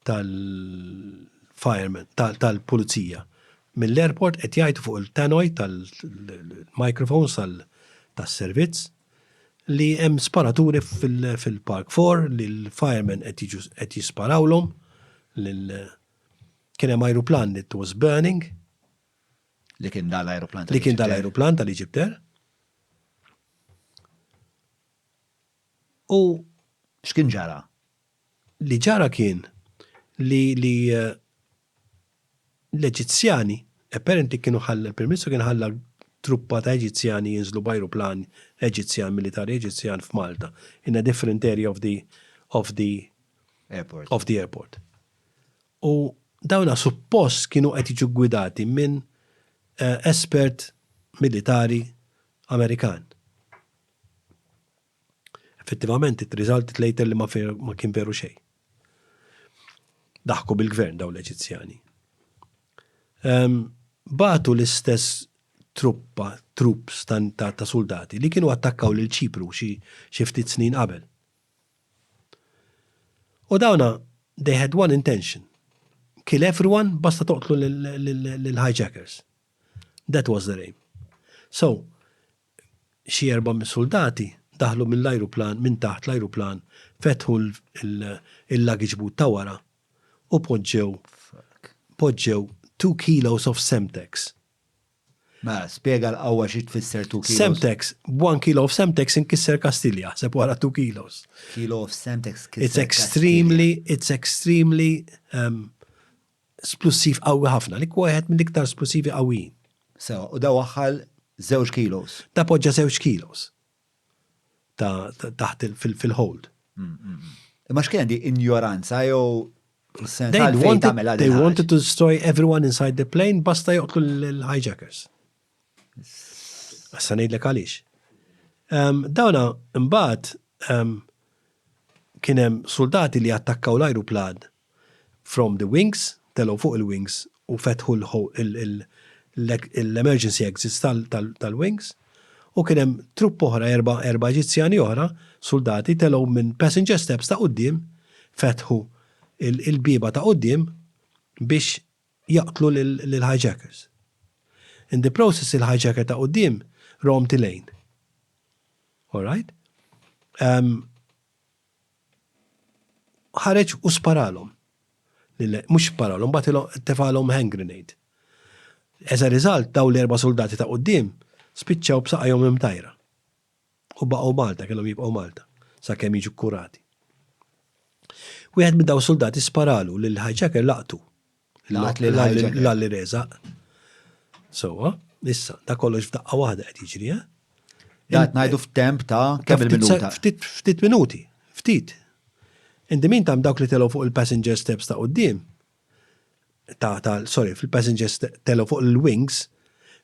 tal-firemen, tal-pulizija mill-airport qed jgħajtu fuq il-tannoy tal-microphones tas-servizz li hemm sparaturi fil-Park 4 li l-firemen qed jiġu qed jisparawlhom lil kien hemm ajruplan it was burning. Li kien dal-ajruplan Li kien dal-ajruplan tal-Egypt Air. U x'kien ġara? Li ġara kien li li l-Eġizzjani apparently kienu ħalla il-Prim Ministru kien ħalla truppa ta' Eġizzjani jinżlu b'ajruplan Eġizzjan militari Eġizzjan f'Malta in a different area of the of the airport. Of the airport. U dawna suppost kienu qed jiġu ggwidati minn espert militari Amerikan. Effettivament it resulted later li ma kien veru xejn. Daħku bil-gvern dawn l-Eġizzjani. Bagħtu l-istess truppa, troops ta', ta, ta soldati li kienu attakkaw lil Ċipru xi ftit snin qabel. U dawna, they had one intention. Kill everyone, basta toqtlu lil-hijackers. That was their aim. So, Xi 400 suldati daħlu mill-ajruplan, minn taħt l-ajruplan, fetħu l-luggage boot ta' wara u poġġew poġġew 2 kilos of Semtex. Mela, spjega l-qawwa xi tfisser 2 kilos. Semtex, 1 kilo of Semtex inkisser Kastilja, aħseb wara 2 kilos. Kilo of Semtex kisser It's extremely, it's extremely um, splussiv qawwi ħafna, li wieħed mill-iktar splussivi qawwijin. Sewa, u da waħħal żewġ kilos. Da poġġa żewġ kilos ta' taħt fil-hold. Mm, mm, mm. Imma x'kien di injoranza jew They wanted, they wanted to destroy everyone inside the plane basta joqtlu l-hijackers. Issa ngħidlek għaliex. Um, dawna imbagħad um, kien hemm soldati li attakkaw l-ajruplan from the wings, telgħu fuq il-wings u fetħu l-emergency exits tal-wings u kien hemm trupp oħra erba' Eġizzjani oħra, suldati, telgħu minn passenger steps ta' quddiem, fetħu l-bieba ta' quddiem biex jaqtlu lill-hijackers. In the process il-hijacker ta' quddiem romt Elaine. All right? Ħareġ u sparalhom. Mhux sparalhom, bagħtilhom tefgħalhom hand grenade. As a result, dawn l-erba' suldati ta' quddiem spiċċaw b'saqajhom imtajra. U baqgħu Malta, kellhom jibqgħu Malta sakemm jiġu kkurati. Wieħed minn dawn suldati sparalu lil hijacker laqtu. Laqat lil hijacker. Lalli Rezaq. Sewwa, issa, da kollox f'daqqa waħda qed jiġri, eh? Da qed ngħidu f'temp ta' kemm il-minuta? Ftit ftit minuti, ftit. In the meantime dawk li telgħu fuq il-passenger steps ta' quddiem, ta' ta' sorry, fil-passenger telgħu fuq il-wings,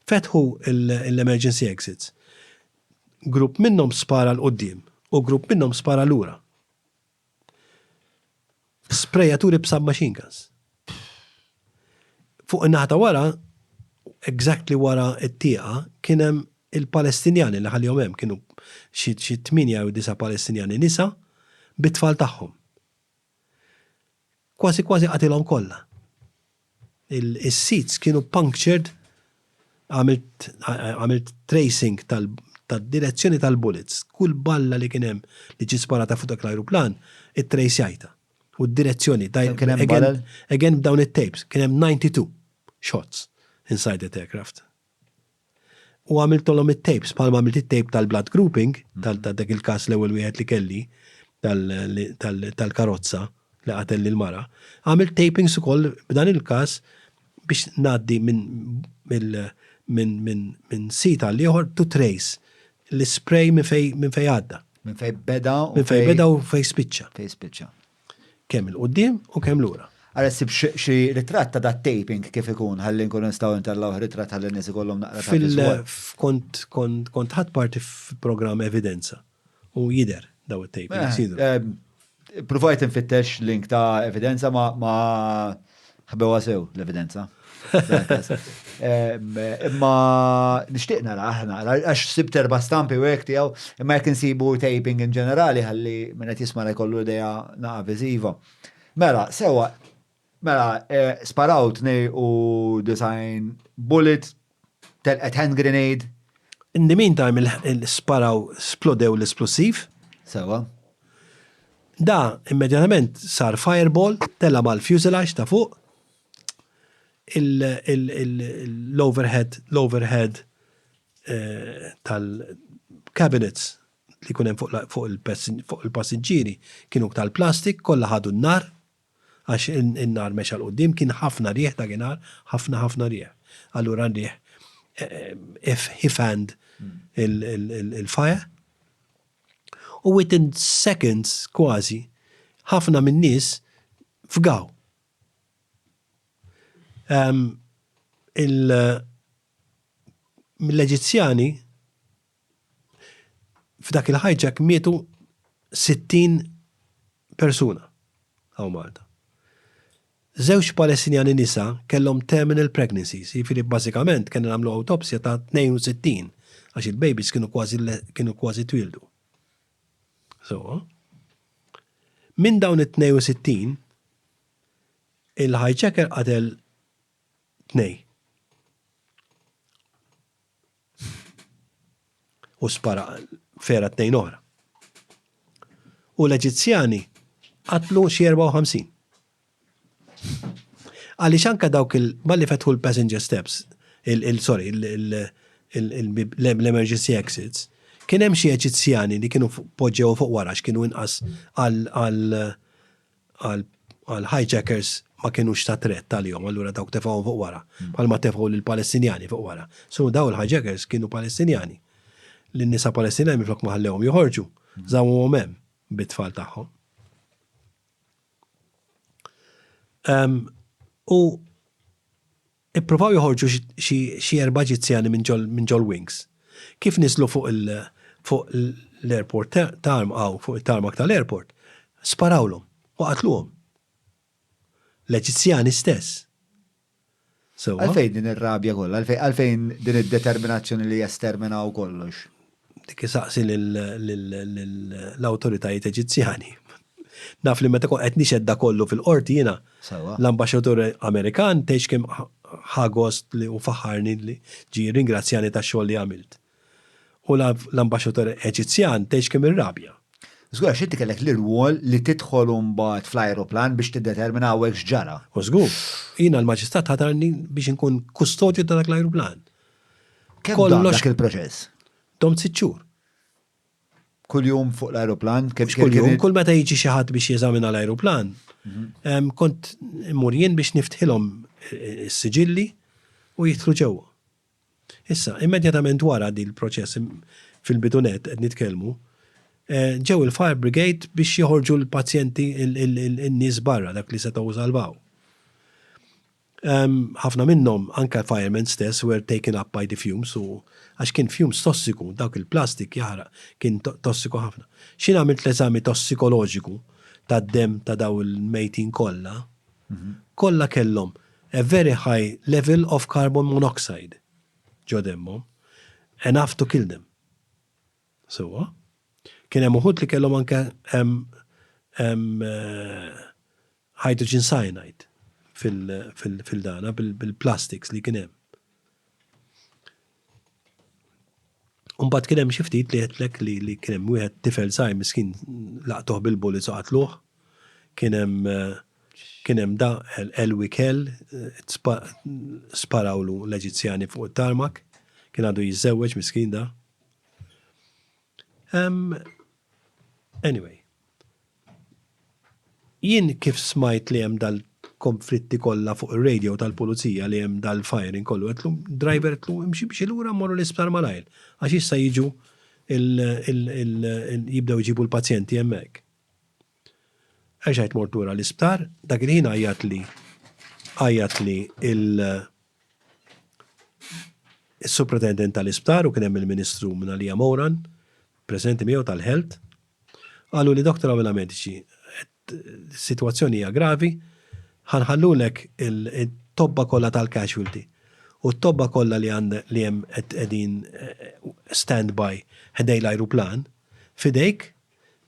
fetħu l-emergency exits. Grupp minnhom spara 'l quddiem u grupp minnhom spara lura. Sprejaturi b'submachine guns. Fuq in-naħa ta' wara, exactly wara t-tieqa, kien hemm il-Palestinjani li ħallihom hemm, kienu xi tmienja jew disa' Palestinjani nisa bit-tfal tagħhom. Kważi kważi qatilhom kollha. Is-seats kienu punctured, għamilt għamilt tracing tad-direzzjoni tal-bullets. Kull balla li kien hemm li ġiet sparata fuq dak l-ajruplan, ittrejsjajtha. U d-direzzjoni, Kemm kien hemm balal? again b'dawn it-tapes, kien hemm 92 shots inside that aircraft. U għamiltolhom it-tapes bħalma għamilt it-tape tal-blood grouping, ta' dak il-każ l-ewwel wieħed li kelli tal-karozza li qatel lill-mara. Għamilt tapings ukoll b'dan il-każ biex ngħaddi minn sit għal ieħor to trace l-ispray minn fejn għadda. Minn fejn beda u Minn fejn beda u fejn spiċċa. Fejn spiċċa. Kemm 'il quddiem u kemm lura. Ara ssib xi ritratt ta' dat-taping kif ikun ħalli nkunu nistgħu ntellgħuh ritratt ħalli n-nies ikollhom naqra ta' visual. Kont kont kont ħadt parti f'programm Evidenza u jidher daw it-tapings jidhru. Ppruvajt infittex link ta' Evidenza ma ma ħbewha sew l-evidenza. Imma nixtieq narah naqra għax sibt erba' stampi u hekk tiegħu, imma jekk insibu taping in ġenerali ħalli min qed jisma' jkollu idea naqa' viżiva. Mela, sewwa, mela, sparaw 92 bullet, telqet hand grenade. In the meantime sparaw splodew l-isplussiv. Sewwa. Da immedjatament sar fireball, tela' mal-fuselage ta' fuq, l-overhead l-overhead tal-cabinets li jkun hemm fuq il-passiġġieri kienu tal-plastik, kollha ħadu n-nar għax in-nar mexa 'l quddiem, kien ħafna riħ dakinhar, ħafna ħafna riħ. Allura r-riħ he fanned il-fire. U within seconds kważi ħafna min-nies fgaw. Mill-Eġizzjani f'dak il-hijack mietu 60 persuna hawn Malta. Żewġ Palestinjani nisa kellhom terminal pregnancies, jiġifieri bażikament kellna nagħmlu awtopsja ta' 62 għax il-babies kienu kważi kienu kważi twieldu. Sewwa. Minn dawn it-62 il-hijacker qatel tnej. U spara fera tnejn oħra. U l-Eġizzjani qatlu xi 54. Għaliex anke dawk il malli fetħu l-passenger steps, il sorry, l-emergency exits, kien hemm xi Eġizzjani li kienu poġġew fuq wara għax kienu inqas għal għall-hijackers ma kinux ta' threat għalihom, allura dawk tefgħuhom fuq wara, bħalma tefgħu lill-Palestinjani fuq wara. So dawn il-hijackers kienu Palestinjani. Lin-nisa Palestinjani minflok ma ħallewhom joħorġu, żammuhom hemm bit-tfal tagħhom. U Ippruvaw joħorġu xi erba' Eġizzjani minn ġol-wings. Kif niżlu fuq fuq l-airport tarm hawn fuq it-tarmac tal-airport, sparawlhom u qatluhom. L-Eġizzjani stess. Sewwa? Għalfejn din ir-rabja kollha? Għalfejn din id-determinazzjoni li jesterminaw kollox? Dik isaqsi lill-awtoritajiet Eġizzjani. Naf li meta kont qed nixhed da kollu fil-qorti jiena, l-ambaxxatur Amerikan tgħidx kemm ħa gost li u faħħarni li ġie jirringrazzjani tax-xogħol li għamilt. U l-ambaxxatur Eġizzjan tgħidx kemm irrabja. Żgur għax inti kellek l-irwol li tidħol imbagħad fl-ajruplan biex tiddetermina hawnhekk x'ġara. U żgur. Jiena l-Maġistrat ħatarni biex inkun kustodju ta' dak l-ajruplan. Kemm dam dak il-proċess? Domt sitt xhur. Kuljum fuq l-ajruplan? Mhux kuljum, kull meta jiġi xi ħadd biex jeżamina l-ajruplan, mhm. kont immur jien biex niftħilhom is-siġilli u jidħlu ġewwa. Issa, immedjatament wara di l-proċess fil-bidu nett qed nitkellmu, eh, ġew il-fire brigade biex joħorġu l-pazjenti in-nies barra dak li setgħu salvaw. Ħafna minnhom, anke firemen stess, were taken up by the fumes u għax kien fumes tossiku, dawk il-plastik jaħraq, kien tossiku ħafna. X'ħin għamilt l-eżami tossikoloġiku tad-demm ta' daw il-mejtin kollha, kollha kellhom a very high level of carbon monoxide ġo demmhom, enough to kill them. Sewwa. Kien hemm uħud li kellhom anke hydrogen cyanide fil-dana, bil-plastics li kien hemm. Umbagħad kien hemm xi ftit li għedtlek li kien hemm wieħed tifel żgħir miskin laqtuh bil-bullets u qatluh. Kien hemm kien hemm da Elwi Kell sparawlu l-Eġizzjani fuq it-tarmak, kien għadu jiżżewweġ miskin da. Anyway. Jien kif smajt li hemm dal-konflitti kollha fuq ir-radio tal-pulizija li hemm dal-firing kollu, għedtlu driver għedtlu imxi imxi lura mmorru l-isptar malajr għax issa jiġu jibdew iġibu l-pazjenti hemmhekk. Erġajt mort lura l-isptar, dak il-ħin għajjatli għajjatli il is-Supretendent tal-isptar u kien hemm il-Ministru Mingħalija Moran preżenti miegħu tal-Health. Qalu li Dottor Abela Medici, is-sitwazzjoni hija gravi, ħa nħallulek it-tobba kollha tal-casualty u t-tobba kollha li għand li hemm qed qegħdin stand by ħdejn l-ajruplan f'idejk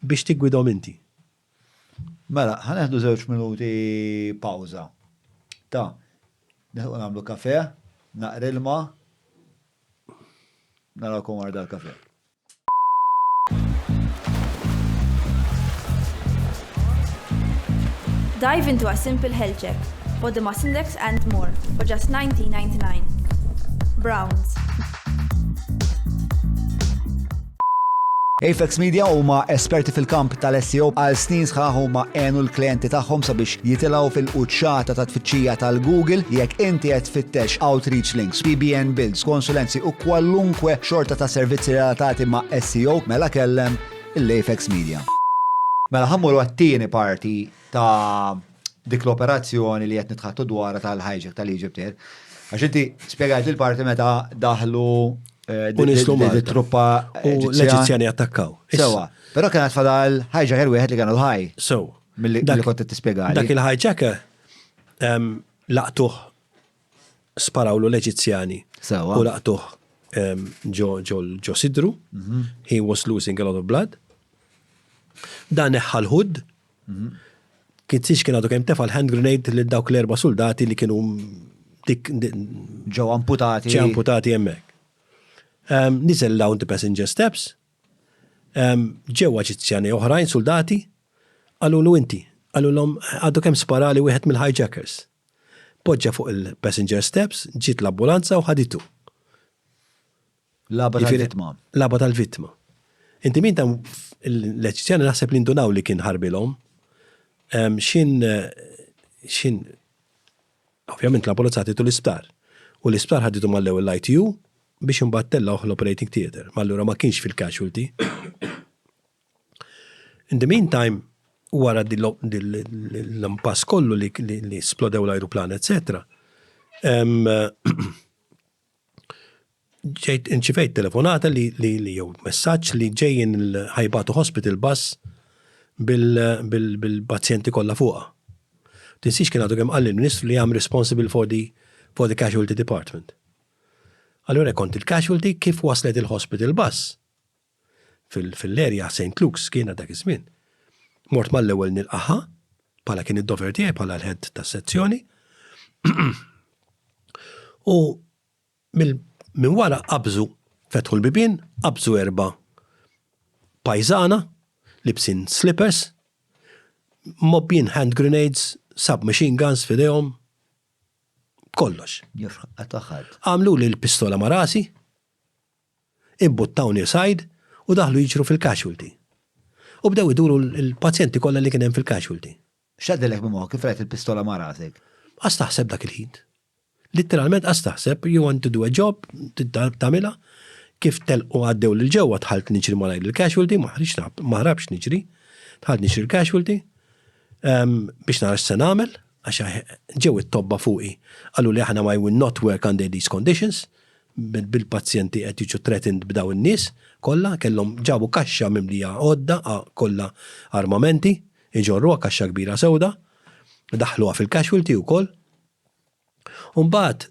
biex tiggwidhom inti. Mela, ħa neħdu żewġ minuti pawża. Ta, neħu nagħmlu kafe, naqra ilma, narawkom wara dal-kafe. Dive into a simple health check, body mass index and more for just 19.99. Browns. Apex Media huma esperti fil-kamp tal-SEO għal snin sħaħ huma għenu l-klijenti tagħhom sabiex jitilgħu fil-quċċata ta' tfittxija tal-Google jekk inti qed tfittex outreach links, PBN builds, konsulenzi u kwalunkwe xorta ta' servizzi relatati ma' SEO mela kellem l-Apex Media. Mela ħa mmorru għat-tieni parti ta' dik l-operazzjoni li qed nitħattu dwarha tal-hijack tal-Egypt Air. Għax inti spjegajt il-parti meta daħlu eh, truppa u l-Eġizzjani attakkaw. Sewa, però kienet fadal hijacker wieħed li kienu l-ħaj. So, mill-li kont qed tispjegali. Dak il-hijacker ehm, laqtuh sparawlu l-Eġizzjani. Sewa. U laqtuh ehm, ġo sidru. Mhm. He was losing a lot of blood. Dan neħħa l-hood Kizzix kien għadu kemm tefa' l-hand grenade lil dawk l-erba' suldati li kienu dik ġew amputati. Ġew amputati hemmhekk. Niżel down the passenger steps, ġew Eġizzjani oħrajn suldati, qalulu inti, qalulhom għadu kemm sparali wieħed mill-hijackers. Poġġa fuq il-passenger steps, ġiet l-ambulanza u ħaditu. L-għaba tal-vittma. L-għaba tal-vittma. Inti min ta' l-Eġizzjani naħseb li ndunaw li kien ħarbilhom. Xin, xin, ovvjament l-ambulanza ħaditu l-isptar. U l-isptar ħaditu mal-ewwel l-ITU biex imbagħad tellgħuh l-operating theatre. Ma allura ma kienx fil-casualty. In the meantime, wara l-impass kollu li splodew l-ajruplan, eccetera, ġejt inċivejt telefonata li li jew messaġġ li ġejjin ħajbatu hospital bus bil-pazjenti kollha fuqha. Tinsiex kien għadu kemm qal il-Ministru li I'm responsible for the for the casualty department. Allura kont il-casualty kif waslet il-hospital bus fil-area St. Luke's kienet dak iż-żmien. Mort mal-ewwel nilqaha bħala kien id-dover tiegħi bħala l-head tas-sezzjoni. U minn wara qabżu fetħu l-bibien, qabżu erba' pajżana libsin slippers, mobbjin hand grenades, submachine guns f'idejhom, kollox. Għamluli l-pistola ma' rasi, Imbuttawni aside u daħlu jiġru fil-casualty. U bdew iduru l-pazjenti kollha li kien hemm fil-casualty. X'għaddilek minn moħħok kif rajt il-pistola ma' rasek? Qas taħseb dak il-ħin. Litteralment qas taħseb, you want to do a job, tagħmilha. Kif telqu għaddew lil ġewwa dħalt niġri malajr il-casualty, ma ħriġt ma ħrabx niġri. Dħalt niġri l-casualty biex nara x'se nagħmel. Għax ġew it-tobba fuqi. Qaluli aħna I will not work under these conditions, bil-pazjenti qed jiġu threatened b'dawn in-nies kollha, kellhom ġabu kaxxa mimlija għodda kollha armamenti, iġorruha kaxxa kbira sewda, daħħluha fil-casualty wkoll. U mbagħad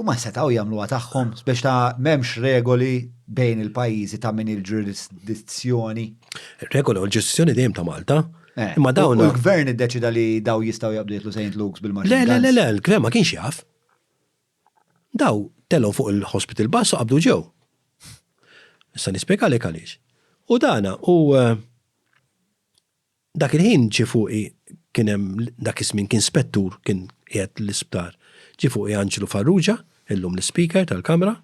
Huma setgħu jagħmluha tagħhom, speċi ta' m'hemmx regoli bejn il-pajjiżi ta' min il-ġurisdizzjoni. Regoli u l-ġurisdizzjoni dejjem ta' Malta. Eh, Imma dawn. U l-gvern iddeċida li daw jistgħu jaqbdu jitlu St. Luke's bil-machine Le, le, le, le, l-gvern ma kienx jaf. Daw telgħu fuq il-hospital bus u qabdu ġew. Issa nispjegalek għaliex. U dana u eh, Dak il-ħin ġie fuqi kien hemm dak iż-żmien kien spettur kien qiegħed l-isptar. Ġie fuqi Anġlu Farrugia, illum l-Ispeaker tal-Kamra.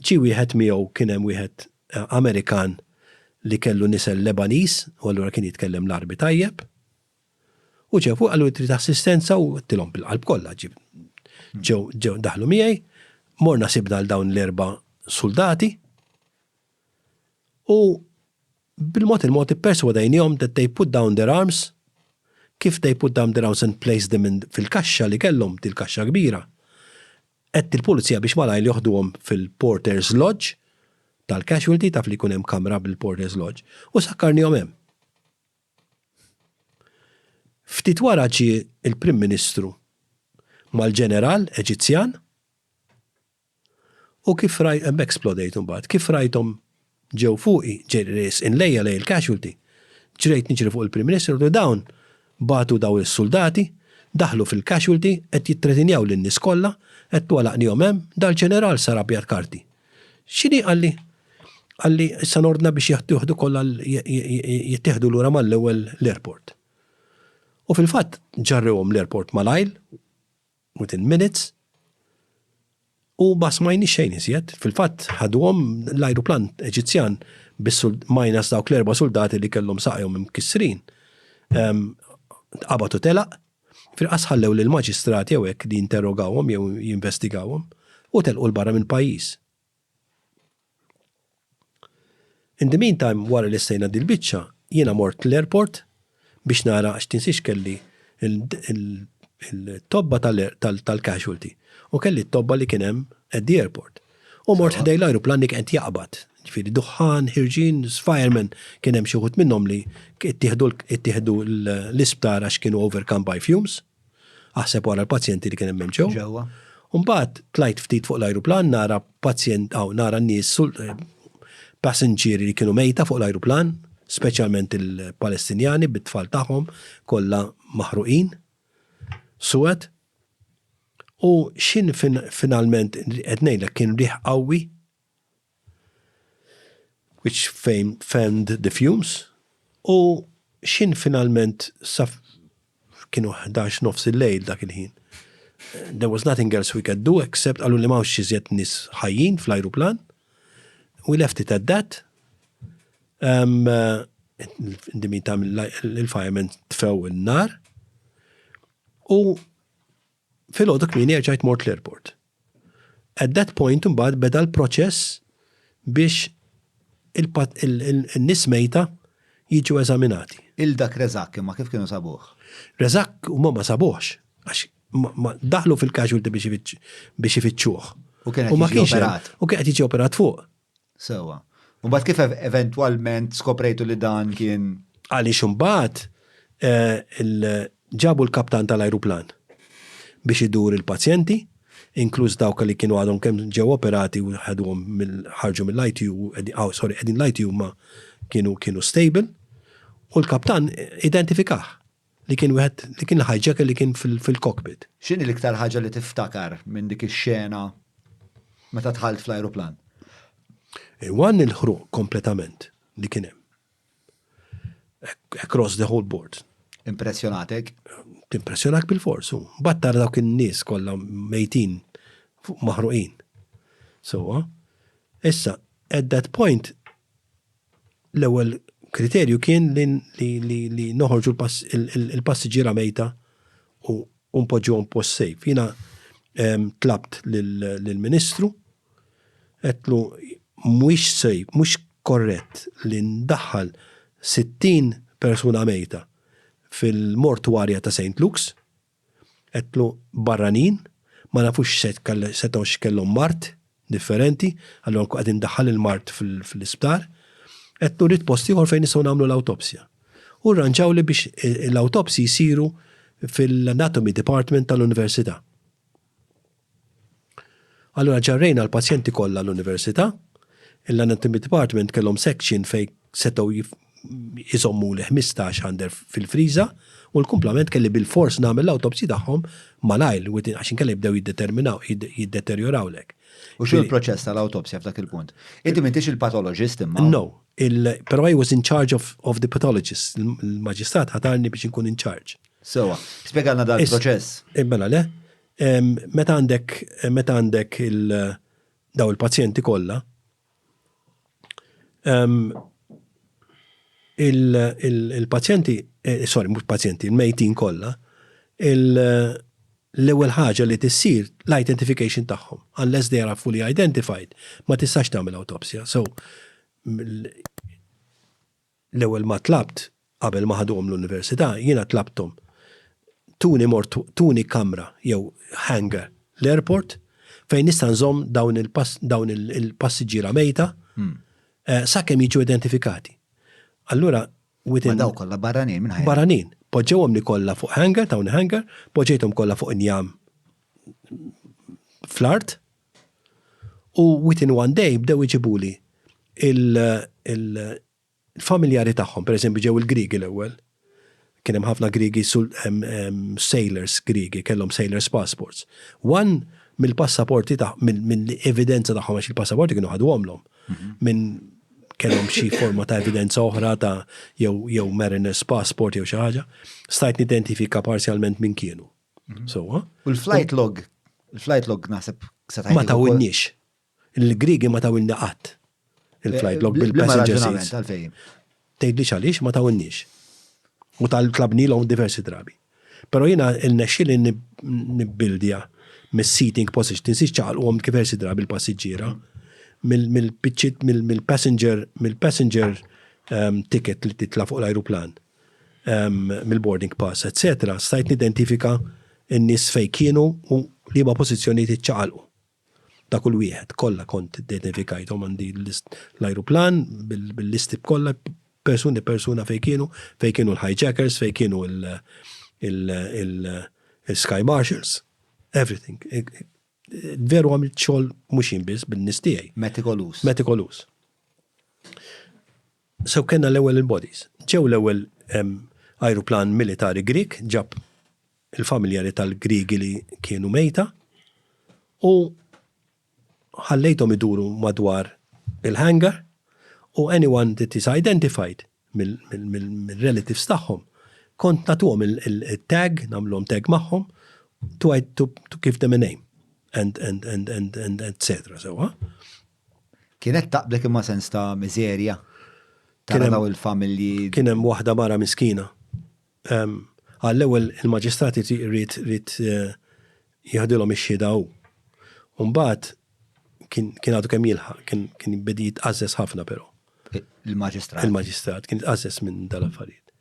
Ġie wieħed miegħu kien hemm wieħed Amerikan li kellu nisel Lebaniż u allura kien jitkellem l-Għarbi tajjeb. U ġew fuqi qaluli trid assistenza u għedtilhom bil-qalb kollha ġew ġew daħlu miegħi. Morna sibna 'l dawn l-erba' suldati u Bil-mod il-mod ipperswadejniehom that they put down their arms, kif they put down their arms and placed them in fil-kaxxa li kellhom, dil-kaxxa kbira. Għedt lill-pulizija biex malajr joħduhom fil-Porter's Lodge tal-casualty, taf li jkun hemm kamra bil-Porter's Lodge, u sakkarniehom hemm. Ftit wara ġie l-Prim Ministru mal-Ġeneral Eġizzjan, U kif rajt, hemmhekk splodejt imbagħad, kif rajthom ġew fuqi, ġej riesqin lejja lejn il-casualty, ġrejt niġri fuq il-Prim Ministru għedtlu dawn bagħtu dawn is-suldati, daħlu fil-casualty, qed jittretinjaw lin-nies kollha, għedtlu għalaqnihom hemm, dal-ġeneral sar abjad karti. X'inhi qalli? Qalli issa nordna biex jittieħdu kollha jittieħdu lura mal-ewwel l-airport. U fil-fatt ġarrewhom l-airport malajr, Within minutes u ma smajniex xejn iżjed. Fil-fatt ħaduhom l-ajruplan Eġizzjan minus dawk l-erba' suldati li kellhom saqajhom imkissrin. Qabad u telaq. Fil-qas ħallew lill-maġistrati jew hekk li jinterrogawhom jew jinvestigawhom u telqu 'l barra mill-pajjiż. In the meantime, wara li lestejna dil-biċċa, jiena mort l-airport biex nara għax tinsiex kelli il-tobba tal-casualty u kelli t-tobba li kien hemm at the airport. U mort ħdejn l-ajruplan li kien qed jaqbad. Ġifieri duħħan, ħirġin, firemen kien hemm xi wħud minnhom li ttieħdu l-isptar għax kienu overcome by fumes. Aħseb wara l-pazjenti li kien hemm hemm ġew. Ġewwa. U mbagħad tlajt ftit fuq l-ajruplan nara pazjent, aw nara nies passinġieri li kienu mejta fuq l-ajruplan, speċjalment il-Palestinjani bit-tfal tagħhom kollha maħruqin, suwed. U x'in finalment qed ngħidlek kien riħ qawwi which fanned the fumes, u x'ħin finalment sa kienu 11 nofs il-lejl dak il-ħin. There was nothing else we could do except qaluli m'hawnx iżjed nies ħajjin fl-ajruplan. We left it at that. Um, in the meantime il-firemen tfew in-nar. U Filgħodu kmieni erġajt mort l-airport. At that point imbagħad beda l-proċess biex in-nies mejta jiġu eżaminati. Il dak Rezak imma kif kienu sabuh? Rezak huma ma sabuhx għax daħlu fil-casualty biex ifittxuh. U kien qed jiġi operat. U kien qed jiġi operat fuq. Sewwa. U mbagħad kif eventwalment skoprejtu li dan kien. Għaliex imbagħad ġabu l-kaptan tal-ajruplan biex idur il-pazjenti, inkluż dawk li kienu għadhom kemm ġew operati u ħaduhom ħarġu mill-ITU, oh, sorry, qegħdin l-ITU ma kienu kienu stable, u l-kaptan identifikah li kien wieħed li kien il-hijacker li kien fil-cockpit. X'inhi l-iktar ħaġa li tiftakar minn dik ix-xena meta dħalt fl-ajruplan? One il-ħruq kompletament li kien hemm. Across the whole board. Impressjonatek? Timpressjonak bil-fors. Mbagħad tara dawk in-nies kollha mejtin maħruqin. Sewwa. Issa, at that point, L-ewwel kriterju kien li noħorġu l-passiġġiera mejta u npoġġuhom post safe. Jiena tlabt lill-Ministru, għedtlu mhuwiex safe, mhux korrett li ndaħħal 60 persuna mejta. fil-mortwarja ta' St. Luke's, Għedtlu barranin, ma nafux setgħux kellhom mard differenti, allura nkun qed indaħħal il-mard fl-isptar. Għedtlu rrid post ieħor fejn nistgħu nagħmlu l-awtopsja. U rranġawli biex l-awtopsji jsiru fil-Anatomy Department tal-Università. Allura ġarrejna l-pazjenti kollha l-università, l-Anatomy Department kellhom section fejn setgħu jżommuli 15 under fil-friża u l-kumplament kelli bilfors nagħmel l-awtopsji tagħhom malajr għax inkella jibdew jiddeterminaw, jiddeterjorawlek. U x'inhu l-proċess tal-awtopsja f'dak il-punt? Inti m'intix il-patologist imma? No, però I was in charge of, of the pathologist. Il-maġistrat ħatarni biex inkun in charge. Sewa, spjegalna dal-proċess. Mela le, Meta għandek meta għandek il daw il-pazjenti kollha, il-pazjenti, eh, sorry, mhux pazjenti, il-mejtin kollha, l-ewwel ħaġa li tissir l-identification tagħhom. Unless they are fully identified, ma tistax tagħmel awtopsja. So, L-ewwel ma tlabt, qabel ma ħaduhom l-università, jiena tlabthom tuni mort tuni kamra jew hangar l-airport fejn nista' nżomm dawn dawn il-passiġġiera mejta sakemm jiġu identifikati. Allura within. Ma dawk kollha barranin minn ħajja. Barranin. Poġġewhomli kollha fuq hangar, tawni hangar, poġġejthom kollha fuq injam fl-art U within one day bdew iġibuli il-familjari tagħhom, per eżempju ġew il-Griegi l-ewwel. Kien hemm ħafna Griegi sailors Griegi kellhom sailors passports. One mill-passaporti ta' mill-evidenza tagħhom għax il-passaporti kienu ħaduhomlhom minn kellhom xi forma ta' evidenza oħra ta' jew jew mariners passport jew xi ħaġa, stajt nidentifika parzjalment min kienu. Sewwa. U l-flight log, il-flight log naħseb se Ma tawilniex. Il-Griegi ma tawilna qatt. Il-flight log bil-passenger seats. Tgħidlix għaliex ma tawilniex. U tal-tlabnilhom diversi drabi. Però jiena rnexxieli nibbildja mis-seating position, tinsiex ċaqalquhom diversi drabi l-passiġġiera, mill-biċċiet mill-passenger mill-passenger ticket li titla' fuq l-ajruplan. mill-boarding pass, etc. Stajt nidentifika n-nies fejn kienu u liema pożizzjonijiet iċċaqalqu ta' kull wieħed. Kollha kont identifikajthom għandi l-ajruplan bil-listi kollha persuni persuna fejn kienu, fejn kienu l-hijackers, fejn kienu il-sky marshals, everything. Veru għamilt xogħol mhux jien biss bin-nies tiegħi. Metikolus. Metikolus. So kellna l-ewwel il-bodies. Ġew l-ewwel ajruplan militari Grieg ġab il-familjari tal-Griegi li kienu mejta u ħallejthom iduru madwar il-hangar u anyone that is identified mill-relatives tagħhom kont nagħtuhom il-tag, nagħmluhom tag magħhom to, to, to give them a name and, and, and, and, and, etc. Sewwa. Kienet taqblek imma sens ta' miżerja? Tara daw il-familji. Kien hemm waħda mara miskina. Għall-ewwel il-maġistrat ried ried eh, jaħdilhom ix-xhieda hu. U mbagħad kien għadu kemm jilħaq, kien kien bedi jitqażżeż ħafna però. Il-maġistrat. Il-maġistrat kien jitqażżeż minn dal-affarijiet.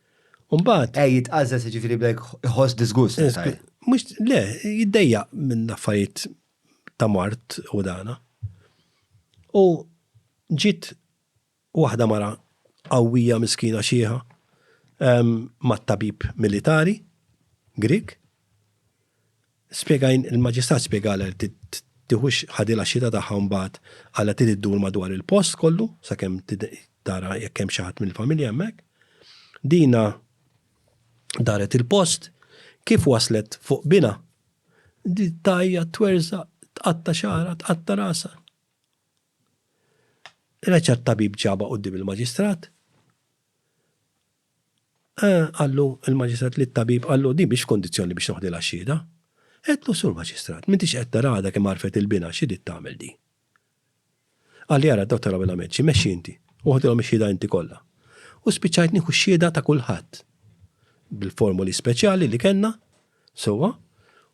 U mbagħad. Ej, jitqażżeż jiġifieri bdejk iħoss disgust. Mhux le, jiddejjaq minn affarijiet ta' mard u dana. U ġiet waħda mara qawwija miskina xiħa mat-tabib militari Grieg. Spjegajn il-maġistrat spjegalha li tiħux ħadilha x-xita tagħha mbagħad qalha trid iddur madwar il-post kollu sakemm tara jekk hemm xi ħadd mill-familja hemmhekk. Dina daret il-post, kif waslet fuq binha Di tgħajjat, twerżaq, tqatta' xagħarha, tqatta' rasha. Reġa' t-tabib ġabha quddiem il-maġistrat. Eh, qallu il-maġistrat lit-tabib, qallu din mhix f'kondizzjoni biex noħdilha x-xhieda. Għedtlu sur maġistrat, m'intix qed tara għadha kemm għarfet il-binha xi trid tagħmel di. Qalli ara Dottor Abela Mecci, mexxi inti u ħodilhom ix-xhieda inti kollha. U spiċċajt nieħu x-xhieda ta' kulħadd bil-formoli speċjali li kellna, sewwa,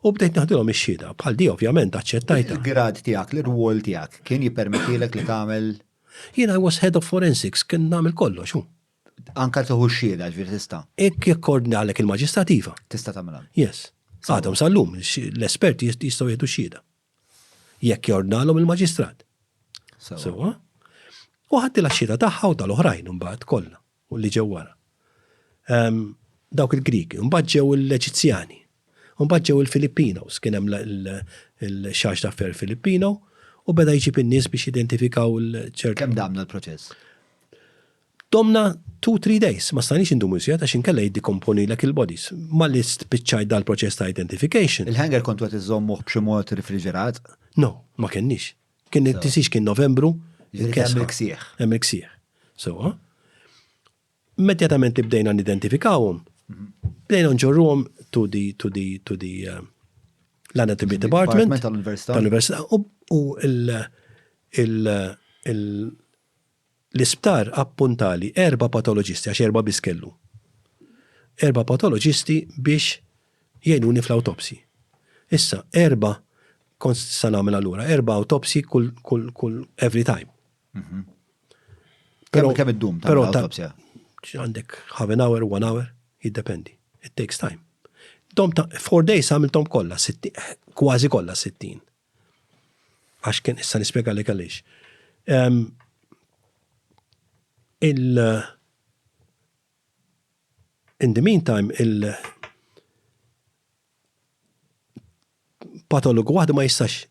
u bdejt neħdilhom ix-xhieda. Bħal di ovvjament aċċettajtha. Il-grad tiegħek, l-irwol tiegħek kien jippermettilek li tagħmel. Jien I was head of forensics, kien nagħmel kollox hu. Anka tieħu x-xhieda, ġifieri tista'. Jekk jekk ordnalek il-maġistrat iva. Tista' tagħmilha. Yes. Għadhom sal-lum, l-esperti jistgħu jieħdu xhieda. Jekk jordnalhom il-maġistrat. Sewwa. U ħadtilha x-xhieda tagħha u tal-oħrajn imbagħad kollha u li ġew wara. Dawk il-Griegi, imbagħad ġew l-Eġizzjani, imbagħad ġew il-Filipinos, kien hemm il-charge d'affaires Filipino u beda jġib in-nies biex jidentifikaw ċert. Kemm dam dal-proċess? Domna 2, 3 days, ma stajniex indumu iżjed għax inkella jiddikomponilek il-bodies. Malli spiċċajt dal-proċess ta' identification. Il-hanger kontu qed iżżommuh b'xi mod rifriġerat? No, ma kenniex. Kien tinsiex kien Novembru. Jiġifieri hemm il-ksieħ. Hemm il-ksieħ. Sewwa. Immedjatament li bdejna nidentifikawhom, bdejna nġorruhom to the to the to the eh, l-Anatomy Department tal-Università. Tal-Università u il il il L-isptar appuntali erba' patoloġisti, għax erba' biss kellu. Erba' patoloġisti biex jgħinuni fl-awtopsji. Issa, erba' kont sa nagħmel allura, erba' awtopsji kull, kull, kull, every time. Kemm kemm iddum tagħmel awtopsja? Għandek half an hour, one hour, jiddependi. It takes time. Dom ta' four days għamilthom kollha, kważi kollha 60. Għax kien issa nispjegalek għaliex. Il In the meantime, il patologu waħdu ma jistax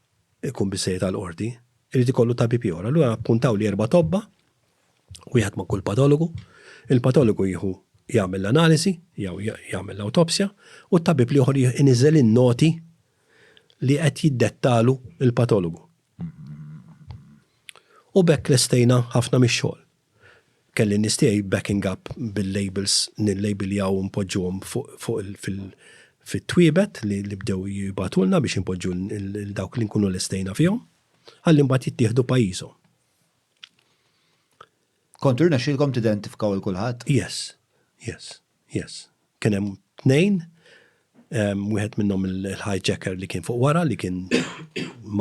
ikun biżejjed għall-qorti, irid ikollu tabib ieħor. Allura appuntaw li erba' tobba, wieħed ma' kull patologu, il-patologu jieħu jagħmel l-analiżi, jew jagħmel l-awtopsja, u t-tabib l-ieħor iniżżel in-noti li qed jiddettalu l-patologu. U b'hekk lestejna ħafna mix-xogħol. Kelli n-nies tiegħi backing up bil-labels, nillabeljaw u npoġġuhom fuq fit-twiebet li bdew jibagħtulna biex inpoġġu lil dawk li nkunu lestejna fihom, ħalli mbagħad jittieħdu pajjiżhom. Kontu rnexxielkom tidentifikaw 'il kulħadd? Yes, yes, yes. Kien hemm tnejn, wieħed minnhom il-hijacker li kien fuq wara li kien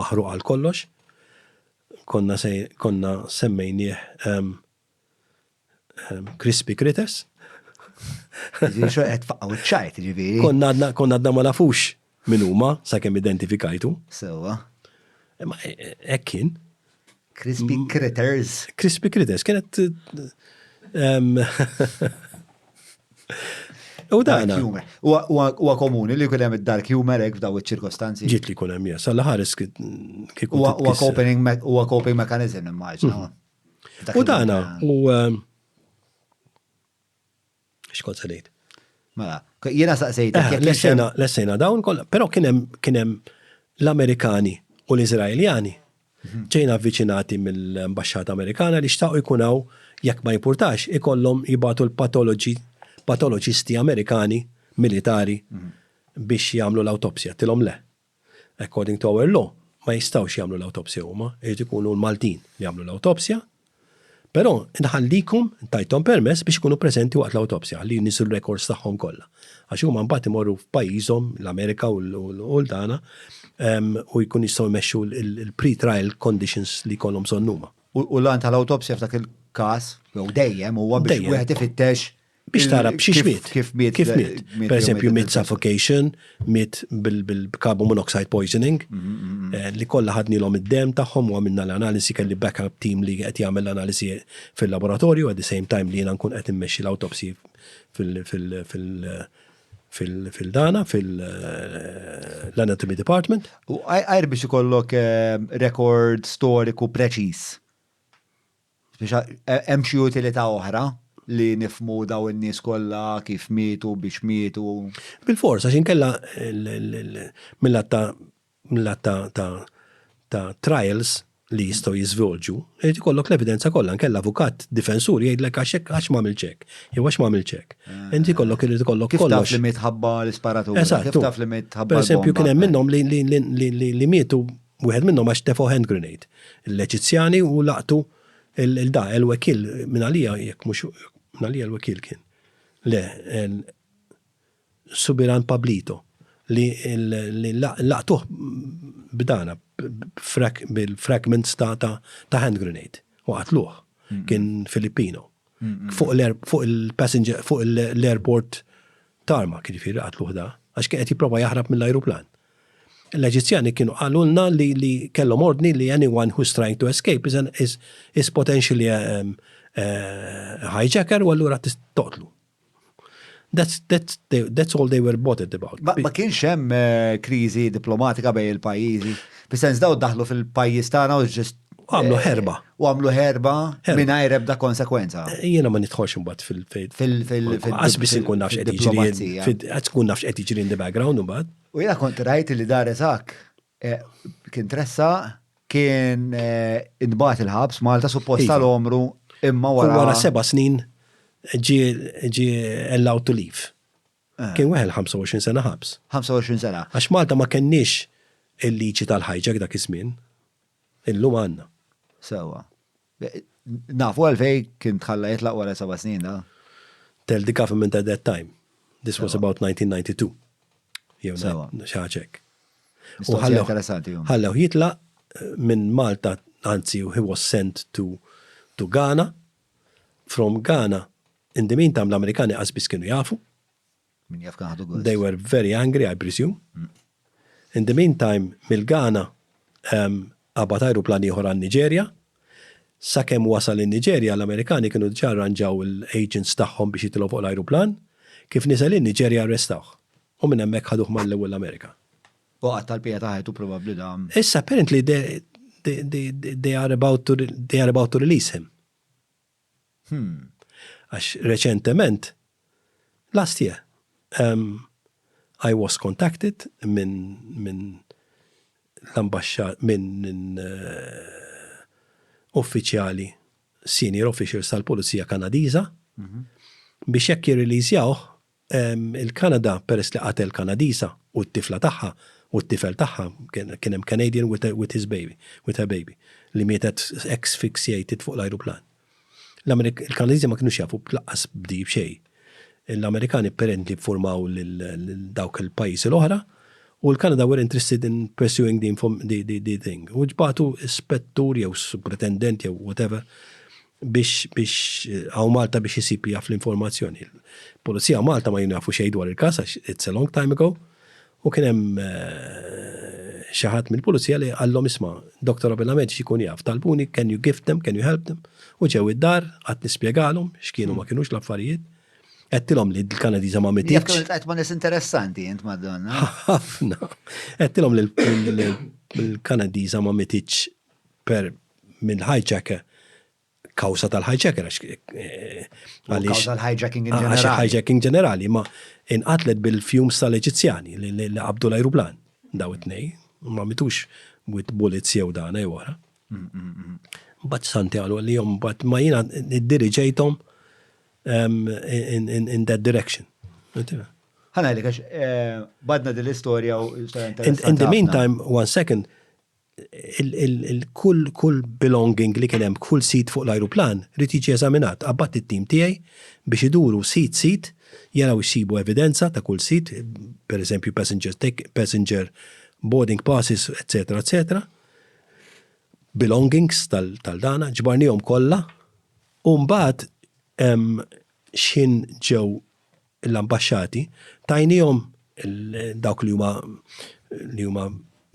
maħruq għal kollox. Konna se konna semmejnieh Crispy Critters. Ġifieri xo qed tfaqqgħu ċ-ċajt, ġifieri. Konna għadna konna għadna ma nafux min huma sakemm identifikajtu. Sewwa. Imma hekk kien. Crispy Critters. Crispy Critters kienet U dana. Huwa komuni li jkun hemm id-dark humor hekk f'daw iċ-ċirkostanzi. Ġiet li jkun hemm jes, alla ħares kieku. Huwa coping huwa coping mechanism immaġna. Mhm. U dana u X'kont se ngħid? Mela, jiena saqsejtek. Eh, lessejna, lessejna dawn kollha, però kien hemm kien hemm l-Amerikani u l-Iżraeljani mhm. ġejna avviċinati mill-ambaxxata Amerikana li xtaqu jkun hawn jekk ma jimpurtax ikollhom jibatu l-patoloġi patoloġisti Amerikani militari mhm. biex jagħmlu l-awtopsja. Tilhom le. According to our law, ma jistgħux jagħmlu l-awtopsja huma, irid ikunu l-Maltin li jagħmlu l-awtopsja. Però nħallikom, tajthom permess biex ikunu preżenti waqt l-awtopsja, ħalli jniżżlu r-records tagħhom kollha. Għax huma mbagħad imorru f'pajjiżhom, l-Amerika u l-dana, u jkunu jistgħu jmexxu l-pre-trial conditions li jkollhom bżonn huma. U l-għan tal-awtopsja f'dak il-każ, jew dejjem, huwa biex wieħed ifittex Biex tara b'xiex miet. Kif miet. Kif miet. Per eżempju, miet suffocation, miet bil-carbon monoxide poisoning, mm, mm, mm. Eh, li kollha ħadnilhom id-dem tagħhom u għamilna l-analiżi kelli backup team li qed jagħmel l-analiżi fil-laboratorju at the same time li jiena nkun qed immexxi l-autopsy fil-dana, fil-anatomy department. U għajr biex ikollok eh, rekord storiku preċiż. Hemm xi utilità oħra li nifhmu dawn in-nies kollha kif mietu, biex mietu? Bilfors, għax inkella mill-lat ta' mill-lat ta' ta' ta' trials li jistgħu jiżvolġu, irid ikollok l-evidenza kollha, inkella avukat difensur jgħidlek għax hekk għax m'għamiltx hekk, jew għax m'għamiltx hekk. Inti jkollok irid ikollok kollox. Kif taf li miet ħabba l-isparatura? Eżatt. Kif taf li miet ħabba Per eżempju kien hemm minnhom li li li li mietu Wieħed minnhom għax tefgħu hand grenade l-Eġizzjani u laqtu il-da, El-Wekil, minn għalija jekk mhux minn għalija El-Wekil kien. Le, Subiran Pablito li laqtuh b'dana bil-fragments ta' hand grenade u qatluh. Kien Filippino. Fuq il-passenger, fuq l-airport tarmac, jiġifieri qatluh da, għax kien qed jipprova jaħrab mill-ajruplan. L-Eġizzjani kienu qalulna li, li kellhom ordni li anyone who's trying to escape is, an, is, is potentially a, um, a hijacker u allura toqtlu. That's, that's, that's all they were bothered about. Ma, ma kienx hemm eh, kriżi diplomatika bejn il-pajjiżi. Fis-sens daw daħlu fil-pajjiż tagħna u ġest Għamlu ħerba. U għamlu ħerba mingħajr ebda konsekwenza. Eh, jiena ma nidħolx imbagħad fil-fejn. Fil- biss inkun nafx qed jiġri. Qed tkun nafx qed jiġri in the background imbagħad. U jiena kont rajt li dar eżak eh, kien tressa kien eh, intbagħat il-ħabs Malta suppost iva. tal-omru imma wara. Wara seba' snin ġie allowed to leave. Kien weħel 25 sena ħabs. 25 sena. Għax Malta ma kenniex il-liġi tal-hijack dak iż-żmien. Illum għandna. Sewwa. Nafu għalfejn kien tħalla jitlaq wara seba' snin da? Tell the government at that time. This was about 1992. Jew xi ħaġa hekk. U ħallew ħallew jitlaq eh, minn Malta, anzi he was sent to, to Ghana. From Ghana, in the meantime l-Amerikani qas biss kienu jafu. Min jaf kan ħadu gost. They were very angry, I presume. In the meantime, mill-Ghana qabad ajruplan ieħor għan-Niġerja. Sakemm wasal in-Niġerja, l-Amerikani kienu diġà arranġaw l-agents tagħhom biex jitilgħu fuq l-ajruplan. Kif niżel in-Niġerja arrestawh. U minn hemmhekk ħaduh mal-ewwel l-Amerika. U qatta' l-bqija ta' ħajtu probabbli dam. Issa apparently they, they, they, they are about to, they are about to release him. Hmm. Għax reċentement, last year, um, I was contacted minn min l-ambaxxa minn min, uh, uffiċjali, senior officials tal-Pulizija Kanadiża, mm -hmm. biex jekk jirreleasjawh Il-Kanada peress li qatel Kanadiża u t-tifla tagħha u t-tifel tagħha, kien hemm Canadian with with his baby, with her baby, li mietet asphyxiated fuq l-ajruplan. Il-Kanadiżi ma kinux jafu lanqas b'di b'xejn. L-Amerikani apparently ffurmaw lil dawk il-pajjiżi l-oħra u l-Kanada were interested in pursuing the the the the thing. U bagħtu ispettur jew supretendent jew whatever biex biex hawn Malta biex isib jaf l-informazzjoni. Pulizija Malta ma jafu xejn dwar il-każ għax it's a long time ago. U kien hemm eh, xi ħadd mill-pulizija li qallhom isma' Dr. Abela Medici jkun jaf, talbuni can you gift them, can you help them? U ġew id-dar, qatt nispjegalhom x'kienu ma kinux l-affarijiet. Għedtilhom li l-Kanadiża ma mititx. Jekk iltqajt ma' nies interessanti int Madonna. Ħafna. Għedtilhom li l-Kanadiża ma mititx per minn hijacker kawsa tal-hijacker għax eh, għaliex kawsa l-hijacking in ġenerali. Għax hijacking ġenerali ma inqatlet bil-fumes tal-Eġizzjani li qabdu l-ajruplan daw it-tnej ma mitux with bullets jew dana jew oħra. Mbagħad santi qalu li jom mbagħad ma jiena iddiriġejthom um, in, in, in that direction. Ħa ngħidlek għax eh, badna din l-istorja u In, in the meantime, one second, kull kull belonging li kien hemm kull seat fuq l-ajruplan rid jiġi eżaminat. Qabbadt it-tim tiegħi biex iduru seat seat jaraw jsibu evidenza ta' kull seat, per eżempju passenger tick, passenger boarding passes, etc. etc. Belongings tal-dana, ġbarnihom kollha u mbagħad x'ħin ġew l-ambaxxati, tajniehom dawk li huma li huma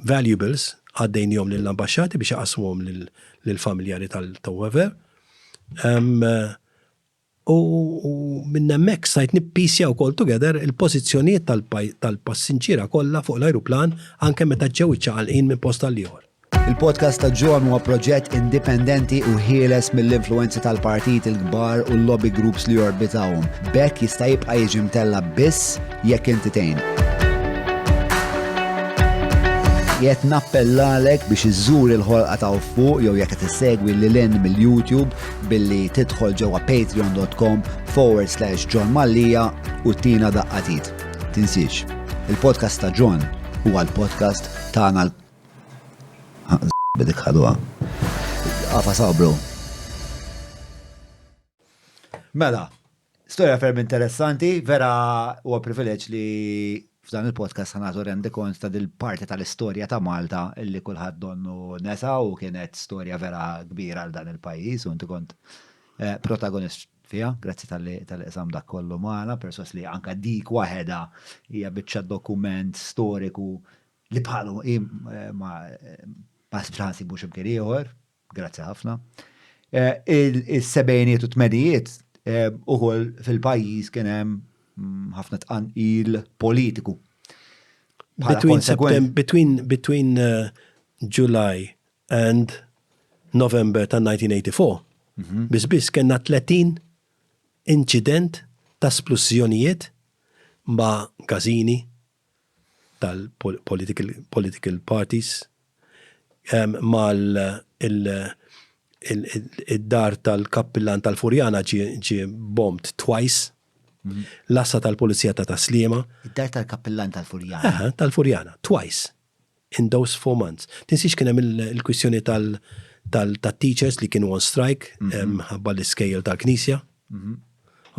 valuables għaddejniehom lill-ambaxxati biex iqassmuhom lill-familjari tal whoever. U minn hemmhekk stajt nippisja wkoll together il-pożizzjonijiet tal-passinġiera kollha fuq l-ajruplan anke meta ġew iċċaqalqin minn post għal ieħor. Il-podcast ta' John huwa proġett indipendenti u ħieles mill-influenzi tal-partiti l-kbar u l-lobby groups li jorbitawhom. B'hekk jista' jibqa' jiġi mtella' biss jekk inti tgħin. Qed nappellalek biex iżżur il-ħolqa ta' fuq jew jekk qed issegwi lil hinn mill-YouTube billi tidħol ġewwa patreon.com forward slash John Mallia u tina daqqa t'id. Tinsiex, il-podcast ta' John huwa l-podcast tagħna Bidik ħaduha. Għafa sabru. Mela, storja ferm interessanti, vera huwa privileġġ li f'dan il-podcast ħanatu rendikont ta' dil-parti tal-istorja ta' Malta illi kulħadd donnu nesa u kienet storja vera kbira għal dan il-pajjiż u inti kont eh, protagonist. fiha. Grazzi talli talli qsam dak kollu magħna, persważ li anke dik waħedha hija biċċa dokument storiku li bħalu ma ma nsibu x'imkien ieħor. Grazzi ħafna. Is-sebgħinijiet u t-tmenijiet ukoll fil-pajjiż kien hemm mm, ħafna tqanqil politiku. Between, September, between, between uh, July and November ta' 1984, mm -hmm. biss kellna 30 inċident ta' splussjonijiet ma' gazini tal-political political parties mal id-dar tal-kappillan tal-Furjana ġie bombed twice, l-għassa tal-pulizija ta' Tas-Sliema. Id-dar tal-kappillan tal-Furjana? Aha, tal-Furjana, twice in those 4 months. Tinsiex kien hemm il-kwistjoni tal-teachers li kienu on strike ħabba l-iskejjel tal-Knisja.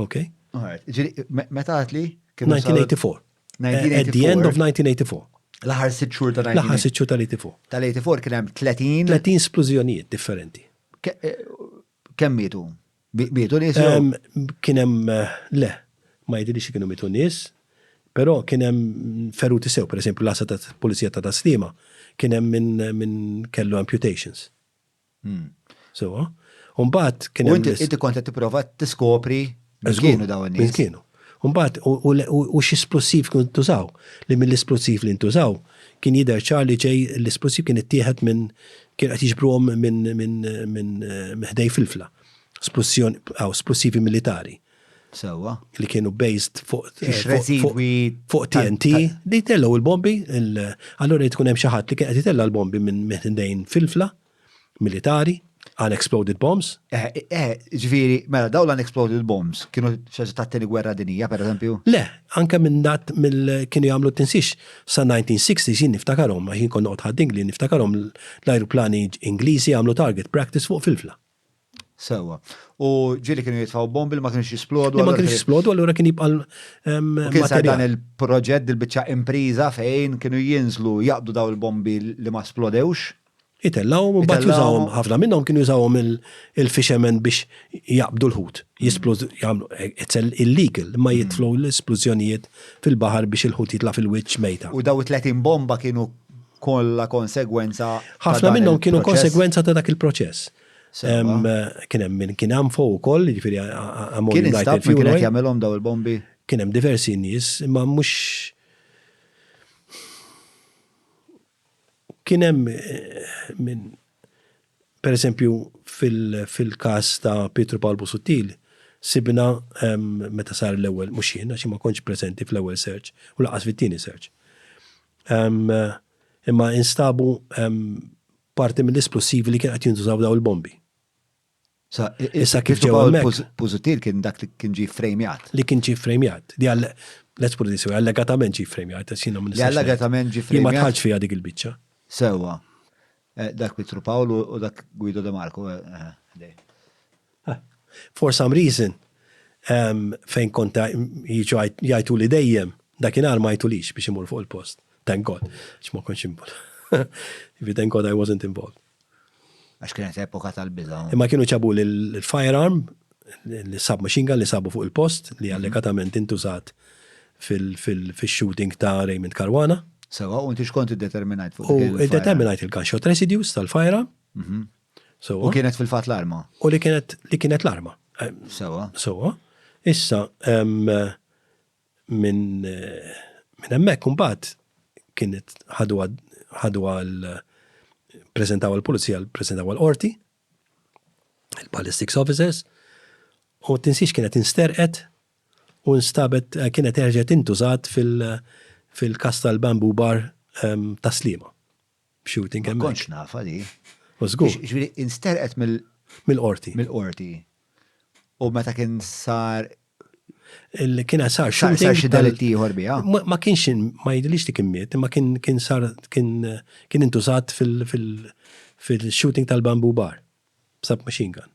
Ok? Ġifieri, meta għedt li? 1984. At the end of 1984. L-aħħar sitt xhur ta' L-aħħar sitt xhur tal-84. Tal-84 kien hemm 30. 30 splużjonijiet differenti. Eh, kemm mietu? Mietu nies? Kien hemm eh, le, ma jidhirlix kienu mietu nies, però kien hemm feruti sew, pereżempju l-għassa ta' pulizija ta' Taslima kien hemm minn kellu amputations. Sewa. U mbagħad kien hemm. Inti kont qed tipprova tiskopri min kienu dawn in-nies. Min kienu. U mbagħad u xi splussiv kienu ntużaw, li mill-isplussiv li ntużaw kien jidher ċar li ġej l-isplussiv kien ittieħed minn kien qed jiġbruhom minn minn ħdej Filfla. Splussjon splussivi militari. Sewwa. Li kienu based fuq residwi fuq TNT li jtellgħu l-bombi, allura jrid ikun hemm xi ħadd li kien qed itella' l-bombi minn ħdejn Filfla militari, unexploded bombs. Eh, eh, ġifieri, mela dawn l-unexploded bombs kienu xi tat-tieni gwerra dinija, pereżempju? Le, anke minn dat mill kienu jagħmlu tinsiex sa 1960s jien niftakarhom, għax jien kont noqgħod Ħad-Dingli niftakarhom l-ajruplani Ingliżi jagħmlu target practice fuq Filfla. Sewwa. U ġieli kienu jitfgħu bombi li ma kienux jisplodu. Li ma kienux jisplodu, allura kien jibqa' Kien sar dan il-proġett, dil-biċċa impriża fejn kienu jinżlu jaqbdu daw il-bombi li ma splodewx. Itellgħuhom u mbagħad jużawhom, ħafna minnhom kienu jużawhom il-fishermen biex jaqbdu l-ħut. Jagħmlu, it's illegal, imma jitfgħu l-isplużjonijiet fil-baħar biex il-ħut jitla' fil-wiċċ mejta. U daw it-30 bomba kienu kollha konsegwenza ta' Ħafna minnhom kienu konsegwenza ta' dak il-proċess. Kien hemm min kien AMFO wkoll, jiġifieri Ammonium Nitrate Fuel. Kien qed jagħmilhom daw il-bombi? Kien hemm diversi nies, imma mhux kien hemm min pereżempju fil-każ ta' Pietru Pawl Busuttil sibna meta sar l-ewwel, mhux jien għax jien ma kontx preżenti fl-ewwel search u lanqas fit-tieni search. Imma instabu parti mill-isplussivi li kien qed jintużaw daw il-bombi. Issa kif ġew hemmhekk. Busuttil kien dak li kien ġie ffrejmjat. Li kien ġie ffrejmjat. Li għal, let's put it this way, allegatament ġie ffrejmjat, għax jiena ma nistax. Li allegatament ġie ffrejmjat. Jien ma dħaltx fiha dik il-biċċa. Sewwa. Dak Pietru Pawl u dak Guido De Marco. For some reason, fejn kont jiġu jgħajtuli dejjem, dakinhar ma għajtulix biex immur fuq il-post. Thank God, għax ma kontx involved. Thank God I wasn't involved. Għax kienet epoka tal-biża'. Imma kienu ġabuli l-firearm, l-submachine gun li sabu fuq il-post, li allegatament intużat fil-shooting ta' Raymond Caruana. Sewwa, u inti x'kont iddeterminajt fuq dik il-firearm? U iddeterminajt il-gunshot residues tal-firearm. Sewwa. U kienet fil-fatt l-arma? U li kienet li kienet l-arma. Sewwa. Sewwa. Issa minn minn hemmhekk imbagħad kienet ħaduha ħaduha l preżentawha l-pulizija, preżentawha l-qorti, il-ballistics officers, u tinsiex kienet insterqet u nstabet kienet erġgħet intużat fil-każ tal-Bamboo Bar ta' Sliema. Shooting hemmhekk. Ma kontx nafha di. U żgur. Ġifieri insterqet mill Mill-qorti. Mill-qorti. U meta kien sar Kien sar shooting. Sar xi delitt ieħor biha. Ma kienx ma jidhirlix li kien miet, imma kien kien sar kien kien intużat fil-shooting tal-Bamboo Bar. Submachine gun.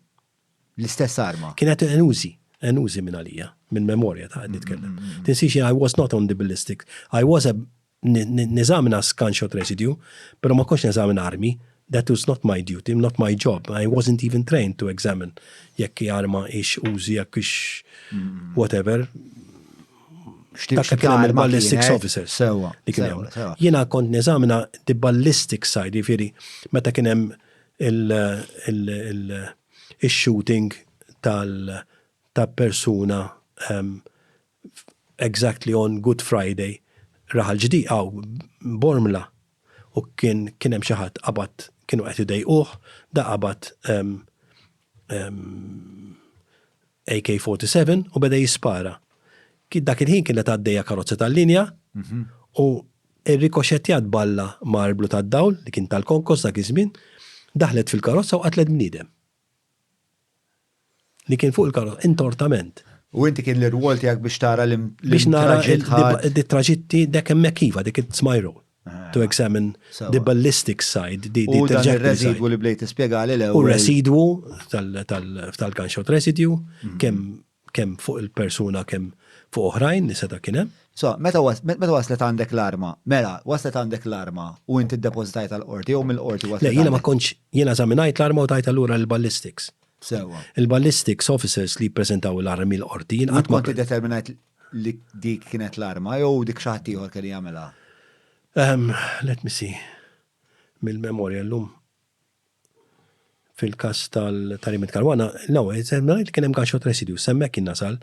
L-istess arma. Kienet enużi, enużi minn għalija, minn memorja ta' qed nitkellem. Tinsiex I was not on the ballistic. I was a neżamina gunshot residue, pero ma kontx neżamina armi. That was not my duty, not my job. I wasn't even trained to examine jekk arma ix użi, jekk ix whatever. Dak kien hemm il-ballistics officers. Sewa. Li kien hemm. Jiena kont neżamina the ballistic side, jiġifieri meta kien hemm il-shooting tal ta' persuna exactly on Good Friday Raħal Ġdid aw Bormla u kien kien hemm xi ħadd qabad kienu qed idejquh da qabad AK-47 u beda jispara. Dak il-ħin kienet għaddejja karozza tal-linja u rrikoxettjat balla ma' arblu tad-dawl li kien tal-konkos dak iż-żmien, daħlet fil-karozza u qatlet bniedem. Li kien fuq il-karozza, intortament. U inti kien l-irwol tiegħek biex tara l Biex nara il-traġitti dak hemmhekk iva, dik it's my role. To examine the ballistic side, the U dan ir-residwu li bdejt tispjegali l-ewwel. U residwu tal-gunshot residue, kemm kemm fuq il-persuna kemm fuq oħrajn li seta' kien hemm. So, meta waslet għandek l-arma, mela, waslet għandek l-arma u inti ddepożitajtha l-qorti jew mill-qorti waslet. Le, jiena ma kontx, jiena eżaminajt l-arma u tajtha lura lill-ballistics. Sewwa. Il-ballistics officers li jippreżentaw l-armi l-qorti, jien qatt ma. Kont iddeterminajt li dik kienet l-arma jew dik xi ħadd ieħor kellu jagħmilha? Let me see. Mill-memorja llum. Fil-każ ta' Raymond Caruana, l-ewwel determinajt li kien hemm gunshot residue, s'hemmhekk jien nasal.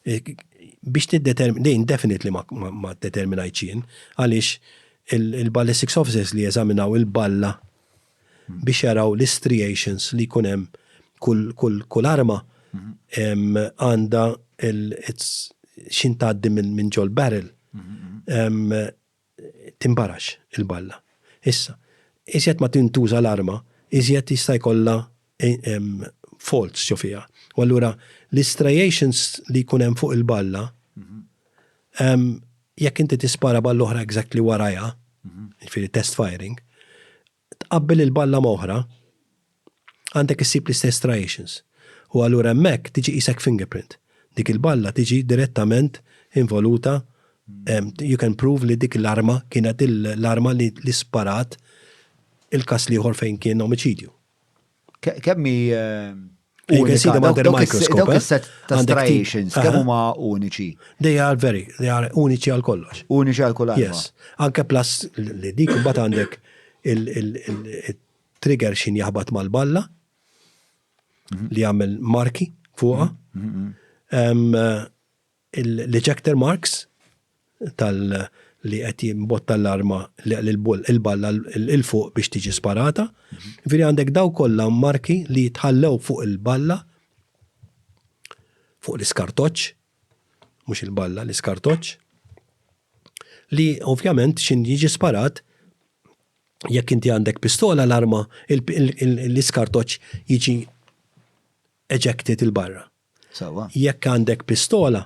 Biex tiddetermina, din definitely ma ddeterminajtx jien, għaliex il-ballistics officers li jeżaminaw il-balla biex jaraw l-istriations li jkun hemm kull arma għandha x'in tgħaddi minn ġol-barrel. Timbarax il-balla. Issa, iżjed ma tintuża l-arma, iżjed jista' jkollha faults ġo fiha. U allura l-istriations li jkun hemm fuq il-balla, jekk inti tispara balla oħra exactly warajha, jiġifieri test firing, tqabbel il-balla ma' oħra, għandek issib l-istess striations. U allura hemmhekk tiġi qisek fingerprint. Dik il-balla tiġi direttament involuta, you can prove li dik l-arma kienet l-arma li sparat il-każ l-ieħor fejn kien omiċidju. Kemm hi You can see them under microscope. Dawk is-set ta' striations, kemm huma uniċi? They are very, they are uniċi għal kollox. Uniċi għal kull arma. Yes. Anke plus li dik imbagħad għandek il-trigger xin jaħbat mal-balla li jagħmel marki fuqha. L-ejector marks tal li qed jimbotta l-arma il-balla 'l fuq biex tiġi sparata. Jiġifieri għandek dawn kollha marki li jitħallew fuq il-balla, fuq l-iskartoċċ, mhux il-balla, l-iskartoċċ, li ovvjament x'in jiġi sparat jekk inti għandek pistola l-arma l-iskartoċċ jiġi ejected 'il barra. Sewwa. Jekk għandek pistola,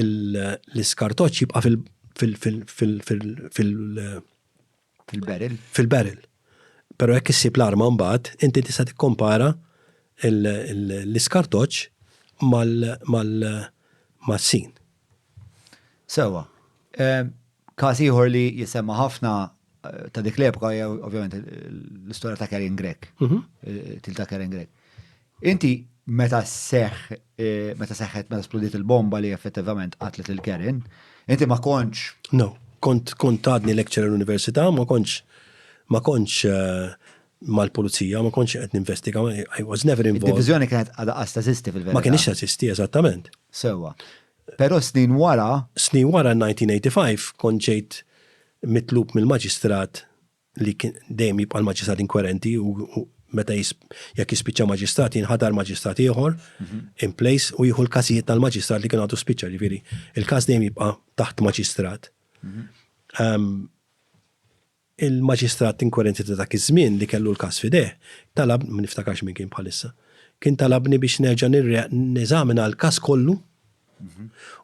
l-iskartoċċ jibqa' fil fil fil fil fil fil Fil-barrel. Fil-barrel. Però jekk issib l-arma mbagħad, inti tista' tikkompara l-iskartoċċ mal mal mas-sin. Sewwa. Każ ieħor li jissemma ħafna ta' dik l-epoka hija ovvjament l-istorja ta' Karen Grech. Til ta' Karen Grech. Inti meta seħ, meta seħħet, meta splodiet il-bomba li effettivament qatlet lil Karen, inti ma kontx. No, kont kont għadni lecturer l-università, ma kontx ma kontx mal-pulizija, ma kontx qed ninvestiga, I was never involved. Id-diviżjoni kienet għadha qas teżisti fil-verità. Ma kinitx teżisti, eżattament. Sewwa. Però snin wara. Snin wara 1985 kont ġejt mitlub mill-maġistrat li kien dejjem jibqa' l-maġistrat inkwerenti u meta jekk jispiċċa maġistrat jinħatar maġistrat ieħor in place u jieħu l-każijiet tal-maġistrat li kien għadu spiċċa, ġifieri il-każ dejjem jibqa' taħt maġistrat. Il-maġistrat inkwerenti ta' dak iż-żmien li kellu l-każ f'idejh talab, ma niftakarx min kien bħalissa, kien talabni biex nerġa' neżamina l-każ kollu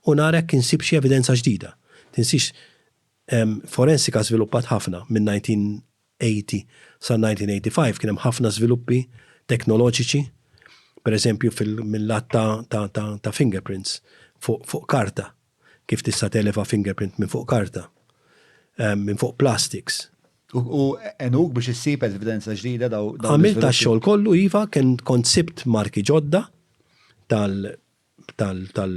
u nara jekk insib xi evidenza ġdida. Tinsiex, Forensika żviluppat ħafna minn 1980 sa 1985 kien hemm ħafna żviluppi teknoloġiċi, per eżempju mill-lat ta' fingerprints fuq karta, kif tista' televa fingerprint minn fuq karta, minn fuq plastics. U għenuk biex issib evidenza ġdida daw. Għamilt xogħol kollu iva, kien kont sibt marki ġodda tal tal tal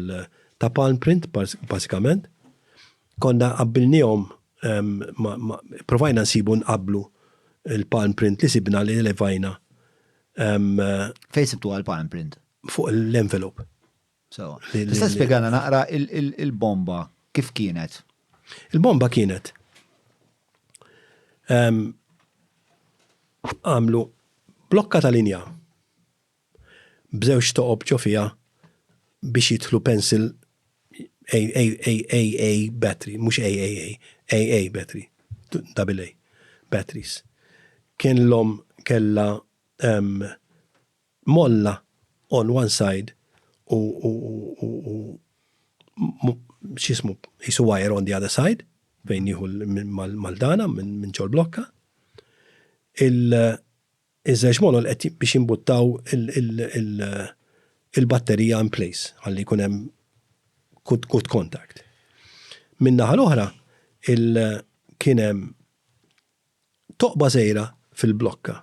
ta' palm print basikament. Konna qabbilnihom provajna nsibu nqabblu il-palm print li sibna li levajna. Fejn sibtu għal-palm print? Fuq l-envelope. Sewa. Tista' spjegana naqra il-bomba kif kienet? Il-bomba kienet għamlu blokka tal-inja b'żewġ toqob ġo fiha biex jidħlu pencil AA battery, mhux AAA, AA battery, double A batteries. Kien l-omm kellha molla on one side u x'jismu qisu wire on the other side fejn jieħu mal-dana minn ġol-blokka. Iż-żewġ molol qed biex jimbuttaw il-batterija in place ħalli jkun hemm good contact. Min-naħa l-oħra kien hemm toqba żgħira fil-blokka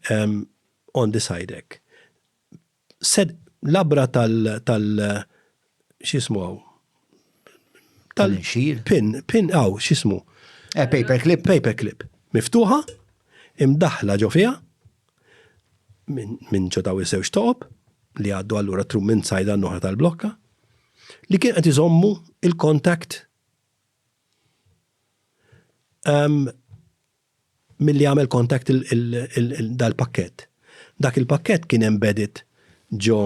on the side hekk. Sed labra tal tal x'jismu hawn? Tal-inxir? Pin, pin hawn x'jismu? Eh, paper clip. Paper clip. Miftuħa, imdaħħla ġo fiha minn ġo daw iż-żewġ toqob li għaddu allura through minn side għan-oħra tal-blokka li kien qed iżommu il-contact milli għamel contact dal-pakkett. Dak il-pakkett kien embedded ġo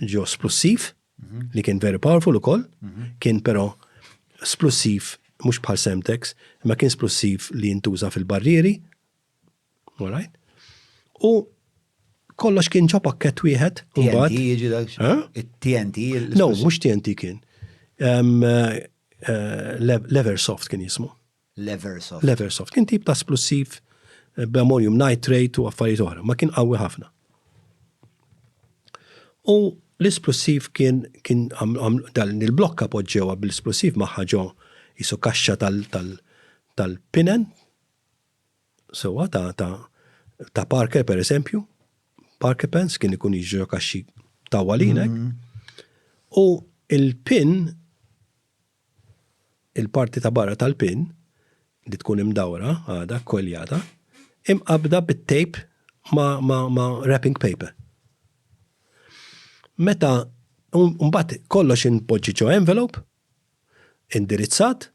ġo splussiv mhm. li kien very powerful ukoll, mhm. kien però splussiv mhux bħal Semtex, imma kien splussiv li jintuża fil-barrieri. All right? U kollox kien ġo pakkett wieħed. TNT jiġi dak? TNT? No, mhux TNT kien. Eh, Leversoft kien jismu. Leversoft. Leversoft. Kien tip ta' splussiv eh, b'ammonium nitrate u affarijiet oħra, ma kien qawwi ħafna. U l-isplussiv kien kien dan il-blokka poġġewha bl-isplussiv magħha ġo jisu kaxxa tal-pinen sewwa ta' ta' ta' Parker per eżempju, Parker pens kien ikun jiġri ġo kaxxi tawwalin hekk. Mm-hmm. U il-pin il-parti ta' barra tal-pin, li tkun imdawra għadha, kkoiljata, imqabbda bit-tape ma' ma' ma' wrapping paper. Meta mbagħad kollox inpoġġi ġo envelope, indirizzat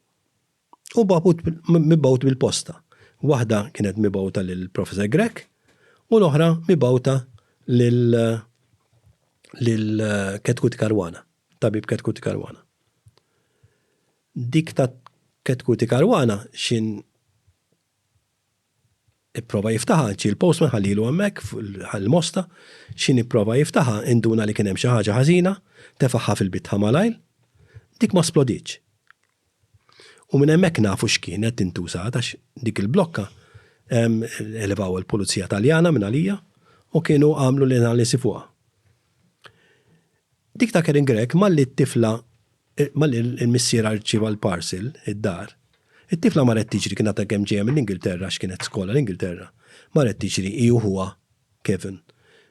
u mibgħut bil-posta. Waħda kienet mibgħuta lil Professor Grech u l-oħra mibgħuta lil lil Ketkuti Caruana. Tabib Ketkuti Caruana. Dik ta' Ketkuti Caruana x'in ipprova jiftaħha, ġie l-postman ħallilu hemmhekk il-mosta, x'in ipprova jiftaħha induna li kien hemm xi ħaġa ħażina, tefagħha fil-bitħa malajr, dik ma splodietx. U minn hemmhekk nafu x'kienet intużat għax dik il-blokka elevawha l-Pulizija Taljana minn għalija u kienu għamlu l-analisi fuqha. Dik ta' Karen Grech malli t-tifla malli l-missierha rċieva l-parcel id-dar, it-tifla marret tiġri kien għadha kemm ġejja mill-Ingilterra għax kienet skola l-Ingilterra, marret tiġri hi u ħuha Kevin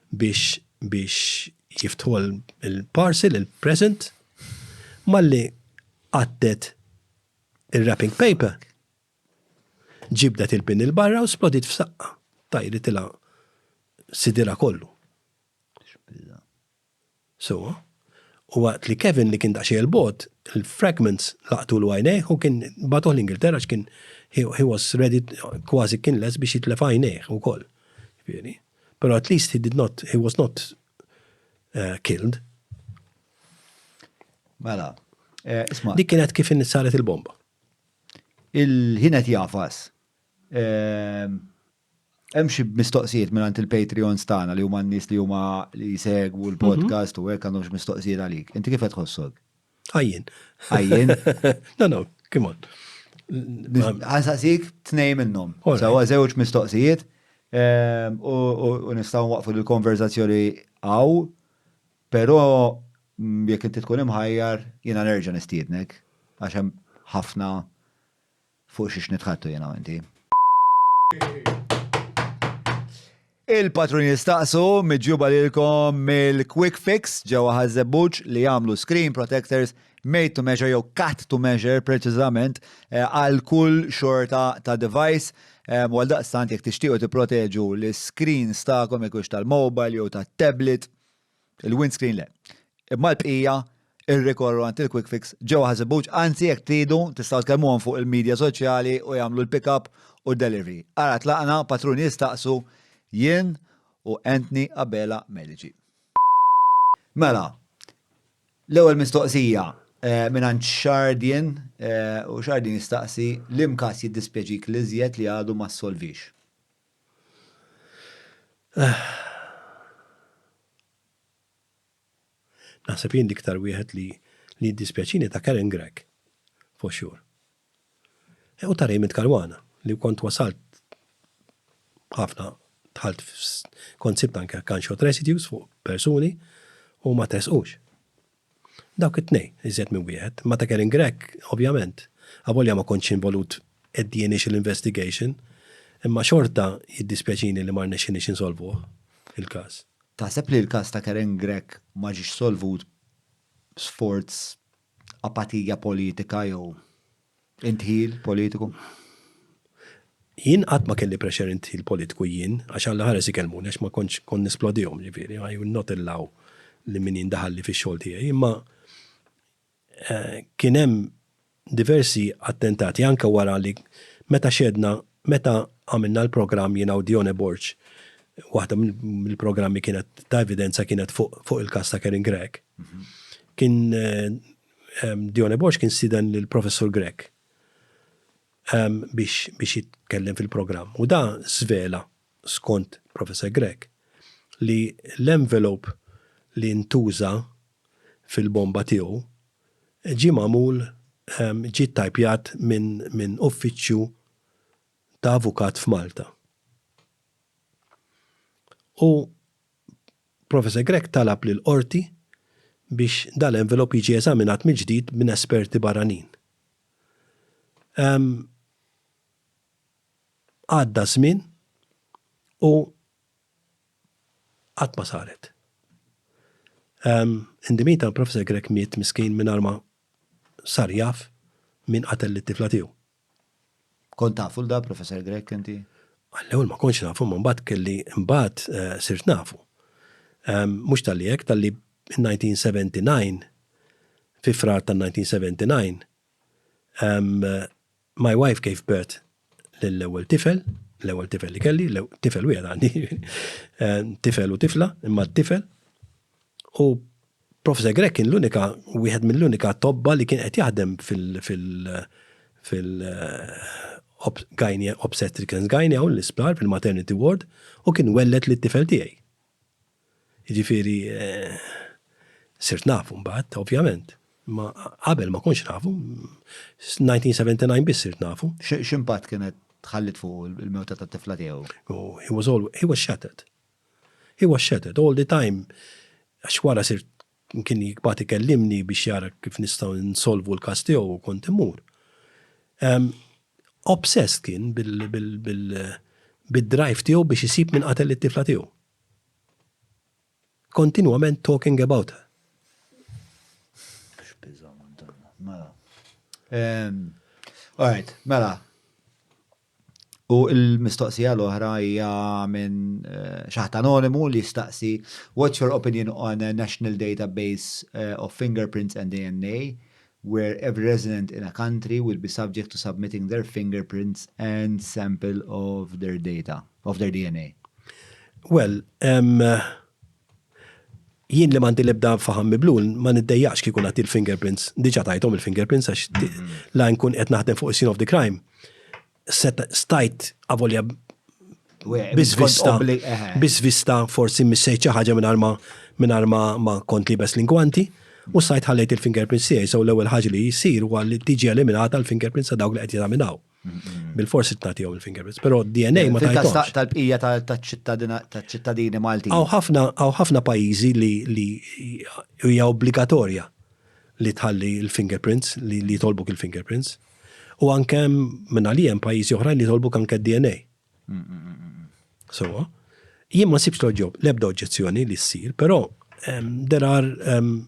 biex biex jiftħu l-parcel, il-present, malli qattet il-wrapping paper, ġibdet il-pin 'il barra u splodiet f'saqqa, tajritilha sidirha kollu. Sewwa. U waqt li Kevin li kien daqsxejn 'il bogħod, il-fragments laqtulu għajnejh u kien bagħtuh l-Ingilterra għax kien he, he was ready kważi kien lest biex jitlef għajnejh ukoll. Ġifieri. Però at least he did not, he was not uh, killed. Mela, eh, isma'. Dik kienet kif saret il-bomba. Il-ħin qed jafas. Ehm, Hemm xi mistoqsijiet mingħand il-Patreons tagħna li huma n-nies li huma li jsegwu l-podcast u hekk għandhom xi mistoqsijiet għalik. Inti kif qed tħossok? Għajjien. Għajjien? No, no, come on. Ħansaqsik tnej minnhom. Sawa żewġ mistoqsijiet ehm, u nistgħu nwaqfu l-konverzazzjoni hawn, però mm, jekk inti tkun imħajjar jiena nerġa' nistiednek għax hemm ħafna fuq xiex nitħattu jiena u inti. Il-patruni jistaqsu miġjuba lilkom mill-Quick Fix ġewwa Ħaż-Żebbuġ li jagħmlu screen protectors made to measure jew cut to measure preċiżament eh, għal kull xorta ta' device. Eh, u għaldaqstant jekk tixtiequ tipproteġu l-screens tagħkom jekk hux tal-mobile jew tat-tablet, Il-windscreen le. Imma l-bqija irrikorru għand il-Quick Fix ġewwa Ħaż-Żebbuġ, anzi jekk tridu tistgħu tkellmuhom fuq il-media soċjali u jagħmlu l-pick up u d-delivery. Ara tlaqna, patruni jistaqsu, jien u Anthony Abela Medici. Mela, l-ewwel mistoqsija eh, mingħand Xardien eh, u Xardien jistaqsi liem każ jiddispjaċik l-iżjed li għadu ma ssolvix. Naħseb jien l-iktar wieħed li li jiddispjaċini ta' Karen Grech, for sure. E, u ta' Raymond Caruana, li kont wasalt ħafna dħalt kont sibt anke gunshot residues fuq persuni u ma tressqux. Dawk it-tnejn, iżjed minn wieħed. Ma ta' Karen Grech, ovvjament, avolja ma kontx involut at the initial investigation, imma xorta jiddispjaċini li ma rnexxinix insolvuh il-każ. Taħseb li l-każ ta' Karen Grech ma ġiex solvut sforz apatija politika jew Indħil politiku? Jien qatt ma kelli pressure indħil politiku jien, għax Alla ħares ikellmuni għax ma kontx kont nisplodihom ġifieri, I will not allow li min jindaħalli fix-xogħol tiegħi, imma kien hemm diversi attentati anke wara li meta xehedna meta għamilna l-programm jiena u Dione Borg, waħda mill-programmi kienet ta' evidenza kienet fuq il-każ ta' Karen Grech, kien Dione Borg kien stieden lill-Professur Grech biex biex jitkellem fil-programm u da żvela, skont Professor Grech, li l-envelope li ntuża fil-bomba tiegħu ġie magħmul ġie ttajpjat minn minn uffiċċju ta' avukat f'Malta. U Professor Grech talab lill-Qorti biex dal-envelop jiġi eżaminat mill-ġdid minn esperti barranin. Għadda ż-żmien u qatt ma saret. In the meantime Professor Grech miet miskin mingħajr ma sar jaf min qatel lit-tifla tiegħu. Kont tafu 'l da Professor Grech inti? Għall-ewwel ma kontx nafu, imma mbagħad kelli mbagħad sirt nafu. Mhux talli hekk, talli in 1979, fi Frar tan-1979, my wife gave birth lill-ewwel tifel, l-ewwel tifel li kelli, tifel wieħed għandi, tifel u tifla, imma t-tifel, u Professor Grech kien l-unika, wieħed mill-unika tobba li kien qed jaħdem fil fil fil gyne, obstetrics and gyne hawn l-isptar fil-maternity ward u kien welled lit-tifel tiegħi. Jiġifieri sirt nafu mbagħad, ovvjament. Imma qabel ma kontx nafu, 1979 biss sirt nafu. X'impatt kienet ħalliet fuqu l-mewta tat-tifla tiegħu? Oh, he was all, he was shattered. He was shattered all the time għax wara sirt kien jibgħat ikellimni biex jara kif nistgħu nsolvu l-każ tiegħu u kont immur. Obsessed kien bid-drive tiegħu biex isib min qatel lit-tifla tiegħu. Kontinwament talking about her. X'biża' Madonna. Mela. All right, mela. U l-mistoqsija l-oħra hija minn eh, xaħat anonimu li jistaqsi What's your opinion on a national database eh, of fingerprints and DNA where every resident in a country will be subject to submitting their fingerprints and sample of their data, of their DNA? Well, um, Jien li m'għandi l-ebda faħam miblul ma niddejjaqx kieku nagħti l-fingerprints, diġà tajthom il-fingerprints għax la nkun qed naħdem fuq is-scene of the crime. Stajt avolja biżvista, biżvista forsi missejt xi ħaġa mingħajr ma mingħajr ma kont liebes l-ingwanti u stajt ħallejt il-fingerprints tiegħi so l-ewwel ħaġa li jsir huwa li tiġi eliminata l-fingerprints ta' dawk li qed jeżaminaw. Bil-forsi tagħtihom il-fingerprints, però DNA ma tajthomx. Tal-bqija tal-ċittadini Maltin. Hawn ħafna hawn ħafna pajjiżi li li hija obbligatorja li tħalli l-fingerprints, li jitolbuk il-fingerprints. U anke minn għalija hemm pajjiżi oħrajn li jitolbuk anke d-DNA. So, jien ma nsibx l-ebda oġġezzjoni li ssir, però there are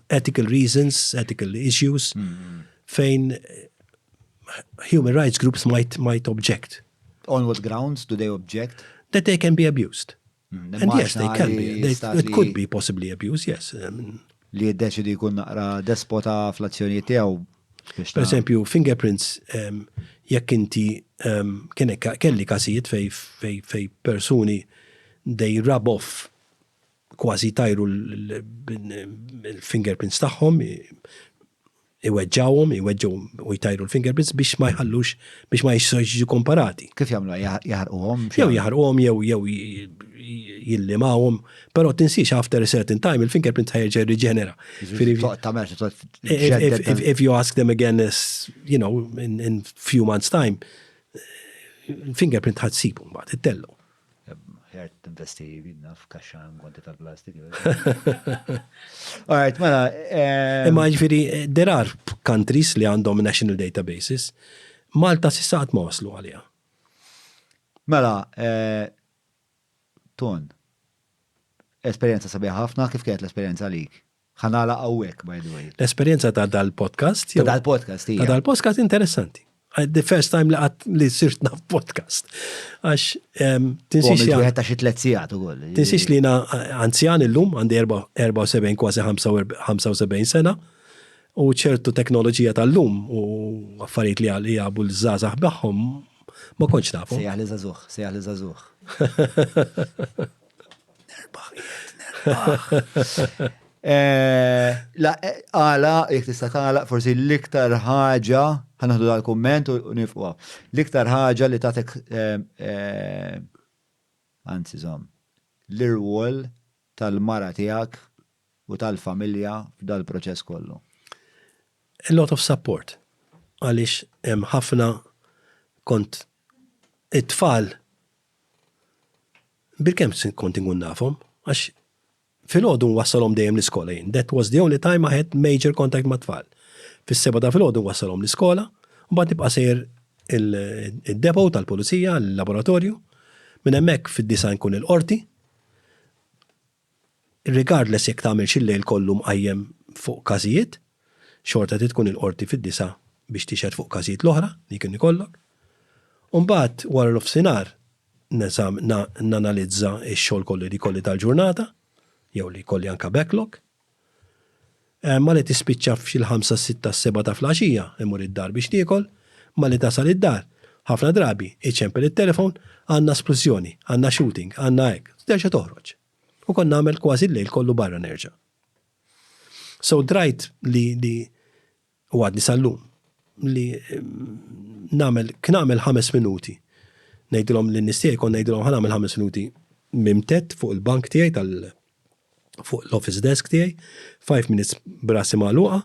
ethical reasons, ethical issues fejn human rights groups might object. On what grounds do they object? That they can be abused. And yes, they can be. It could be possibly abused, yes. Li jiddeċidi jkun naqra despota fl-azzjonijiet tiegħu. Per eżempju, fingerprints, jekk inti kelli każijiet fej persuni they rub off, kważi tajru l-fingerprints tagħhom, iweġġawhom, iweġġgħu u jtajru l-fingerprints biex ma jħallux, biex ma jistgħux jiġu komparati. Kif jagħmlu? Jaħarquhom? Jew jaħarquhom jew jillimawhom, però tinsiex after a certain time il-fingerprint ħa jerġa' jirriġenera. If you ask them again, in few months' time, il-fingerprint ħa tsibu mbagħad, ittellu. Ħjar tinvesti f'kaxxa konti tal-plastik. Alright, mela. Imma ġifieri, there are countries li għandhom national databases. Malta s'issa qatt ma waslu għaliha. Mela, Ton, esperjenza sabiħa ħafna, kif kienet l-esperjenza għalik? Ħa nagħlaq hawnhekk, by the way. L-esperjenza ta' dal-podcast? Ta' dal-podcast, Ta' dal-podcast interessanti. The first time li qatt li sirt naf podcast. Għax tinsiex li. Wieħed ta' xi tliet sigħat ukoll. Tinsiex li jiena anzjan illum, għandi 74 kważi 75 sena, u ċertu teknoloġija tal-lum u affarijiet li jagħbu l-żgħażagħ magħhom ma kontx nafhom. Sejjaħ li żagħżugħ, sejjaħ li żagħżugħ. Nerbaħ, nerbaħ. La, għala, jek tista' tagħlaq forsi l-iktar ħaġa, ħa nieħdu dal-kumment u nifqu. L-iktar ħaġa li tatek, anzi żomm, l-irwol tal-mara tiegħek u tal-familja f'dal-proċess kollu. A lot of support. Għaliex hemm ħafna kont it-tfal bilkemm kont inkun nafhom, għax filgħodu nwassalhom dejjem l-iskola jien. That was the only time I had major contact mat-tfal. Fis-7 ta' filgħodu nwassalhom l-iskola, u mbagħad nibqa' sejjer il-depot tal-pulizija, l-laboratorju. Minn hemmhekk fid-9 nkun il-qorti. Regardless jekk tagħmilx il-lejl kollu mqajjem fuq każijiet, xorta trid tkun il-qorti fid-9 biex tixhed fuq każijiet l-oħra li jkun ikollok. U mbagħad wara nofsinhar nanalizza x-xogħol kollu li jkolli tal-ġurnata, jew li jkolli anke backlog. Malli tispiċċa f'xi l-ħamsa, s-sitta, s-sebgħa ta' flaxija, immur id-dar biex niekol, malli tasal id-dar, ħafna drabi, iċempel it-telefon, għandna splużjoni, għandna shooting, għandna hekk, terġa' toħroġ. U kont nagħmel kważi l-lejl kollu barra nerġa'. So drajt li li u għadni sal-lum li nagħmel knagħmel 5 minuti. Ngħidilhom lin-nies tiegħi kont ngħidilhom ħa nagħmel 5 minuti mimtedd fuq il-bank tiegħi tal fuq l-office desk tiegħi, 5 minutes b'rasi magħluqa,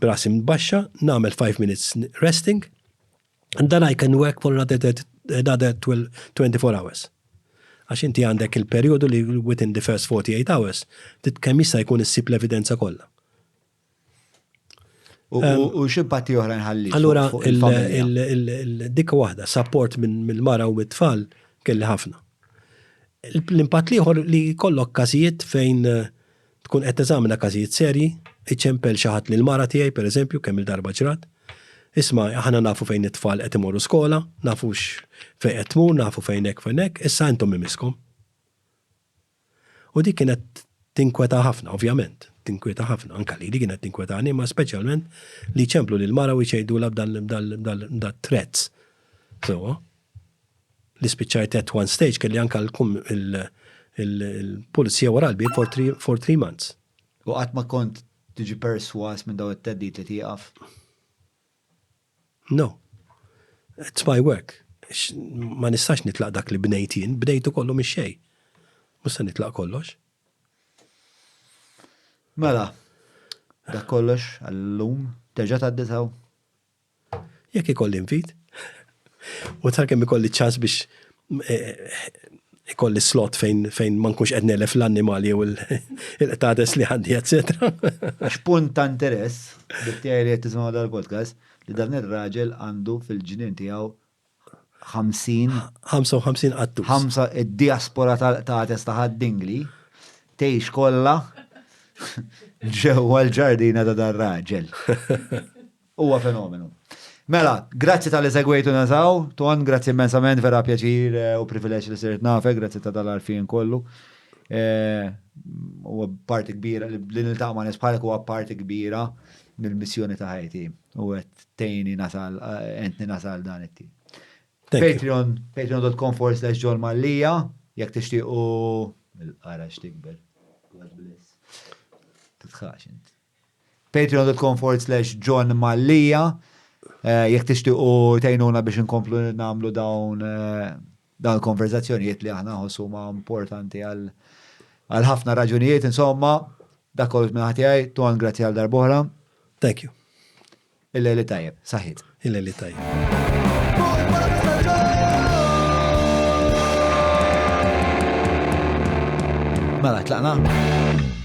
b'rasi mbaxxa, nagħmel 5 minutes resting, and then I can work for another, another 12, 24 hours. Għax inti għandek il-perjodu li within the first 48 hours, trid kemm jista' jkun issib l-evidenza kollha. U x'impatti oħra nħalli? Allura, dik waħda, support mill-mara u mit-tfal kelli ħafna. L-impatt l-ieħor li jkollok każijiet fejn tkun qed teżamina każijiet serji, iċempel xi ħadd lill-mara tiegħi pereżempju kemm il-darba ġrat. Isma' aħna nafu fejn it-tfal qed imorru skola, nafu fejn qed tmur, nafu fejn hekk fejn hekk, issa intom imiskom. U dik kienet tinkweta ħafna, ovvjament, tinkwieta ħafna, anke lili kienet tinkwetani, imma speċjalment li jċemplu lill-mara u jċejdulha b'dal-threats. Sewwa. Li spiċċajt at one stage kelli anke l-pulizija wara l-bieb for 3 months. U qatt ma kont tiġi persważ minn dawn it-theddid li tieqaf? No. It's my work. Ma nistax nitlaq dak li bnejt jien, bnejtu kollu mix-xejn. Mhux se nitlaq kollox. Mela, dak kollox għal-lum, terġa' tgħaddi sew? Jekk ikolli invit. U sakemm ikolli ċans biex ikolli slot fejn ma nkunx qed nelef l-annimali jew il-qtates li għandi, eccetera. Għax punt ta' interess, bit-tiegħi li qed tisimgħu dal-podcast, li dan ir-raġel għandu fil-ġnien tiegħu 50. 55 qattus. Ħamsa id-diaspora tal-qtates ta' Ħad-Dingli tgħix kollha ġewwa l-ġardina ta' dar-raġel. Huwa fenomenu. Mela, grazzi talli segwejtuna s'hawn, Ton, grazzi immensament, vera pjaċir eh, u privileġġ li sirt nafek, grazzi ta' dal-għarfien kollu. Eh, huwa parti kbira li niltaqa' ma' nies bħalek huwa parti kbira mill-missjoni ta' ħajti u qed tgħinni nasal eh, għentni nasal dan it-tip. Patreon, patreon.com forward slash John Mallia, jekk tixtiequ il-qara x'tikber. God bless. Titħax int. Patreon.com forward slash John Mallia, eh, jekk tixtiequ tgħinuna biex inkomplu nagħmlu dawn eh, dawn il-konverzazzjonijiet li aħna nħossu huma importanti għal għal ħafna raġunijiet, insomma, dak kollox minn tiegħi, Ton grazzi għal darb'oħra. Thank you. Il-lejli tajjeb, saħħit. Il-lejli tajjeb. Mela, tlaqna?